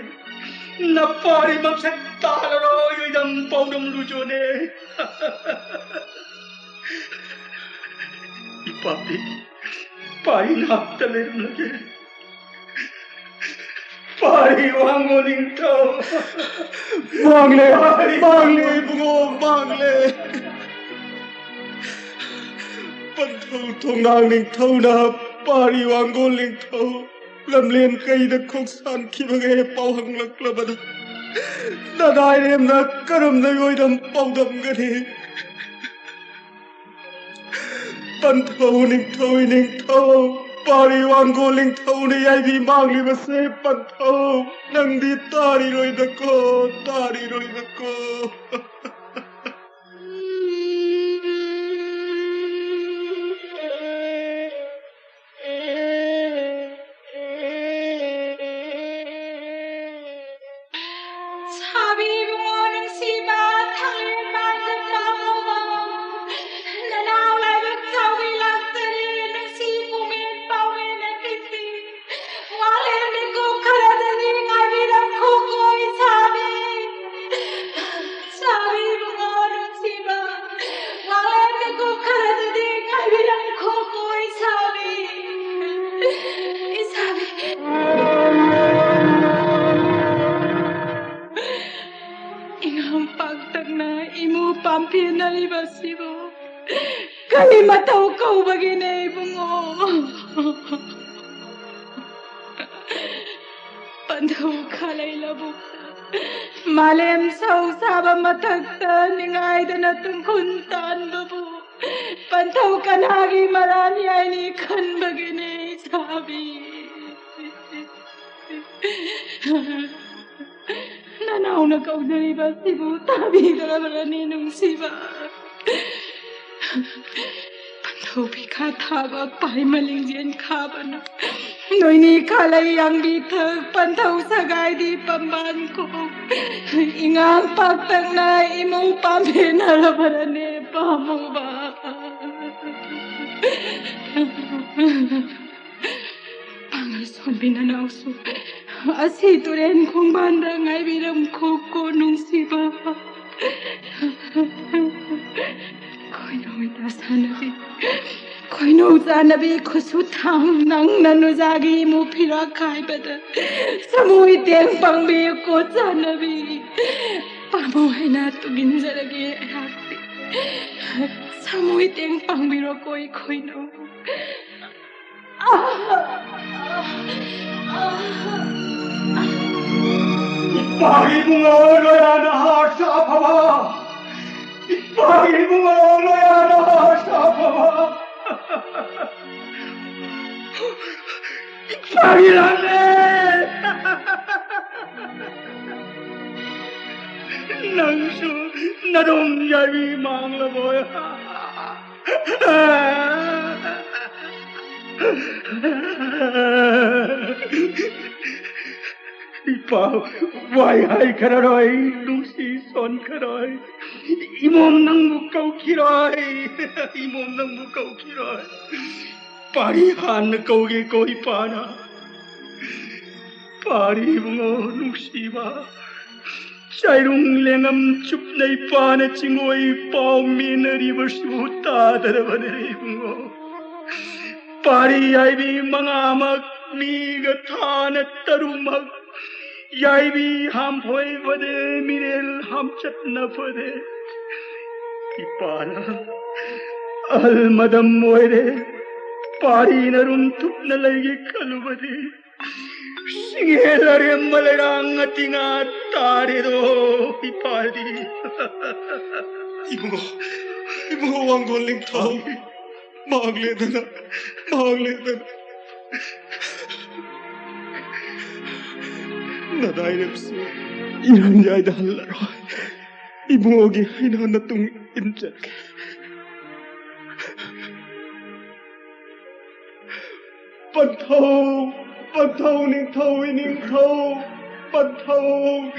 ꯅꯄꯥꯔꯤ ꯃꯁꯛ ꯇꯥꯔꯔꯣꯏ ꯑꯣꯏꯗꯝ ꯄꯥꯎꯗꯝ ꯂꯨꯖꯣꯅꯦ꯫ ꯏꯄꯥꯗꯤ ꯄꯥꯔꯤ ꯅꯥꯛꯇ ꯂꯩꯔꯝꯂꯒꯦ꯫ ꯄꯥꯔꯤ ꯋꯥꯡꯒꯣꯜ ꯅꯤꯡꯊꯧ꯫ ꯃꯥꯡꯂꯦ, ꯄꯥꯔꯤ ꯃꯥꯡꯂꯦ, ꯏꯕꯨꯡꯉꯣ, ꯃꯥꯡꯂꯦ꯫ ꯄꯟꯊꯧ ꯊꯣꯡꯅꯥꯡ ꯅꯤꯡꯊꯧꯅ ꯄꯥꯔꯤ ꯋꯥꯡꯒꯣꯜ ꯅꯤꯡꯊꯧ ꯂꯝꯂꯦꯟ ꯀꯩꯗ ꯈꯣꯡꯁꯥꯟꯈꯤꯕꯒꯦ ꯄꯥꯎ ꯍꯪꯂꯛꯂꯕꯗ ꯅꯅꯥꯏꯔꯦꯝꯅ ꯀꯔꯝꯅ ꯑꯣꯏꯔꯝ ꯄꯥꯎꯗꯝꯒꯅꯤ? ꯄꯟꯊꯧ ꯅꯤꯡꯊꯧ ꯏꯅꯤꯡꯊꯧ, ꯄꯥꯔꯤ ꯋꯥꯡꯒꯣꯜ ꯅꯤꯡꯊꯧꯅ ꯌꯥꯏꯕꯤ ꯃꯥꯡꯂꯤꯕꯁꯦ ꯄꯟꯊꯧ, ꯅꯪꯗꯤ ꯇꯥꯔꯤꯔꯣꯏꯗꯀꯣ, ꯇꯥꯔꯤꯔꯣꯏꯗꯀꯣ꯫ ꯁꯥꯕꯤ ꯏꯕꯨꯡꯉꯣ ꯅꯨꯡꯁꯤꯕ, ꯊꯥꯡꯂꯦꯟ ꯃꯥꯟꯗ ꯄꯥꯝꯃꯨꯕ, ꯅꯅꯥꯎ ꯂꯥꯏꯕꯛ ꯆꯥꯎꯕꯤ ꯂꯥꯛꯆꯔꯦ, ꯅꯨꯡꯁꯤ ꯄꯨꯃꯦꯟ ꯄꯥꯎꯃꯦꯟ ꯑꯀꯤꯁꯤ꯫ ꯋꯥꯡꯂꯦꯟ ꯃꯤꯀꯨꯞ ꯈꯔꯗꯗꯤ ꯉꯥꯏꯕꯤꯔꯝꯈꯣꯀꯣ ꯏꯁꯥꯕꯤ꯫ ꯁꯥꯕꯤ ꯏꯕꯨꯡꯉꯣ ꯅꯨꯡꯁꯤꯕ, ꯋꯥꯡꯂꯦꯟ ꯃꯤꯀꯨꯞ ꯈꯔꯗꯗꯤ ꯉꯥꯏꯕꯤꯔꯝꯈꯣꯀꯣ ꯏꯁꯥꯕꯤ꯫ ꯏꯁꯥꯕꯤ꯫ ꯏꯉꯥꯡ ꯄꯥꯛꯇꯛꯅ ꯏꯃꯨ ꯄꯥꯝꯐꯦꯟꯅꯔꯤꯕꯁꯤꯕꯨ ꯀꯔꯤ ꯃꯇꯧ ꯀꯧꯕꯒꯤꯅꯦ ꯏꯕꯨꯡꯉꯣ? ꯄꯟꯊꯧ ꯈꯥꯂꯩ ꯂꯧꯕꯨꯛꯇ ꯃꯥꯂꯦꯝ ꯁꯧ ꯁꯥꯕ ꯃꯊꯛꯇ ꯅꯤꯡꯉꯥꯏꯗꯅ ꯇꯨꯡꯈꯨꯟ ꯇꯥꯟꯕꯕꯨ ꯄꯟꯊꯧ ꯀꯅꯥꯒꯤ ꯃꯔꯥꯜ ꯌꯥꯏꯅꯤ ꯈꯟꯕꯒꯤꯅꯦ ꯏꯁꯥꯕꯤ꯫ ꯅꯅꯥꯎꯅ ꯀꯧꯖꯔꯤꯕ ꯑꯁꯤꯕꯨ ꯇꯥꯕꯤꯗ꯭ꯔꯕꯔꯅꯦ ꯅꯨꯡꯁꯤꯕ? ꯄꯟꯊꯧ ꯐꯤꯈꯥ ꯊꯥꯕ ꯄꯥꯏ ꯃꯂꯤꯡꯖꯦꯟ ꯈꯥꯕꯅ ꯅꯣꯏꯅꯤ ꯈꯥꯂꯩ ꯌꯥꯡꯕꯤ ꯊꯛ ꯄꯟꯊꯧ ꯁꯒꯥꯏꯗꯤ ꯄꯝꯕꯥꯟ ꯈꯣꯡ ꯏꯉꯥꯡ ꯄꯥꯛꯇꯛꯅ ꯏꯃꯧ ꯄꯥꯝꯐꯦꯟꯅꯔꯕꯔꯅꯦ ꯄꯥꯝꯃꯨꯕ? ꯄꯥꯡꯒꯜ ꯁꯣꯟꯕꯤ ꯅꯅꯥꯎꯁꯨ ꯑꯁꯤ ꯇꯨꯔꯦꯟ ꯈꯣꯡꯕꯥꯟꯗ ꯉꯥꯏꯕꯤꯔꯝꯈꯣꯀꯣ ꯅꯨꯡꯁꯤꯕ꯫ ꯈꯣꯏꯅꯧ ꯏꯇꯥ ꯁꯥꯟꯅꯕꯤ, ꯈꯣꯏꯅꯧ ꯆꯥꯟꯅꯕꯤ ꯈꯨꯠꯁꯨ ꯊꯥꯡ ꯅꯪꯅ ꯅꯨꯖꯥꯒꯤ ꯏꯃꯨ ꯐꯤꯔꯥꯛ ꯈꯥꯏꯕꯗ ꯁꯃꯨ ꯏꯇꯦꯡ ꯄꯥꯡꯕꯤꯌꯨꯀꯣ ꯆꯥꯟꯅꯕꯤ꯫ ꯄꯥꯝꯃꯨ ꯍꯥꯏꯅ ꯇꯨꯡꯏꯟꯖꯔꯒꯦ ꯑꯩꯍꯥꯛꯇꯤ꯫ ꯁꯃꯨ ꯏꯇꯦꯡ ꯄꯥꯡꯕꯤꯔꯣꯀꯣ ꯑꯩꯈꯣꯏꯅꯧ꯫ ꯏꯄꯥꯒꯤ ꯏꯕꯨꯡꯉꯣ ꯂꯣꯌꯥꯅ ꯍꯥꯔ ꯁꯥꯐꯕ! ꯏꯄꯥꯒꯤ ꯏꯕꯨꯡꯉꯣ ꯂꯣꯌꯥꯅ ꯍꯥꯔ ꯁꯥꯐꯕ! ꯏꯄꯥꯒꯤ ꯂꯥꯟꯅꯦ! ꯅꯪꯁꯨ ꯅꯗꯣꯝ ꯌꯥꯏꯕꯤ ꯃꯥꯡꯂꯕꯣ? ꯏꯄꯥ ꯋꯥꯏ ꯍꯥꯏꯈ꯭ꯔꯔꯣꯏ, ꯅꯨꯡꯁꯤ ꯁꯣꯟꯈ꯭ꯔꯔꯣꯏ꯫ ꯏꯃꯣꯝ ꯅꯪꯕꯨ ꯀꯧꯈꯤꯔꯣꯏ, ꯏꯃꯣꯝ ꯅꯪꯕꯨ ꯀꯧꯈꯤꯔꯣꯏ꯫ ꯄꯥꯔꯤ ꯍꯥꯟꯅ ꯀꯧꯒꯦꯀꯣ ꯏꯄꯥꯅ꯫ ꯄꯥꯔꯤ ꯏꯕꯨꯡꯉꯣ ꯅꯨꯡꯁꯤꯕ, ꯆꯥꯏꯔꯨꯡ ꯂꯦꯡꯉꯝ ꯆꯨꯞꯅ ꯏꯄꯥꯅ ꯆꯤꯡꯉꯣꯏ ꯄꯥꯎ ꯃꯦꯟꯅꯔꯤꯕꯁꯨ ꯇꯥꯗꯔꯕꯅꯦ ꯏꯕꯨꯡꯉꯣ꯫ ꯄꯥꯔꯤ ꯌꯥꯏꯕꯤ ꯃꯉꯥꯃꯛ ꯃꯤꯒ ꯊꯥꯅ ꯇꯔꯨꯛꯃꯛ ꯌꯥꯏꯕꯤ ꯍꯥꯝꯐꯣꯏ ꯐꯗꯦ, ꯃꯤꯔꯦꯜ ꯍꯥꯝꯆꯠꯅ ꯐꯗꯦ꯫ ꯏꯄꯥꯅ ꯑꯍꯜ ꯃꯗꯝ ꯑꯣꯏꯔꯦ, ꯄꯥꯔꯤꯅ ꯔꯨꯝ ꯊꯨꯞꯅ ꯂꯩꯒꯦ ꯈꯜꯂꯨꯕꯗꯤ ꯁꯤꯡꯍꯦꯜ ꯑꯔꯦꯝꯕ ꯂꯩꯔꯥꯡ ꯑꯇꯤꯉꯥ ꯇꯥꯔꯦꯗꯣ ꯏꯄꯥꯗꯤ꯫ ꯏꯕꯨꯡꯉꯣ, ꯏꯕꯨꯡꯉꯣ ꯋꯥꯡꯒꯣꯜ ꯅꯤꯡꯊꯧ꯫ ꯃꯥꯡꯂꯦꯗꯅ, ꯃꯥꯡꯂꯦꯗꯅ꯫ ꯅꯗꯥꯏꯔꯦꯞꯁꯨ ꯏꯔꯝꯌꯥꯏꯗ ꯍꯜꯂꯔꯣꯏ꯫ ꯏꯕꯨꯡꯉꯣꯒꯤ ꯍꯩꯅꯥꯟ ꯅꯇꯨꯡ ꯏꯟꯖꯒꯦ꯫ ꯄꯟꯊꯧ, ꯄꯟꯊꯧ ꯅꯤꯡꯊꯧ ꯏꯅꯤꯡꯊꯧ, ꯄꯟꯊꯧ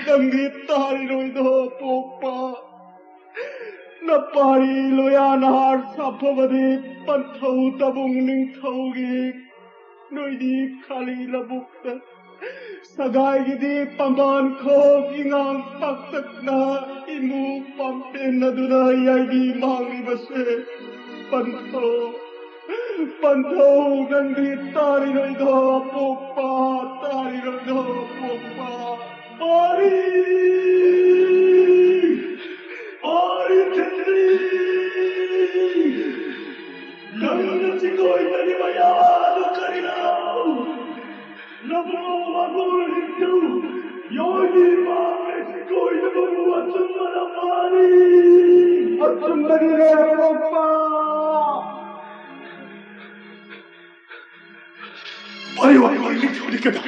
ꯅꯪꯗꯤ ꯇꯥꯔꯤꯔꯣꯏꯗꯣ ꯄꯣꯛꯄ꯫ ꯅꯄꯥꯔꯤ ꯂꯣꯌꯥꯅ ꯍꯥꯔ ꯁꯥꯐꯕꯗꯤ ꯄꯟꯊꯧ ꯇꯕꯨꯡ ꯅꯤꯡꯊꯧꯒꯤ ꯅꯣꯏꯗꯤ ꯈꯥꯂꯤ ꯂꯧꯕꯨꯛꯇ ꯁꯒꯥꯏꯒꯤꯗꯤ ꯄꯥꯝꯕꯥꯟ ꯈꯣꯛ ꯏꯉꯥꯡ ꯄꯥꯛꯇꯛꯅ ꯏꯃꯨ ꯄꯥꯝꯄꯦꯟꯅꯗꯨꯅ ꯌꯥꯏꯕꯤ ꯃꯥꯡꯂꯤꯕꯁꯦ ꯄꯟꯊꯧ, ꯄꯟꯊꯧ ꯅꯪꯗꯤ ꯇꯥꯔꯤꯔꯣꯏꯗꯣ ꯄꯣꯛꯄ, ꯇꯥꯔꯤꯔꯣꯏꯗꯣ ꯄꯣꯛꯄ꯫ ꯄꯥꯔꯤ! ꯄꯥꯔꯤ ꯈꯦꯇ꯭ꯔꯤ! ꯅꯪꯅ ꯆꯤꯡꯒꯣꯏꯅꯔꯤꯕ ꯌꯥꯗꯨ ꯀꯔꯤꯅꯣ? ꯅꯕꯨꯡ ꯃꯒꯨꯟ ꯍꯤꯡꯗꯨ ꯌꯣꯒꯤ ꯃꯥꯡꯂꯦ ꯁꯤꯀꯣꯏꯗꯕꯕꯨ ꯑꯆꯨꯝꯕꯅ ꯃꯥꯅꯤ꯫ ꯑꯆꯨꯝꯕꯅꯤꯅꯦ ꯑꯄꯣꯛꯄ꯫ ꯋꯥꯔꯤ ꯋꯥꯔꯤ ꯋꯥꯔꯤ ꯂꯤꯊꯣꯛꯂꯤ ꯀꯗꯥ꯫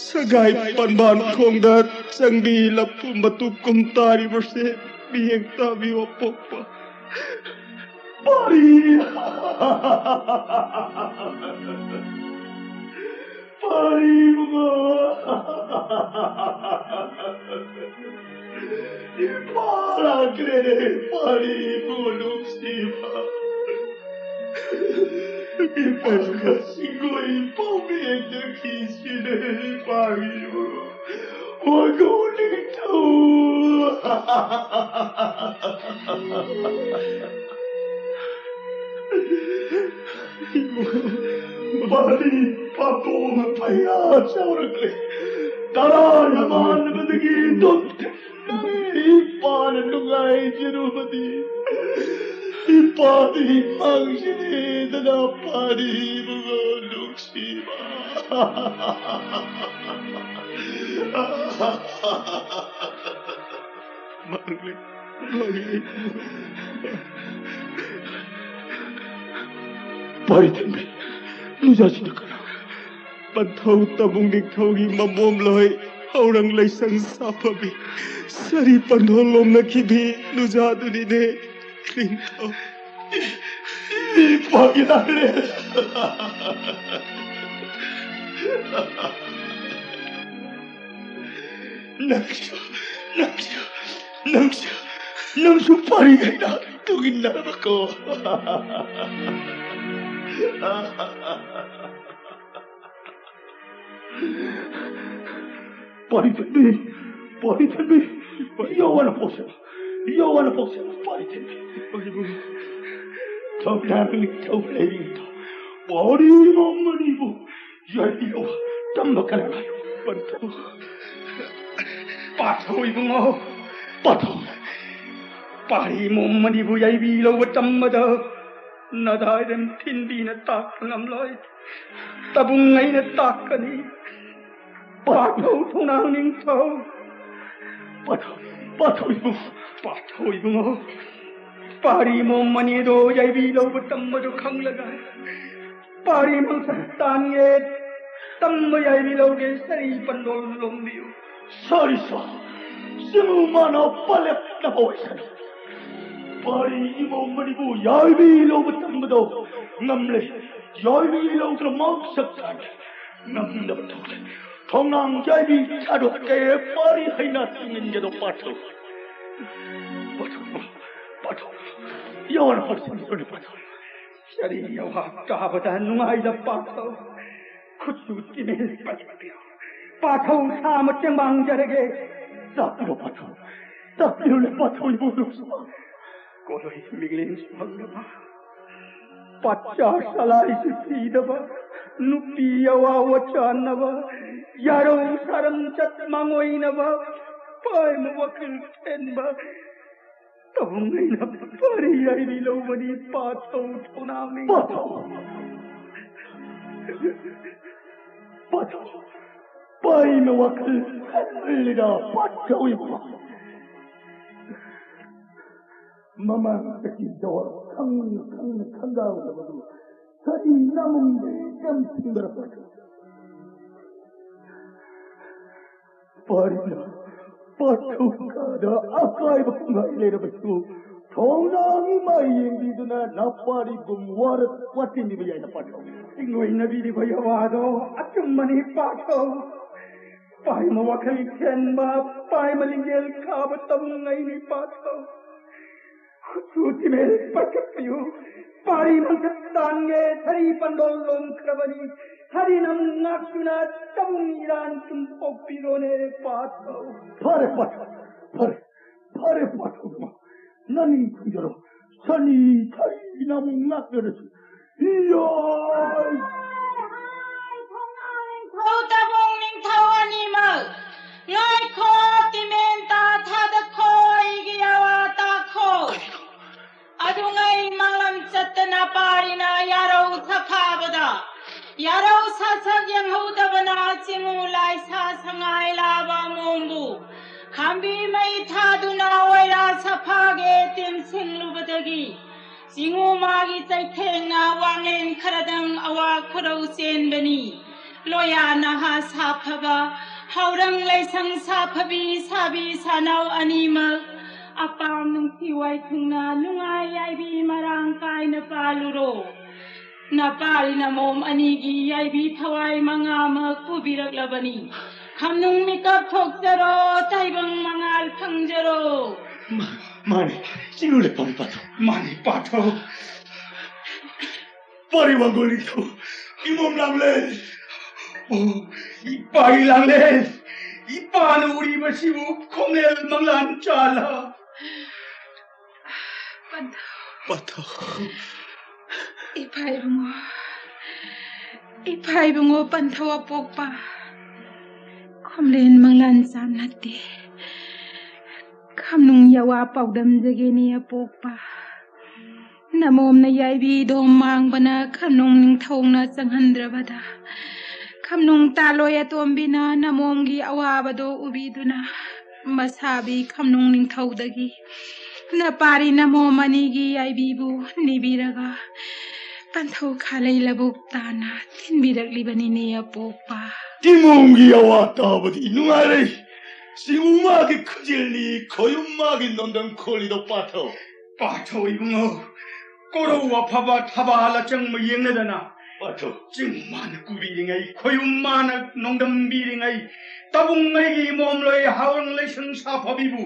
ꯁꯒꯥꯏ ꯄꯟꯕꯥꯟ ꯈꯣꯡꯗ ꯆꯪꯕꯤ ꯂꯐꯨ ꯃꯇꯨ ꯀꯨꯝ ꯇꯥꯔꯤꯕꯁꯦ ꯃꯤꯠꯌꯦꯡ ꯇꯥꯕꯤꯌꯨ ꯑꯄꯣꯛꯄ꯫ ꯄꯥꯔꯤ! ꯄꯥꯔꯤ ꯏꯕꯨꯡꯉꯣ! ꯏꯄꯥ ꯂꯥꯛꯈ꯭ꯔꯦꯅꯦ, ꯄꯥꯔꯤ ꯏꯕꯨꯡꯉꯣ ꯅꯨꯡꯁꯤꯕ꯫ ꯏꯄꯥꯒ ꯁꯤꯡꯒꯣꯏ ꯄꯥꯎꯃꯦꯟꯗ ꯀꯤꯁꯤꯅꯦ, ꯏꯄꯥꯒꯤ ꯏꯕꯨꯡꯉꯣ꯫ ꯋꯥꯒꯧ ꯅꯤꯡꯊꯧ! ꯄꯥꯔꯤ ꯄꯥꯇꯣꯝꯅ ꯄꯩꯌꯥ ꯆꯥꯎꯔꯛꯂꯦ꯫ ꯇꯔꯥ ꯅꯃꯥꯟꯅꯕꯗꯒꯤ ꯗꯣꯟ ꯏꯄꯥꯅ ꯅꯨꯡꯉꯥꯏꯖꯔꯨꯕꯗꯤ꯫ ꯏꯄꯥꯗꯤ ꯃꯥꯡꯖꯔꯦꯗꯅ ꯄꯥꯔꯤ ꯏꯕꯨꯡꯉꯣ ꯅꯨꯡꯁꯤꯕ꯫ ꯃꯥꯡꯂꯦ, ꯃꯥꯡꯂꯦ꯫ ꯄꯥꯔꯤ ꯊꯦꯝꯕꯤ, ꯅꯨꯡꯖꯥꯁꯤꯅ ꯀꯅꯥ? ꯄꯟꯊꯧ ꯇꯥꯕꯨꯡ ꯅꯤꯡꯊꯧꯒꯤ ꯃꯃꯣꯝꯂꯣꯏ ꯍꯧꯔꯪ ꯂꯩꯁꯪ ꯁꯥꯐꯕꯤ ꯁꯥꯔꯤ ꯄꯟꯊꯧ ꯂꯣꯝꯅꯈꯤꯕꯤ ꯅꯨꯖꯥꯗꯨꯅꯤꯅꯦ ꯅꯤꯡꯊꯧ꯫ ꯏꯄꯥꯒꯤ ꯂꯥꯛꯂꯦ꯫ ꯅꯪꯁꯨ, ꯅꯪꯁꯨ, ꯅꯪꯁꯨ, ꯅꯪꯁꯨ ꯄꯥꯔꯤꯒꯩꯗ ꯇꯨꯡꯏꯟꯅꯔꯕꯀꯣ꯫ ꯄꯥꯔꯤ ꯊꯦꯝꯕꯤ, ꯄꯥꯔꯤ ꯊꯦꯝꯕꯤ, ꯌꯧꯋꯥꯅ ꯄꯣꯁꯦ, ꯌꯧꯋꯥꯅ ꯄꯣꯁꯦ, ꯄꯥꯔꯤ ꯊꯦꯝꯕꯤ꯫ ꯊꯧꯅꯥ ꯅꯨꯃꯤꯠ ꯊꯧ ꯂꯩꯔꯤꯉꯩꯗ ꯄꯥꯔꯤ ꯃꯃꯅꯤꯕꯨ ꯌꯥꯏꯕꯤꯌꯣ, ꯇꯝꯕ ꯀꯅꯥ ꯂꯥꯛꯏ? ꯄꯟꯊꯧ꯫ ꯄꯥꯊꯧ ꯏꯕꯨꯡꯉꯣ, ꯄꯥꯊꯧ꯫ ꯄꯥꯔꯤ ꯃꯣꯝꯃꯅꯤꯕꯨ ꯌꯥꯏꯕꯤꯂꯧꯕ ꯇꯝꯕꯗ ꯅꯗꯥꯏꯔꯦꯝ ꯊꯤꯟꯕꯤꯅ ꯇꯥꯛꯄ ꯉꯝꯂꯣꯏ꯫ ꯇꯥꯕꯨꯡ ꯑꯩꯅ ꯇꯥꯛꯀꯅꯤ꯫ ꯄꯥꯊꯧ ꯊꯧꯅꯥ ꯅꯤꯡꯊꯧ꯫ ꯄꯥꯊꯧ, ꯄꯥꯊꯧ ꯏꯕꯨꯡ꯫ ꯄꯥꯊꯧ ꯏꯕꯨꯡꯉꯣ꯫ ꯄꯥꯔꯤ ꯃꯣꯝ ꯑꯅꯤꯗꯣ ꯌꯥꯏꯕꯤ ꯂꯧꯕ ꯇꯝꯕꯗꯣ ꯈꯪꯂꯒ ꯄꯥꯔꯤ ꯃꯁꯛ ꯇꯥꯟꯒꯦ ꯇꯝꯕ ꯌꯥꯏꯕꯤ ꯂꯧꯒꯦ ꯁꯔꯤ ꯄꯟꯗꯣꯜ ꯂꯣꯝꯕꯤꯌꯨ꯫ ꯁꯔꯤ ꯁꯥ, ꯁꯤꯃꯨ ꯃꯥꯅ ꯄꯥꯂꯦꯞꯅꯕ ꯑꯣꯏꯁꯅꯨ꯫ ꯄꯥꯔꯤ ꯏꯃꯣꯝ ꯑꯅꯤꯕꯨ ꯌꯥꯏꯕꯤ ꯂꯧꯕ ꯇꯝꯕꯗꯣ ꯉꯝꯂꯦ꯫ ꯌꯥꯏꯕꯤ ꯂꯧꯗ꯭ꯔ ꯃꯍꯥꯛ ꯁꯛ ꯇꯥꯟꯒꯦ꯫ ꯉꯝꯗꯕ ꯊꯣꯛꯂꯦ꯫ ꯊꯣꯡꯅꯥꯡ ꯌꯥꯏꯕꯤ ꯊꯥꯗꯣꯛꯀꯦ꯫ ꯄꯥꯔꯤ ꯍꯩꯅ ꯇꯤꯡꯍꯟꯒꯗꯧ ꯄꯥꯊꯧ꯫ ꯄꯥꯊꯧ, ꯄꯥꯊꯧ, ꯌꯥꯋꯥꯅ ꯄꯥꯊꯧ, ꯄꯥꯊꯧ꯫ ꯁꯔꯤ ꯌꯥꯋꯥ ꯀꯥꯕꯗ ꯅꯨꯡꯉꯥꯏꯗ ꯄꯥꯊꯧ꯫ ꯈꯨꯠꯁꯨ ꯇꯤꯃꯦꯜ ꯄꯥꯏꯕꯤꯌꯨ꯫ ꯄꯥꯊꯧ ꯁꯥ ꯃꯇꯦꯡ ꯄꯥꯡꯖꯔꯒꯦ꯫ ꯇꯥꯛꯄꯤꯔꯣ ꯄꯥꯊꯧ꯫ ꯇꯥꯛꯄꯤꯔꯣꯅꯦ ꯄꯥꯊꯧ ꯏꯕꯨꯡ ꯅꯨꯡꯁꯤꯕ꯫ ꯀꯣꯂꯣꯏ ꯃꯤꯠꯌꯦꯡꯁꯨ ꯐꯪꯗꯕ꯫ ꯄꯥꯆꯥ ꯁꯂꯥꯏꯁꯨ ꯊꯤꯗꯕ꯫ ꯅꯨꯄꯤ ꯑꯋꯥ ꯋꯥꯆꯥꯟꯅꯕ꯫ ꯌꯥꯔꯧ ꯁꯥꯔꯝ ꯆꯠ ꯃꯥꯡꯑꯣꯏꯅꯕ꯫ ꯄꯥꯏꯃ ꯋꯥꯈꯜ ꯈꯦꯟꯕ꯫ ꯇꯧꯉꯩꯅ ꯄꯥꯔꯤ ꯌꯥꯏꯔꯤ ꯂꯧꯕꯅꯤ ꯄꯥꯊꯧ ꯊꯧꯅꯥꯃꯤ꯫ ꯄꯥꯊꯧ꯫ ꯄꯥꯊꯧ꯫ ꯄꯥꯏꯃ ꯋꯥꯈꯜ ꯈꯜꯂꯤꯗ ꯄꯥꯊꯧ ꯏꯕꯨꯡ꯫ ꯃꯃꯥꯡꯗꯒꯤ ꯖꯋꯥꯕ ꯈꯪꯅ ꯈꯪꯅ ꯈꯪꯒꯥꯎꯗꯕꯗꯨ ꯁꯔꯤ ꯅꯃꯨꯡꯗ ꯌꯥꯝ ꯊꯤꯡꯗꯔꯛꯄ꯫ ꯄꯥꯔꯤꯅ ꯄꯥꯊꯧ ꯀꯥꯗ ꯑꯀꯥꯏꯕ ꯄꯨꯡꯍꯥꯏ ꯂꯩꯔꯕꯁꯨ ꯊꯣꯡꯅꯥꯡ ꯏꯃꯥ ꯌꯦꯡꯕꯤꯗꯨꯅ ꯅꯄꯥꯔꯤꯒꯨꯝ ꯋꯥꯔꯛ ꯋꯥꯇꯤꯟꯕꯤꯕ ꯌꯥꯏꯅ ꯄꯥꯊꯧ꯫ ꯆꯤꯡꯑꯣꯏꯅꯕꯤꯔꯤꯕ ꯌꯥꯋꯥꯗꯣ ꯑꯆꯨꯝꯕꯅꯤ ꯄꯥꯊꯧ꯫ ꯄꯥꯏꯃ ꯋꯥꯈꯜ ꯈꯦꯟꯕ, ꯄꯥꯏꯃ ꯂꯤꯡꯖꯦꯜ ꯀꯥꯕ ꯇꯧꯉꯩꯅꯤ ꯄꯥꯊꯧ꯫ ꯈꯨꯠꯁꯨ ꯇꯤꯃꯦꯜ ꯄꯥꯏꯈꯠꯄꯤꯌꯨ꯫ ꯄꯥꯔꯤ ꯃꯊꯛ ꯇꯥꯟꯒꯦ ꯁꯔꯤ ꯄꯟꯗꯣꯜ ꯂꯣꯝꯈ꯭ꯔꯕꯅꯤ꯫ ꯁꯔꯤꯅ ꯑꯃꯨꯛ ꯉꯥꯛꯇꯨꯅ ꯇꯕꯨꯡ ꯏꯔꯥꯟ ꯁꯨꯝ ꯄꯣꯛꯄꯤꯔꯣꯅꯦ ꯄꯥꯊꯧ꯫ ꯐꯔꯦ ꯄꯥꯊꯧ, ꯐꯔꯦ, ꯐꯔꯦ ꯄꯥꯊꯧ꯫ ꯅꯅꯤꯡ ꯊꯨꯡꯖꯔꯣ꯫ ꯁꯅꯤ ꯁꯔꯤꯅ ꯑꯃꯨꯛ ꯉꯥꯛꯅꯔꯁꯨ ꯌꯥꯏ꯫ ꯅꯤꯡꯊꯧ ꯇꯥꯕꯣꯡ ꯅꯤꯡꯊꯧ ꯑꯅꯤꯃꯛ ꯉꯥꯏꯈꯣ, ꯇꯤꯃꯦꯟ ꯇꯥ ꯊꯥꯗꯈꯣ, ꯑꯩꯒꯤ ꯑꯋꯥ ꯇꯥꯈꯣ꯫ ꯑꯗꯨꯉꯩ ꯃꯥꯡꯂꯝ ꯆꯠꯇꯅ ꯄꯥꯔꯤꯅ ꯌꯥꯔꯧ ꯁꯥꯐꯥꯕꯗ ꯌꯥꯔꯧ ꯁꯥꯁꯛ ꯌꯦꯡꯍꯧꯗꯕꯅ ꯆꯤꯡꯉꯨ ꯂꯥꯏꯁꯥ ꯁꯉꯥꯏ ꯂꯥꯕ ꯃꯣꯝꯕꯨ ꯈꯥꯝꯕꯤ ꯃꯩ ꯊꯥꯗꯨꯅ ꯋꯥꯏꯔꯥ ꯁꯐꯥꯒꯦ ꯇꯤꯟꯁꯤꯡꯂꯨꯕꯗꯒꯤ ꯆꯤꯡꯉꯨ ꯃꯥꯒꯤ ꯆꯩꯊꯦꯡꯅ ꯋꯥꯡꯂꯦꯟ ꯈꯔꯗꯪ ꯑꯋꯥ ꯈꯨꯔꯧ ꯆꯦꯟꯕꯅꯤ꯫ ꯂꯣꯌꯥ ꯅꯍꯥ ꯁꯥꯐꯕ, ꯍꯥꯎꯔꯪ ꯂꯩꯁꯪ ꯁꯥꯐꯕꯤ ꯁꯥꯕꯤ ꯁꯥꯅꯧ ꯑꯅꯤꯃꯛ ꯑꯄꯥꯝ ꯅꯨꯡꯁꯤ ꯋꯥꯏꯊꯨꯡꯅ ꯅꯨꯡꯉꯥꯏ ꯌꯥꯏꯕꯤ ꯃꯔꯥꯡ ꯀꯥꯏꯅ ꯄꯥꯜꯂꯨꯔꯣ꯫ ꯅꯄꯥꯔꯤ ꯅꯃꯣꯝ ꯑꯅꯤꯒꯤ ꯌꯥꯏꯕꯤ ꯊꯋꯥꯏ ꯃꯉꯥꯃꯛ ꯄꯨꯕꯤꯔꯛꯂꯕꯅꯤ꯫ ꯈꯝꯅꯨꯡ ꯃꯤꯀꯞ ꯊꯣꯛꯆꯔꯣ, ꯇꯥꯏꯕꯪ ꯃꯉꯥꯜ ꯐꯪꯖꯔꯣ꯫ ꯃꯥ-, ꯃꯥꯅꯤ, ꯆꯤꯡꯂꯨ ꯂꯩꯄꯥꯛ ꯄꯥꯊꯧ꯫ ꯃꯥꯅꯤ, ꯄꯥꯊꯧ꯫ ꯄꯥꯔꯤ ꯋꯥꯡꯒꯣꯜ ꯅꯤꯡꯊꯧ, ꯏꯃꯣꯝ ꯂꯥꯡꯂꯦꯟ꯫ ꯑꯣ, ꯏꯄꯥꯒꯤ ꯂꯥꯡꯂꯦꯟ꯫ ꯏꯄꯥꯅ ꯎꯔꯤꯕꯁꯤꯕꯨ ꯈꯣꯝꯂꯦꯟ ꯃꯪꯂꯥꯟ ꯆꯥꯂꯥ? ꯄꯟꯊꯧ꯫ ꯄꯟꯊꯧ꯫ ꯏꯄꯥ ꯏꯕꯨꯡꯉꯣ꯫ ꯏꯄꯥ ꯏꯕꯨꯡꯉꯣ ꯄꯟꯊꯧ ꯑꯄꯣꯛꯄ꯫ ꯈꯣꯝꯂꯦꯟ ꯃꯪꯂꯥꯟ ꯆꯥꯝ ꯅꯠꯇꯦ꯫ ꯈꯝꯅꯨꯡ ꯌꯥꯋꯥ ꯄꯥꯎꯗꯝꯖꯒꯦꯅꯦ ꯑꯄꯣꯛꯄ꯫ ꯅꯃꯣꯝꯅ ꯌꯥꯏꯕꯤꯗꯣ ꯃꯥꯡꯕꯅ ꯈꯝꯅꯨꯡ ꯅꯤꯡꯊꯧꯅ ꯆꯪꯍꯟꯗ꯭ꯔꯕꯗ, ꯈꯝꯅꯨꯡ ꯇꯥꯂꯣꯏ ꯑꯇꯣꯝꯕꯤꯅ ꯅꯃꯣꯝꯒꯤ ꯑꯋꯥꯕꯗꯣ ꯎꯕꯤꯗꯨꯅ, ꯃꯁꯥꯕꯤ ꯈꯝꯅꯨꯡ ꯅꯤꯡꯊꯧꯗꯒꯤ ꯅꯄꯥꯔꯤ ꯅꯃꯣꯝ ꯑꯅꯤꯒꯤ ꯌꯥꯏꯕꯤꯕꯨ ꯅꯤꯕꯤꯔꯒ, ꯄꯟꯊꯧ ꯈꯥꯂꯩ ꯂꯧꯕꯨꯛ ꯇꯥꯟꯅ ꯊꯤꯟꯕꯤꯔꯛꯂꯤꯕꯅꯤꯅꯦ ꯑꯄꯣꯛꯄ꯫ ꯏꯃꯣꯝꯒꯤ ꯑꯋꯥ ꯇꯥꯕꯗꯤ ꯅꯨꯡꯉꯥꯏꯔꯦ꯫ ꯆꯤꯡꯉꯨ ꯃꯥꯒꯤ ꯈꯨꯖꯤꯜꯅꯤ, ꯈꯣꯌꯨꯝ ꯃꯥꯒꯤ ꯅꯣꯡꯗꯝ ꯈꯣꯜꯂꯤꯗꯣ ꯄꯥꯊꯧ꯫ ꯄꯥꯊꯧ ꯏꯕꯨꯡꯉꯣ, ꯀꯣꯔꯧ ꯑꯐꯕ ꯊꯕꯥꯜ ꯑꯆꯪꯕ ꯌꯦꯡꯅꯗꯅ, ꯄꯥꯊꯧ꯫ ꯆꯤꯡ ꯃꯥꯅ ꯀꯨꯕꯤꯔꯤꯉꯩ, ꯈꯣꯌꯨꯝ ꯃꯥꯅ ꯅꯣꯡꯗꯝꯕꯤꯔꯤꯉꯩ, ꯇꯥꯕꯨꯡ ꯑꯩꯒꯤ ꯏꯃꯣꯝꯂꯣꯏ ꯍꯥꯎꯔꯪ ꯂꯩꯁꯪ ꯁꯥꯐꯕꯤꯕꯨ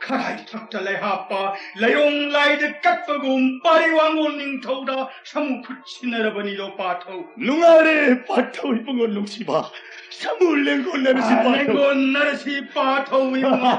ꯈꯔꯥꯏ ꯊꯛꯇ ꯂꯩꯍꯥꯞꯄ ꯂꯩꯔꯣꯡ ꯂꯥꯏꯗ ꯀꯠꯄꯒꯨꯝ ꯄꯥꯔꯤ ꯋꯥꯡꯒꯣꯜ ꯅꯤꯡꯊꯧꯗ ꯁꯃꯨ ꯈꯨꯠ ꯁꯤꯟꯅꯔꯕꯅꯤꯗꯣ ꯄꯥꯊꯧ꯫ ꯅꯨꯡꯉꯥꯏꯔꯦ ꯄꯥꯊꯧ ꯏꯕꯨꯡꯉꯣ ꯅꯨꯡꯁꯤꯕ꯫ ꯁꯃꯨ ꯂꯦꯡꯒꯣꯟꯅꯔꯁꯤ ꯄꯥꯊꯧ꯫ ꯂꯦꯡꯒꯣꯟꯅꯔꯁꯤ ꯄꯥꯊꯧ ꯏꯕꯨꯡꯉꯣ꯫